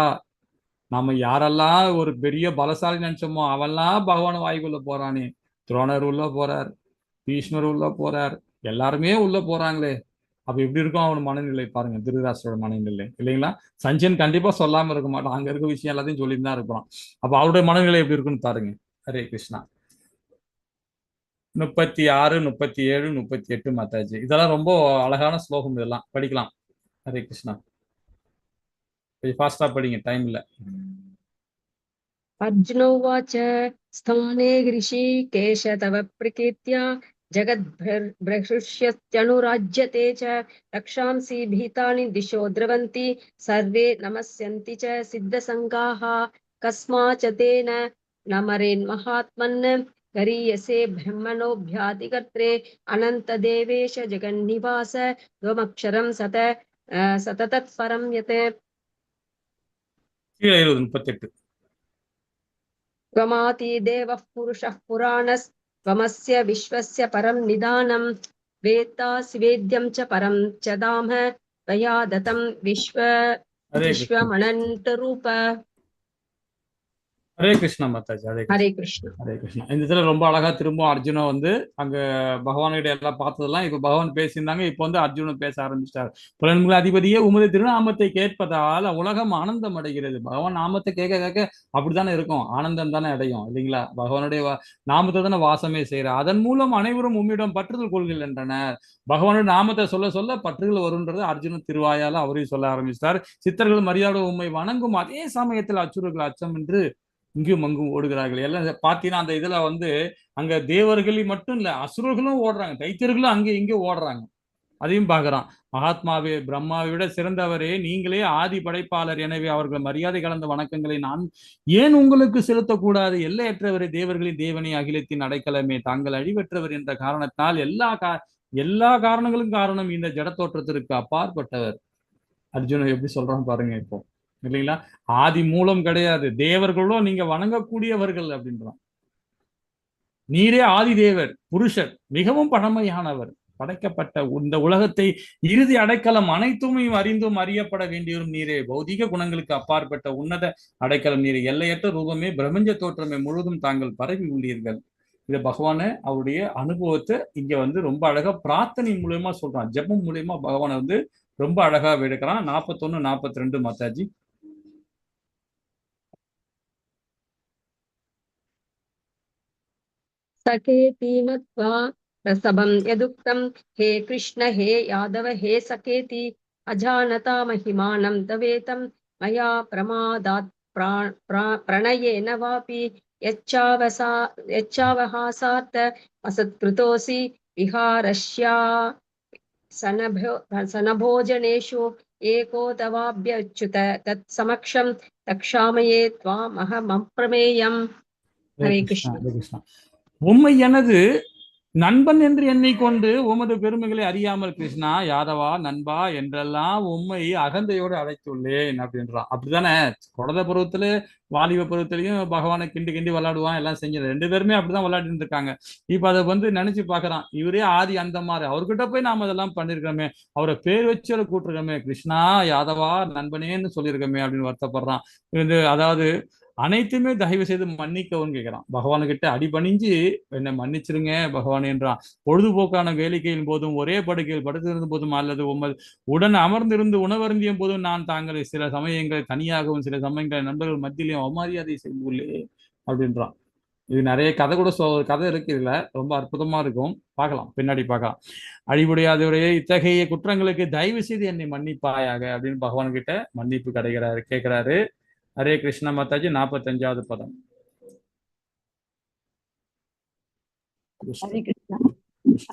நாம யாரெல்லாம் ஒரு பெரிய பலசாலி நினைச்சோமோ அவெல்லாம் பகவான் வாய்க்குள்ள போறானே, துரோணர் உள்ள போறார், பீஷ்மர் உள்ள போறார், எல்லாருமே உள்ள போறாங்களே, அப்ப எப்படி இருக்கும் அவன் மனநிலை பாருங்க, திருதராஷ்டிரோட மனநிலை, இல்லைங்களா? சஞ்சயன் கண்டிப்பா சொல்லாம இருக்க மாட்டான், அங்க இருக்க விஷயம் எல்லாத்தையும் சொல்லிட்டு தான் இருப்பான். அப்ப அவருடைய மனநிலை எப்படி இருக்குன்னு பாருங்க. ஹரே கிருஷ்ணா. 36 37 38 மாதாஜி. இதெல்லாம் ரொம்ப அழகான ஸ்லோகம், இதெல்லாம் படிக்கலாம். ஹரே கிருஷ்ணா. கொஞ்சம் ஃபாஸ்டா படிங்க, டைம் இல்ல. அர்ஜுனோவாச்ச ஸ்தானே ரிஷிகேஷ தவ பிரகீர்த்தியா ஜகத்பிரஹ்ருஷ்யத்யனுராஜ்யதே ச ரக்ஷாம்சி பீதானி திசோ द्रवन्ति சர்வே நமஸ்யந்தி ச சித்தசங்காः கஸ்மாச்ச தேன நமரேன் மகாத்மன் கரீயசே பிரம்மணோभ्याதிகர்த்ரே அனந்த தேவேஷ ஜெகன்னிவாச துவமக்ஷரம் சத சததத்பரம் யத். கீழே 20 38. त्वमाति देवः पुरुषः पुराणस्त्वमस्य विश्वस्य परं निदानं वेत्तासि वेद्यं च परं च धाम त्वया दत्तं विश्व ஹரே கிருஷ்ணா. विश्वमनन्तरूप. ஹரே கிருஷ்ணா மாதாஜி. ஹரே ஹரே கிருஷ்ணா. ஹரே கிருஷ்ணா. இந்த இதுல ரொம்ப அழகா திரும்ப அர்ஜுனா வந்து அங்க பகவான்கிட்ட எல்லாம் பார்த்ததெல்லாம் இப்ப பகவான் பேசியிருந்தாங்க. இப்ப வந்து அர்ஜுனன் பேச ஆரம்பிச்சிட்டார். புலன்கள் அதிபதியே, உமது திருநாமத்தை கேட்பதால் உலகம் ஆனந்தம் அடைகிறது. பகவான் நாமத்தை கேட்க கேட்க அப்படித்தானே இருக்கும், ஆனந்தம் தானே அடையும் இல்லைங்களா? பகவானுடைய நாமத்தை தானே வாசமே செய்யற. அதன் மூலம் அனைவரும் உம்மிடம் பற்றுதல் கொள்கின்றனர். பகவானுடைய நாமத்தை சொல்ல சொல்ல பற்றுகள் வரும்ன்றது அர்ஜுனன் திருவாயால அவரையும் சொல்ல ஆரம்பிச்சிட்டார். சித்தர்கள் மரியாதை உம்மை வணங்கும் அதே சமயத்தில் அச்சுறுகள் அச்சம் என்று இங்கும் அங்கும் ஓடுகிறார்கள். எல்லாம் பார்த்தீங்கன்னா அந்த இதுல வந்து அங்க தேவர்கள் மட்டும் இல்ல, அசுரர்களும் ஓடுறாங்க, தைத்தியர்களும் அங்கே இங்கே ஓடுறாங்க. அதையும் பார்க்கிறான். மகாத்மாவே, பிரம்மாவை விட சிறந்தவரே, நீங்களே ஆதி படைப்பாளர். எனவே அவர்கள் மரியாதை கலந்த வணக்கங்களை நான் ஏன் உங்களுக்கு செலுத்தக்கூடாது? எல்லையற்றவரே, தேவர்களின் தேவனே, அகிலத்தின் அடைக்கலமே, தாங்கள் அழிவற்றவர் என்ற காரணத்தால் எல்லா காரணங்களும் காரணம் இந்த ஜடத்தோற்றத்திற்கு அப்பாற்பட்டவர். அர்ஜுனன் எப்படி சொல்றான் பாருங்க இப்போ இல்லைங்களா? ஆதி மூலம் கிடையாது, தேவர்களும் நீங்க வணங்கக்கூடியவர்கள் அப்படின்றான். நீரே ஆதி தேவர், புருஷர், மிகவும் பழமையானவர், படைக்கப்பட்ட இந்த உலகத்தை இறுதி அடைக்கலம் அனைத்தும் அறிந்தும் அறியப்பட வேண்டியவரும் நீரே. பௌதிக குணங்களுக்கு அப்பாற்பட்ட உன்னத அடைக்கலம் நீரே. எல்லையற்ற ரூபமே, பிரபஞ்ச தோற்றமே முழுவதும் தாங்கள் பரவி உள்ளீர்கள். இதை பகவான அவருடைய அனுபவத்தை இங்க வந்து ரொம்ப அழகா பிரார்த்தனை மூலியமா சொல்றான். ஜெபம் மூலியமா பகவானை வந்து ரொம்ப அழகா எடுக்கிறான். 41 42 மாதாஜி. सखेति मत्वा प्रसभं यदुक्तं हे कृष्ण हे यादव हे सखेति अजानता महिमानं तवेतं मया प्रमादात् प्रणयेन वापि यच्चावहासात् असत्कृतोऽसि विहारस्या सनभोजनेषु एको तवाभ्यच्युत तत्समक्षं तक्षामये त्वामहमप्रमेयम्. ஹரே கிருஷ்ணா. ஹரே கிருஷ்ணா. உம்மை எனது நண்பன் என்று எண்ணிக்கொண்டு உமது பெருமைகளை அறியாமல் கிருஷ்ணா, யாதவா, நண்பா என்றெல்லாம் உம்மை அகந்தையோடு அழைத்துள்ளேன் அப்படின்றான். அப்படித்தானே குழந்தை பருவத்துல வாலிப பருவத்திலையும் பகவானை கிண்டி கிண்டி விளையாடுவான், எல்லாம் செஞ்சு ரெண்டு பேருமே அப்படிதான் விளையாடிட்டு இருக்காங்க. இப்ப அதை வந்து நினைச்சு பாக்குறான், இவரே ஆதி அந்த மாதிரி, அவர்கிட்ட போய் நாம அதெல்லாம் பண்ணிருக்கோமே, அவரை பேர் வச்சு அவரை கூட்டிருக்கோமே, கிருஷ்ணா யாதவா நண்பனேன்னு சொல்லியிருக்கோமே அப்படின்னு வருத்தப்படுறான். இது அதாவது அனைத்துமே தயவு செய்து மன்னிக்கவும் கேட்கிறான். பகவானுக்கிட்ட அடிபணிஞ்சு என்னை மன்னிச்சிருங்க பகவான் என்றான். பொழுதுபோக்கான வேலிக்கையின் போதும் ஒரே படுக்கையில் படுத்திருந்த போதும் அல்லது உமது உடன் அமர்ந்திருந்து உணவருந்திய போதும் நான் தாங்களை சில சமயங்களை தனியாகவும் சில சமயங்களை நண்பர்கள் மத்தியிலையும் அவமரியாதை செய்துள்ளே அப்படின்றான். இது நிறைய கதை கூட கதை இருக்கு இதுல, ரொம்ப அற்புதமா இருக்கும், பார்க்கலாம், பின்னாடி பார்க்கலாம். அழிவுடையாதவரையே இத்தகைய குற்றங்களுக்கு தயவு செய்து என்னை மன்னிப்பாயாக அப்படின்னு பகவான் கிட்ட மன்னிப்பு கிடைக்கிறாரு, கேட்கிறாரு. ஹரே கிருஷ்ணா மாதாஜி. 45வது பதம். ஹரே கிருஷ்ணா.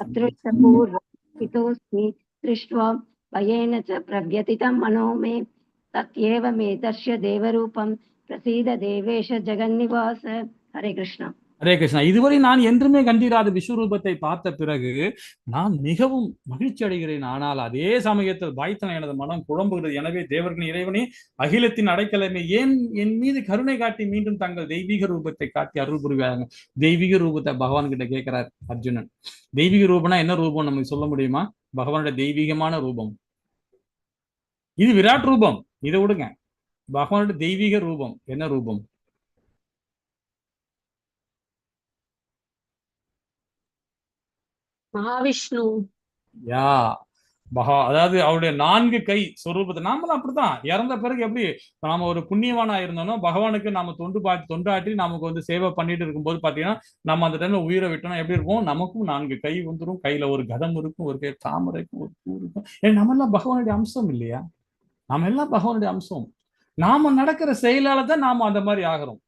அத்ருஷ்டபூர்வஸ்மி திருஷ்ட்வா பயேன ச பிரவ்யதிதம் மனோ மே தத்யேவ மே தர்ஷ்ய தேவரூபம் பிரசீத தேவேஷ ஜெகன்னிவாச. ஹரே கிருஷ்ணா. ஹரே கிருஷ்ணா. இதுவரை நான் என்றுமே கண்டிராத விஸ்வரூபத்தை பார்த்த பிறகு நான் மிகவும் மகிழ்ச்சி அடைகிறேன். ஆனால் அதே சமயத்தில் பயத்தன எனது மனம் குழம்புகிறது. எனவே தேவர்களின் இறைவனே, அகிலத்தின் அடைக்கலமே, ஏன் என் மீது கருணை காட்டி மீண்டும் தங்கள் தெய்வீக ரூபத்தை காட்டி அருள் புரிவாங்க. தெய்வீக ரூபத்தை பகவான் கிட்ட கேட்கிறார் அர்ஜுனன். தெய்வீக ரூபம்னா என்ன ரூபம் நமக்கு சொல்ல முடியுமா? பகவானுடைய தெய்வீகமான ரூபம் இது விராட் ரூபம், இதை விடுங்க. பகவானுடைய தெய்வீக ரூபம் என்ன ரூபம்? மகாவிஷ்ணு. யா மகா, அதாவது அவருடைய 4 கை சொரூபத்தை நாமெல்லாம் அப்படித்தான் இறந்த பிறகு எப்படி நாம ஒரு புண்ணியவானா இருந்தோம்னா பகவானுக்கு நாம தொண்டாற்றி நமக்கு வந்து சேவை பண்ணிட்டு இருக்கும்போது பாத்தீங்கன்னா நம்ம அந்த டைம்ல உயிரை விட்டோம்னா எப்படி இருக்கும்? நமக்கும் 4 கை வந்துடும், கையில ஒரு கதம் இருக்கும், ஒரு கை தாமரை இருக்கும், ஒரு பூ இருக்கும். ஏன்னா நம்ம எல்லாம் பகவானுடைய அம்சம் இல்லையா? நாம எல்லாம் பகவானுடைய அம்சம். நாம நடக்கிற செயலால தான் நாம அந்த மாதிரி ஆகிறோம்.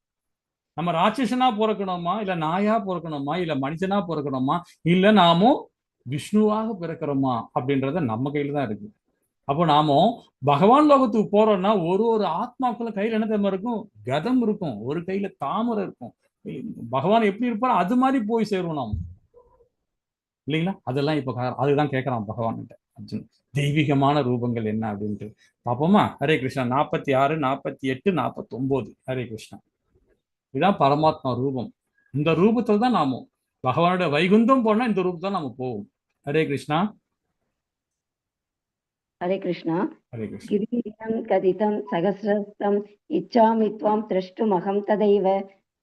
நம்ம ராட்சசனா பிறக்கணுமா, இல்ல நாயா பிறக்கணுமா, இல்ல மனுஷனா பிறக்கணுமா, இல்ல நாமும் விஷ்ணுவாக பிறக்கிறோமா அப்படின்றத நம்ம கையில தான் இருக்கு. அப்போ நாம பகவான் லோகத்துக்கு போறோம்னா ஒரு ஒரு ஆத்மாக்குள்ள கையில என்ன தெரியுமா இருக்கும்? கதம் இருக்கும், ஒரு கையில தாமரை இருக்கும். பகவான் எப்படி இருப்பாரோ அது மாதிரி போய் சேருவோம் நாம, இல்லைங்களா? அதெல்லாம் இப்ப அதுதான் கேட்கறான் பகவான் கிட்ட அர்ஜுன், தெய்வீகமான ரூபங்கள் என்ன அப்படின்ட்டு பாப்போமா? ஹரே கிருஷ்ணா. 46 48 49. ஹரே கிருஷ்ணா. இதுதான் பரமாத்மா ரூபம். இந்த ரூபத்துல தான் நாம பகவானோட வைகுந்தம் போனா இந்த ரூபத்தான் நாம போவோம். ஹரே கிருஷ்ணா. ஹரே கிருஷ்ணா. ஹரே கிருஷ்ணா. கிரீடம் கதிதம் சகசிரஸ்தம் இச்சாமி த்வாம் திரஷ்டுமகம் ததைவ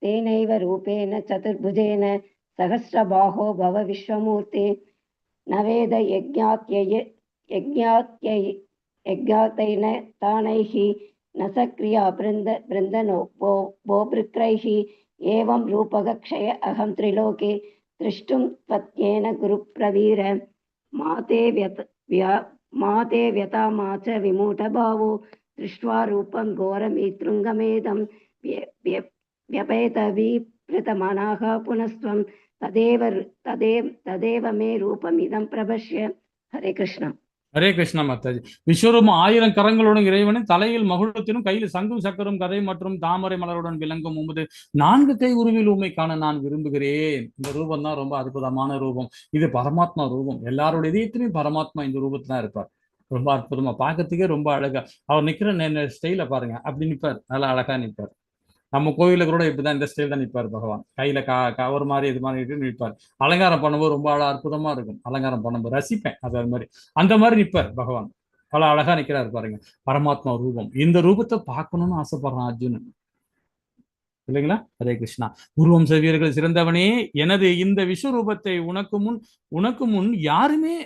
தேனைவ ரூபேண சதுர்புஜேன சகஸ்ரபாஹோ பவ விஸ்வமூர்த்தி நவேத யஜ்ஞாத்யய யஜ்ஞாத்யை யஜ்ஞாத்தைன தானைः ந சக்ரியா பிருந்த பிருந்தனோ போ போபிருக்ரைः ஏவம் ரூபகக்ஷய அகம் திரிலோகே திருஷ்டும் त्वत्येन குருப்பிரவீர மாதே व्यत व्या மாதே व्यथा मा च विमूढभावो दृष्ट्वा रूपं घोरमीतृङ्गमेदं व्यपेतविपृतमनाः पुनस्त्वं तदेव तदेव तदेव मे रूपमिदं प्रपश्य. ஹரே கிருஷ்ணா. ஹரே கிருஷ்ணா மாதாஜி. விஸ்வரூபம் 1000 கரங்களுடன் இறைவனை தலையில் மகுடத்திலும் கையில் சங்கும் சக்கரம் கதை மற்றும் தாமரை மலருடன் விளங்கும் உமது 4 கை உருவில் உம்மை காண நான் விரும்புகிறேன். இந்த ரூபம் தான் ரொம்ப அற்புதமான ரூபம். இது பரமாத்மா ரூபம். எல்லாருடைய இதயத்திலையும் பரமாத்மா இந்த ரூபத்துல தான் இருப்பார். ரொம்ப அற்புதமா பார்க்கறதுக்கே ரொம்ப அழகா அவர் நிக்கிற ஸ்டைல பாருங்க, அப்படி நிற்பார், நல்லா அழகா நிற்பார். நம்ம கோவிலுக்கு கூட இப்படிதான் இந்த ஸ்டைல் தான் நிற்பார் பகவான். கையில கவர் மாதிரி இது மாதிரி நிற்பார். அலங்காரம் பண்ணும்போது ரொம்ப அற்புதமா இருக்கும். அலங்காரம் பண்ணும்போது ரசிப்பேன். அது மாதிரி அந்த மாதிரி நிற்பார் பகவான். பல அழகா நிற்கிறார் பாருங்க. பரமாத்மா ரூபம். இந்த ரூபத்தை பார்க்கணும்னு ஆசைப்படுறான் அர்ஜுனன், இல்லைங்களா? ஹரே கிருஷ்ணா. உருவம் செவியர்கள் சிறந்தவனே, எனது இந்த விஸ்வரூபத்தை உனக்கு முன் யாருமே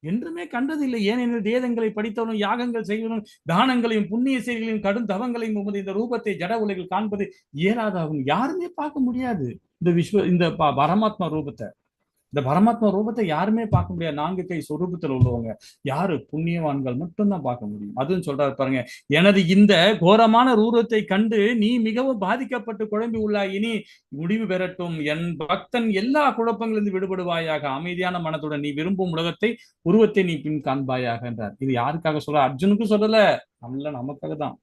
என்றுமே கண்டதில்லை. ஏனெனில் வேதங்களை படித்தவனும் யாகங்கள் செய்வனும் தானங்களையும் புண்ணிய செயல்களையும் கடும் தவங்களையும் உமது இந்த ரூபத்தை ஜட உலகில் காண்பது இயலாதாகும். யாருமே பார்க்க முடியாது இந்த இந்த பரமாத்மா ரூபத்தை. இந்த பரமாத்மா ரூபத்தை யாருமே பார்க்க முடியாது. 4 கை சொரூபத்தில் உள்ளவங்க யாரு? புண்ணியவான்கள் மட்டும்தான் பார்க்க முடியும். அதுவும் சொல்றாரு பாருங்க, எனது இந்த கோரமான ரூபத்தை கண்டு நீ மிகவும் பாதிக்கப்பட்டு குழம்பி உள்ளாய். இனி முடிவு பெறட்டும். என் பக்தன் எல்லா குழப்பங்களிலிருந்து விடுபடுவாயாக. அமைதியான மனத்துடன் நீ விரும்பும் உலகத்தை உருவத்தை நீ பின் காண்பாயாக என்றார். இது யாருக்காக சொல்ற? அர்ஜுனுக்கும் சொல்லல, நம்மள நமக்காக தான்.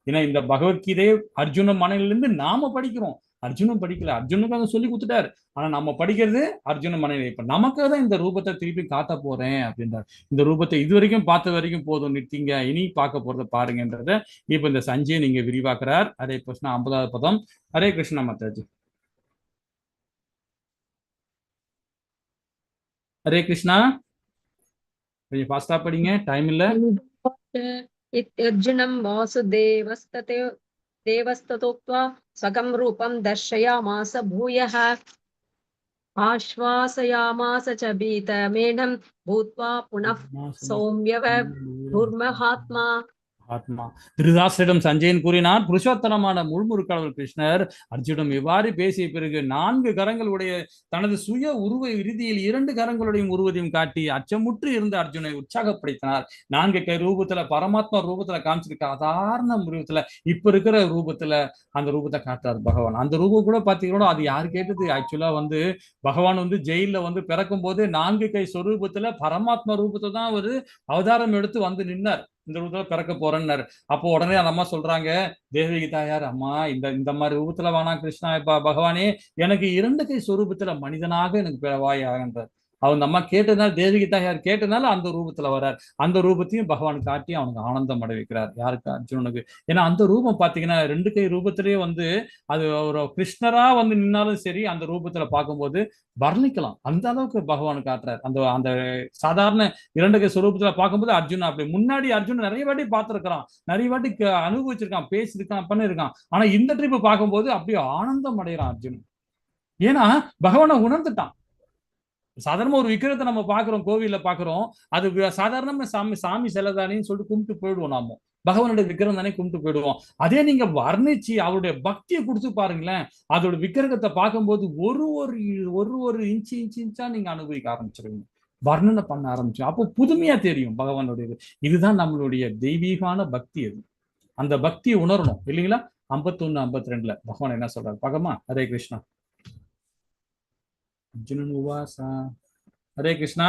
ஏன்னா இந்த பகவத்கீதையை அர்ஜுன மனநிலிருந்து நாம படிக்கிறோம். அர்ஜுனும் படிக்கல, அர்ஜுனுக்கு அதை சொல்லி கொடுத்துட்டாரு. ஆனா நம்ம படிக்கிறது அர்ஜுன மனநிலை. இப்ப நமக்காக தான் இந்த ரூபத்தை திருப்பி காட்ட போறேன் அப்படின்றார். இந்த ரூபத்தை இது வரைக்கும் பார்த்த வரைக்கும் போதும், நிறுத்திங்க, இனி பார்க்க போறதை பாருங்கன்றத இப்ப இந்த சஞ்சயை நீங்க விரிவாக்குறார். ஹரே கிருஷ்ணா. 50வது பதம். ஹரே கிருஷ்ணா மாதாஜி. ஹரே கிருஷ்ணா. கொஞ்சம் ஃபாஸ்டா படிங்க, டைம் இல்ல. இத்யர்ஜுனம் வாசுதேவஸ்ததே தேவஸ்ததோக்த்வா ஸ்வகம் ரூபம் தர்ஷயாமாச பூயः ஆஸ்வாசயாமாச ச பீதமேனம் பூத்வா புனః சௌம்யவ துர்மஹாத்மா. ஆத்மா. திருதாசரிடம் சஞ்சயன் கூறினார், புருஷோத்தனமான முழுமுறுக்கடவுள் கிருஷ்ணர் அர்ஜுனம் இவ்வாறு பேசிய பிறகு 4 கரங்களுடைய தனது சுய உருவ இறுதியில் 2 கரங்களுடையும் உருவத்தையும் காட்டி அச்சமுற்று இருந்த அர்ஜுனை உற்சாகப்படுத்தினார். 4 கை ரூபத்துல பரமாத்மா ரூபத்துல காமிச்சிருக்க சாதாரண ரூபத்துல இப்ப இருக்கிற ரூபத்துல அந்த ரூபத்தை காட்டுறார் பகவான். அந்த ரூபம் கூட பாத்தீங்கன்னா அது யாரு கேட்டது? ஆக்சுவலா வந்து பகவான் வந்து ஜெயில வந்து பிறக்கும் போது 4 கை சொரூபத்துல பரமாத்மா ரூபத்தை தான் ஒரு அவதாரம் எடுத்து வந்து நின்னார். இந்த ரூபத்துல பிறக்க போறேன்னாரு. அப்போ உடனே அந்த அம்மா சொல்றாங்க, தேவகி தாயார், அம்மா இந்த இந்த மாதிரி ரூபத்துல வேணாம் கிருஷ்ணா பகவானே, எனக்கு 2 கை சொரூபத்துல மனிதனாக எனக்கு பிறவாயாகன்றார். அவங்க அம்மா கேட்டதுனால, தேவகி தாயார் கேட்டதுனால அந்த ரூபத்துல வர்றார். அந்த ரூபத்தையும் பகவான் காட்டி அவனுக்கு ஆனந்தம் அடை வைக்கிறார். யாருக்கு? அர்ஜுனனுக்கு. ஏன்னா அந்த ரூபம் பாத்தீங்கன்னா 2 கை ரூபத்திலேயே வந்து அது ஒரு கிருஷ்ணரா வந்து நின்னாலும் சரி, அந்த ரூபத்துல பார்க்கும்போது வர்ணிக்கலாம். அந்த அளவுக்கு பகவான் காட்டுறார். அந்த அந்த சாதாரண 2 கை சுரூபத்துல பார்க்கும்போது அர்ஜுன் அப்படி முன்னாடி அர்ஜுன் நிறைய வாட்டி பார்த்திருக்கிறான், நிறைய வாட்டி அனுபவிச்சிருக்கான், பேசியிருக்கான், பண்ணிருக்கான். ஆனா இந்த ட்ரிப் பார்க்கும்போது அப்படியே ஆனந்தம் அடைகிறான் அர்ஜுன். ஏன்னா பகவானை உணர்ந்துட்டான். சாதாரண ஒரு விக்கிரத்தை நம்ம பாக்குறோம், கோவில்ல பாக்குறோம், அது சாதாரணமா சாமி சாமி சிலைதானேன்னு சொல்லிட்டு கும்பிட்டு போயிடுவோம். நாம பகவானுடைய விக்கிரம் தானே கும்பிட்டு போயிடுவோம். அதே நீங்க வர்ணிச்சு அவருடைய பக்தியை கொடுத்து பாருங்களேன், அதோட விக்கிரகத்தை பார்க்கும்போது ஒரு ஒரு ஒரு ஒரு இன்ச்சு இன்ச்சு இன்ச்சா நீங்க அனுபவிக்க ஆரம்பிச்சிருவீங்க, வர்ணனை பண்ண ஆரம்பிச்சு. அப்போ புதுமையா தெரியும் பகவானுடையது. இதுதான் நம்மளுடைய தெய்வீகமான பக்தி. அது அந்த பக்தியை உணரணும் இல்லைங்களா? 51, 52 பகவான் என்ன சொல்றாரு பகமா? ஹரே கிருஷ்ணா. அர்ஜுனன் உவாசா. ஹரே கிருஷ்ணா.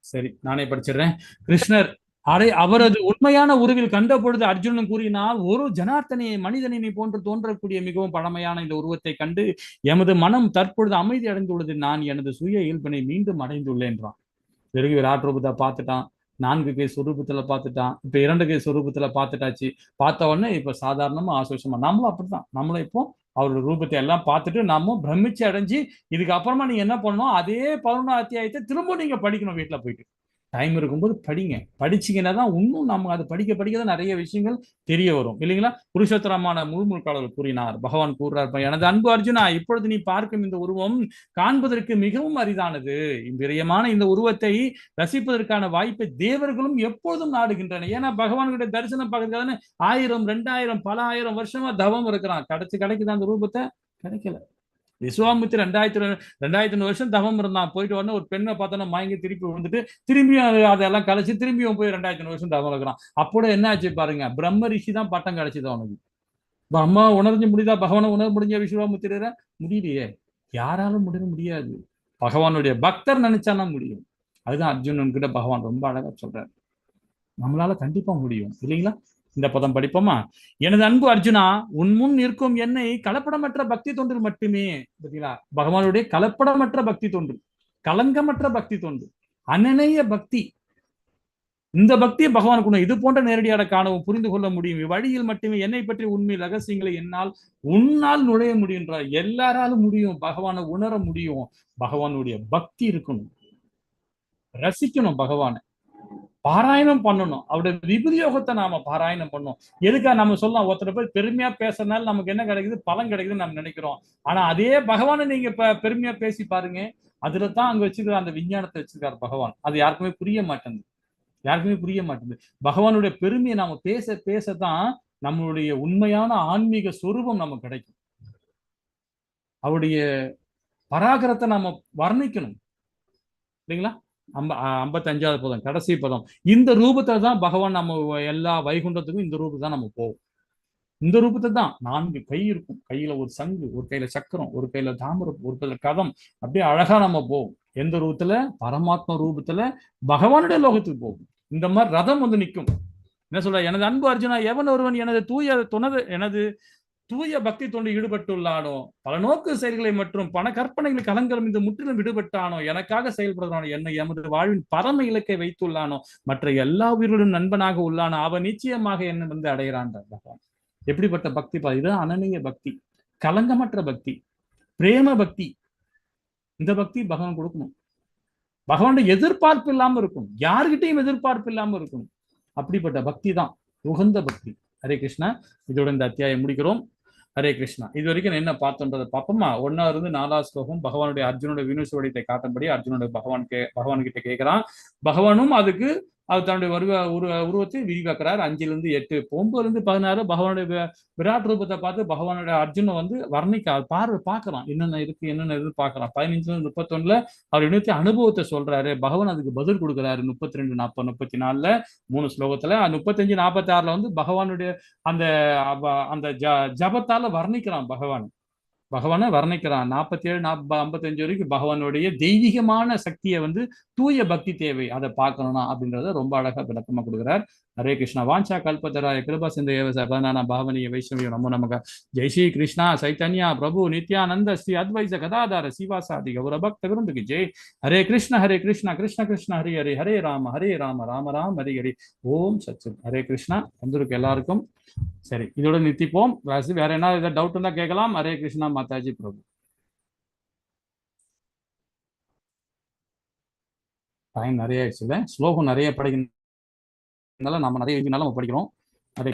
சரி, நானே படிச்சிடுறேன். கிருஷ்ணர் அவரது உண்மையான உருவில் கண்ட பொழுது அர்ஜுனன் கூறினால், ஒரு ஜனார்த்தனையை மனிதனை போன்று தோன்றக்கூடிய மிகவும் பழமையான இந்த உருவத்தை கண்டு எமது மனம் தற்பொழுது அமைதி அடைந்துள்ளது. நான் எனது சுய இயல்பினை மீண்டும் அடைந்துள்ளேன்றான். பிறகு விராட் ரூபத்தை பார்த்துட்டான், 4 கை சுரூபத்துல பார்த்துட்டான், இப்ப 2 கை சுரூபத்துல பார்த்துட்டாச்சு. பார்த்த உடனே இப்ப சாதாரணமா ஆசுவாசமா நம்மளும் அப்படித்தான், நம்மளும் இப்போ அவரோட ரூபத்தை எல்லாம் பார்த்துட்டு நாம பிரமிச்சு அடைஞ்சு இதுக்கு அப்புறமா நீங்க என்ன பண்ணணும், அதே 11ஆம் அத்தியாயத்தை திரும்ப நீங்க படிக்கணும். வீட்டுல போயிட்டு டைம் இருக்கும்போது படிங்க. படிச்சீங்கன்னா தான் இன்னும் நம்ம அதை படிக்க படிக்க தான் நிறைய விஷயங்கள் தெரிய வரும் இல்லைங்களா? புருஷோத்தரமான முழுமுழுக்காளர் கூறினார். பகவான் கூறுறார், எனது அன்பு அர்ஜுனா, இப்பொழுது நீ பார்க்கும் இந்த உருவம் காண்பதற்கு மிகவும் அரிதானது. பிரியமான இந்த உருவத்தை ரசிப்பதற்கான வாய்ப்பை தேவர்களும் எப்பொழுதும் நாடுகின்றன. ஏன்னா பகவானுடைய தரிசனம் பார்க்கறதுக்கான 1000 2000 பல ஆயிரம் வருஷமா தவம் இருக்கிறான். கிடைக்குது அந்த ரூபத்தை? கிடைக்கல. விஸ்வாமித்திர 2000 வருஷம் தவம் இருந்தான். போயிட்டு உடனே ஒரு பெண்ணை பார்த்தோன்னா மயங்கி திருப்பி விழுந்துட்டு திரும்பியும் அதெல்லாம் கலைச்சு திரும்பியும் போய் 2000 வருஷம் தவம் இருக்கிறான். அப்போட என்ன ஆச்சு பாருங்க, பிரம்ம ரிஷி தான் பட்டம் கிடைச்சது அவனுக்கு. பிரம்மா உணர்ந்து முடியுதா? பகவானை உணர முடிஞ்ச விஸ்வாமித்திர முடியலையே. யாராலும் முடிய முடியாது. பகவானுடைய பக்தர் நினைச்சானா முடியும். அதுதான் அர்ஜுனன் கிட்ட பகவான் ரொம்ப அழகா சொல்றாரு. நம்மளால கண்டிப்பா முடியும் இல்லைங்களா? இந்த பதம் படிப்போமா? எனது அன்பு அர்ஜுனா, உன் முன் நிற்கும் என்னை கலப்படமற்ற பக்தி தொண்டில் மட்டுமே, பார்த்தீங்களா? பகவானுடைய கலப்படமற்ற பக்தி தொண்டு, கலங்கமற்ற பக்தி தொண்டு, அனநேய பக்தி, இந்த பக்தியை பகவானுக்கு இது போன்ற நேரடியாக காணவும் புரிந்து கொள்ள முடியும். இவ்வழியில் மட்டுமே என்னை பற்றி உண்மை ரகசியங்களை என்னால் உன்னால் நுழைய முடியுன்றார். எல்லாராலும் முடியும், பகவானை உணர முடியும். பகவானுடைய பக்தி இருக்கணும், ரசிக்கணும், பகவானை பாராயணம் பண்ணணும். அவருடைய விபூதி யோகத்தை நாம பாராயணம் பண்ணணும். எதுக்காக நம்ம சொல்லலாம், ஒருத்தர் போய் பெருமையா பேசுறதுனால நமக்கு என்ன கிடைக்குது, பலன் கிடைக்குதுன்னு நம்ம நினைக்கிறோம். ஆனா அதே பகவானை நீங்க இப்ப பெருமையா பேசி பாருங்க, அதுலதான் அங்க வச்சிருக்கிற அந்த விஞ்ஞானத்தை வச்சிருக்காரு பகவான். அது யாருக்குமே புரிய மாட்டேங்குது, யாருக்குமே புரிய மாட்டேங்குது. பகவானுடைய பெருமையை நாம பேச பேசதான் நம்மளுடைய உண்மையான ஆன்மீக சொரூபம் நமக்கு கிடைக்கும். அவருடைய பராகரத்தை நாம வர்ணிக்கணும் இல்லைங்களா? 55வது பதம், கடைசி பதம். இந்த ரூபத்துல தான் பகவான் நம்ம எல்லா வைகுண்டத்துக்கும் இந்த ரூபத்தை தான் நம்ம போவோம். இந்த ரூபத்தை தான் 4 கை இருக்கும். கையில ஒரு சங்கு, ஒரு கையில சக்கரம், ஒரு கையில தாமரம், ஒரு கையில கதம். அப்படியே அழகா நம்ம போவோம். எந்த ரூபத்துல? பரமாத்மா ரூபத்துல பகவானுடைய லோகத்துக்கு போகும். இந்த மாதிரி ரதம் வந்து நிற்கும். என்ன சொல்ற? எனது அன்பு அர்ஜுனா, எவன் ஒருவன் எனது தூய துணது எனது தூய பக்தி தொண்டு ஈடுபட்டுள்ளானோ, பல நோக்கு செயல்களை மற்றும் பண கற்பனைகளை கலங்கலம் இந்த முற்றிலும் விடுபட்டானோ, எனக்காக செயல்படுகிறானோ, என்னை எமது வாழ்வின் பரம இலக்கை வைத்துள்ளானோ, மற்ற எல்லா உயிர்களும் நண்பனாக உள்ளானோ, அவன் நிச்சயமாக என்ன வந்து அடைகிறான் பகவான். எப்படிப்பட்ட பக்தி பா! இது அனநிய பக்தி, கலங்கமற்ற பக்தி, பிரேம பக்தி. இந்த பக்தி பகவான் கொடுக்கணும். பகவானுடைய எதிர்பார்ப்பு இல்லாம இருக்கும், யாருக்கிட்டையும் எதிர்பார்ப்பு இல்லாம இருக்கணும். அப்படிப்பட்ட பக்தி தான் உகந்த பக்தி. ஹரே கிருஷ்ணா. இதோட இந்த அத்தியாயம் முடிக்கிறோம். ஹரே கிருஷ்ணா. இது வரைக்கும் என்ன பார்த்தோன்றதை பார்ப்போமா? 1 இருந்து 4 ஸ்லோகம் பகவானுடைய அர்ஜுனுடைய வினுசுவடித்தை காட்டும்படி அர்ஜுனுடைய பகவான் கிட்ட கேட்கிறான். பகவானும் அதுக்கு அவர் தன்னுடைய உருவத்தை விரிவாக்குறார். 5 8, 9 16 பகவானுடைய விராட் ரூபத்தை பார்த்து பகவானுடைய அர்ஜுனை வந்து வர்ணிக்க பார்வை பார்க்கறான், என்னென்ன இருக்கு என்னென்ன இருக்கு பார்க்கறான். 15 31 அவர் இன்னொரு அனுபவத்தை சொல்றாரு. பகவான் அதுக்கு பதில் கொடுக்குறாரு. 32 40 34 3 ஸ்லோகத்துல 35 46 வந்து பகவானுடைய அந்த அந்த ஜபத்தால வர்ணிக்கிறான். பகவானை வர்ணிக்கிறான். 47 55 வரைக்கும் பகவானுடைய தெய்வீகமான சக்தியை வந்து தூய பக்தி தேவை, அதை பார்க்கணும்னா அப்படின்றத ரொம்ப அழகா விளக்கமா கொடுக்குறார். ஹரே கிருஷ்ணா. வாஞ்சா கல்பதராய கிருபா சிந்த ஏவச பதனானா பாவனிய வைஷ்ணவிய நமோ நமக. ஜெய் ஸ்ரீ கிருஷ்ணா சைத்தன்யா பிரபு நித்யானந்த ஸ்ரீ அத்வைச கதாதார சிவாசாதி கௌர பக்த விருந்துக்கு ஜெய். ஹரே கிருஷ்ண ஹரே கிருஷ்ணா கிருஷ்ண கிருஷ்ண ஹரி ஹரே ஹரே ராம ஹரே ராம ராம ராம ஹரி ஹரி. ஓம் சச்சித். ஹரே கிருஷ்ணா. வந்திருக்கு எல்லாருக்கும். சரி, இதோட நிறுத்திப்போம். வேற என்ன ஏதாவது டவுட் இருந்தா கேட்கலாம். ஹரே கிருஷ்ணா மாதாஜி பிரபு. டைம் நிறைய ஆயிடுச்சுல, ஸ்லோகம் நிறைய படிக்கிறதுனால நம்ம நிறைய நம்ம படிக்கிறோம்.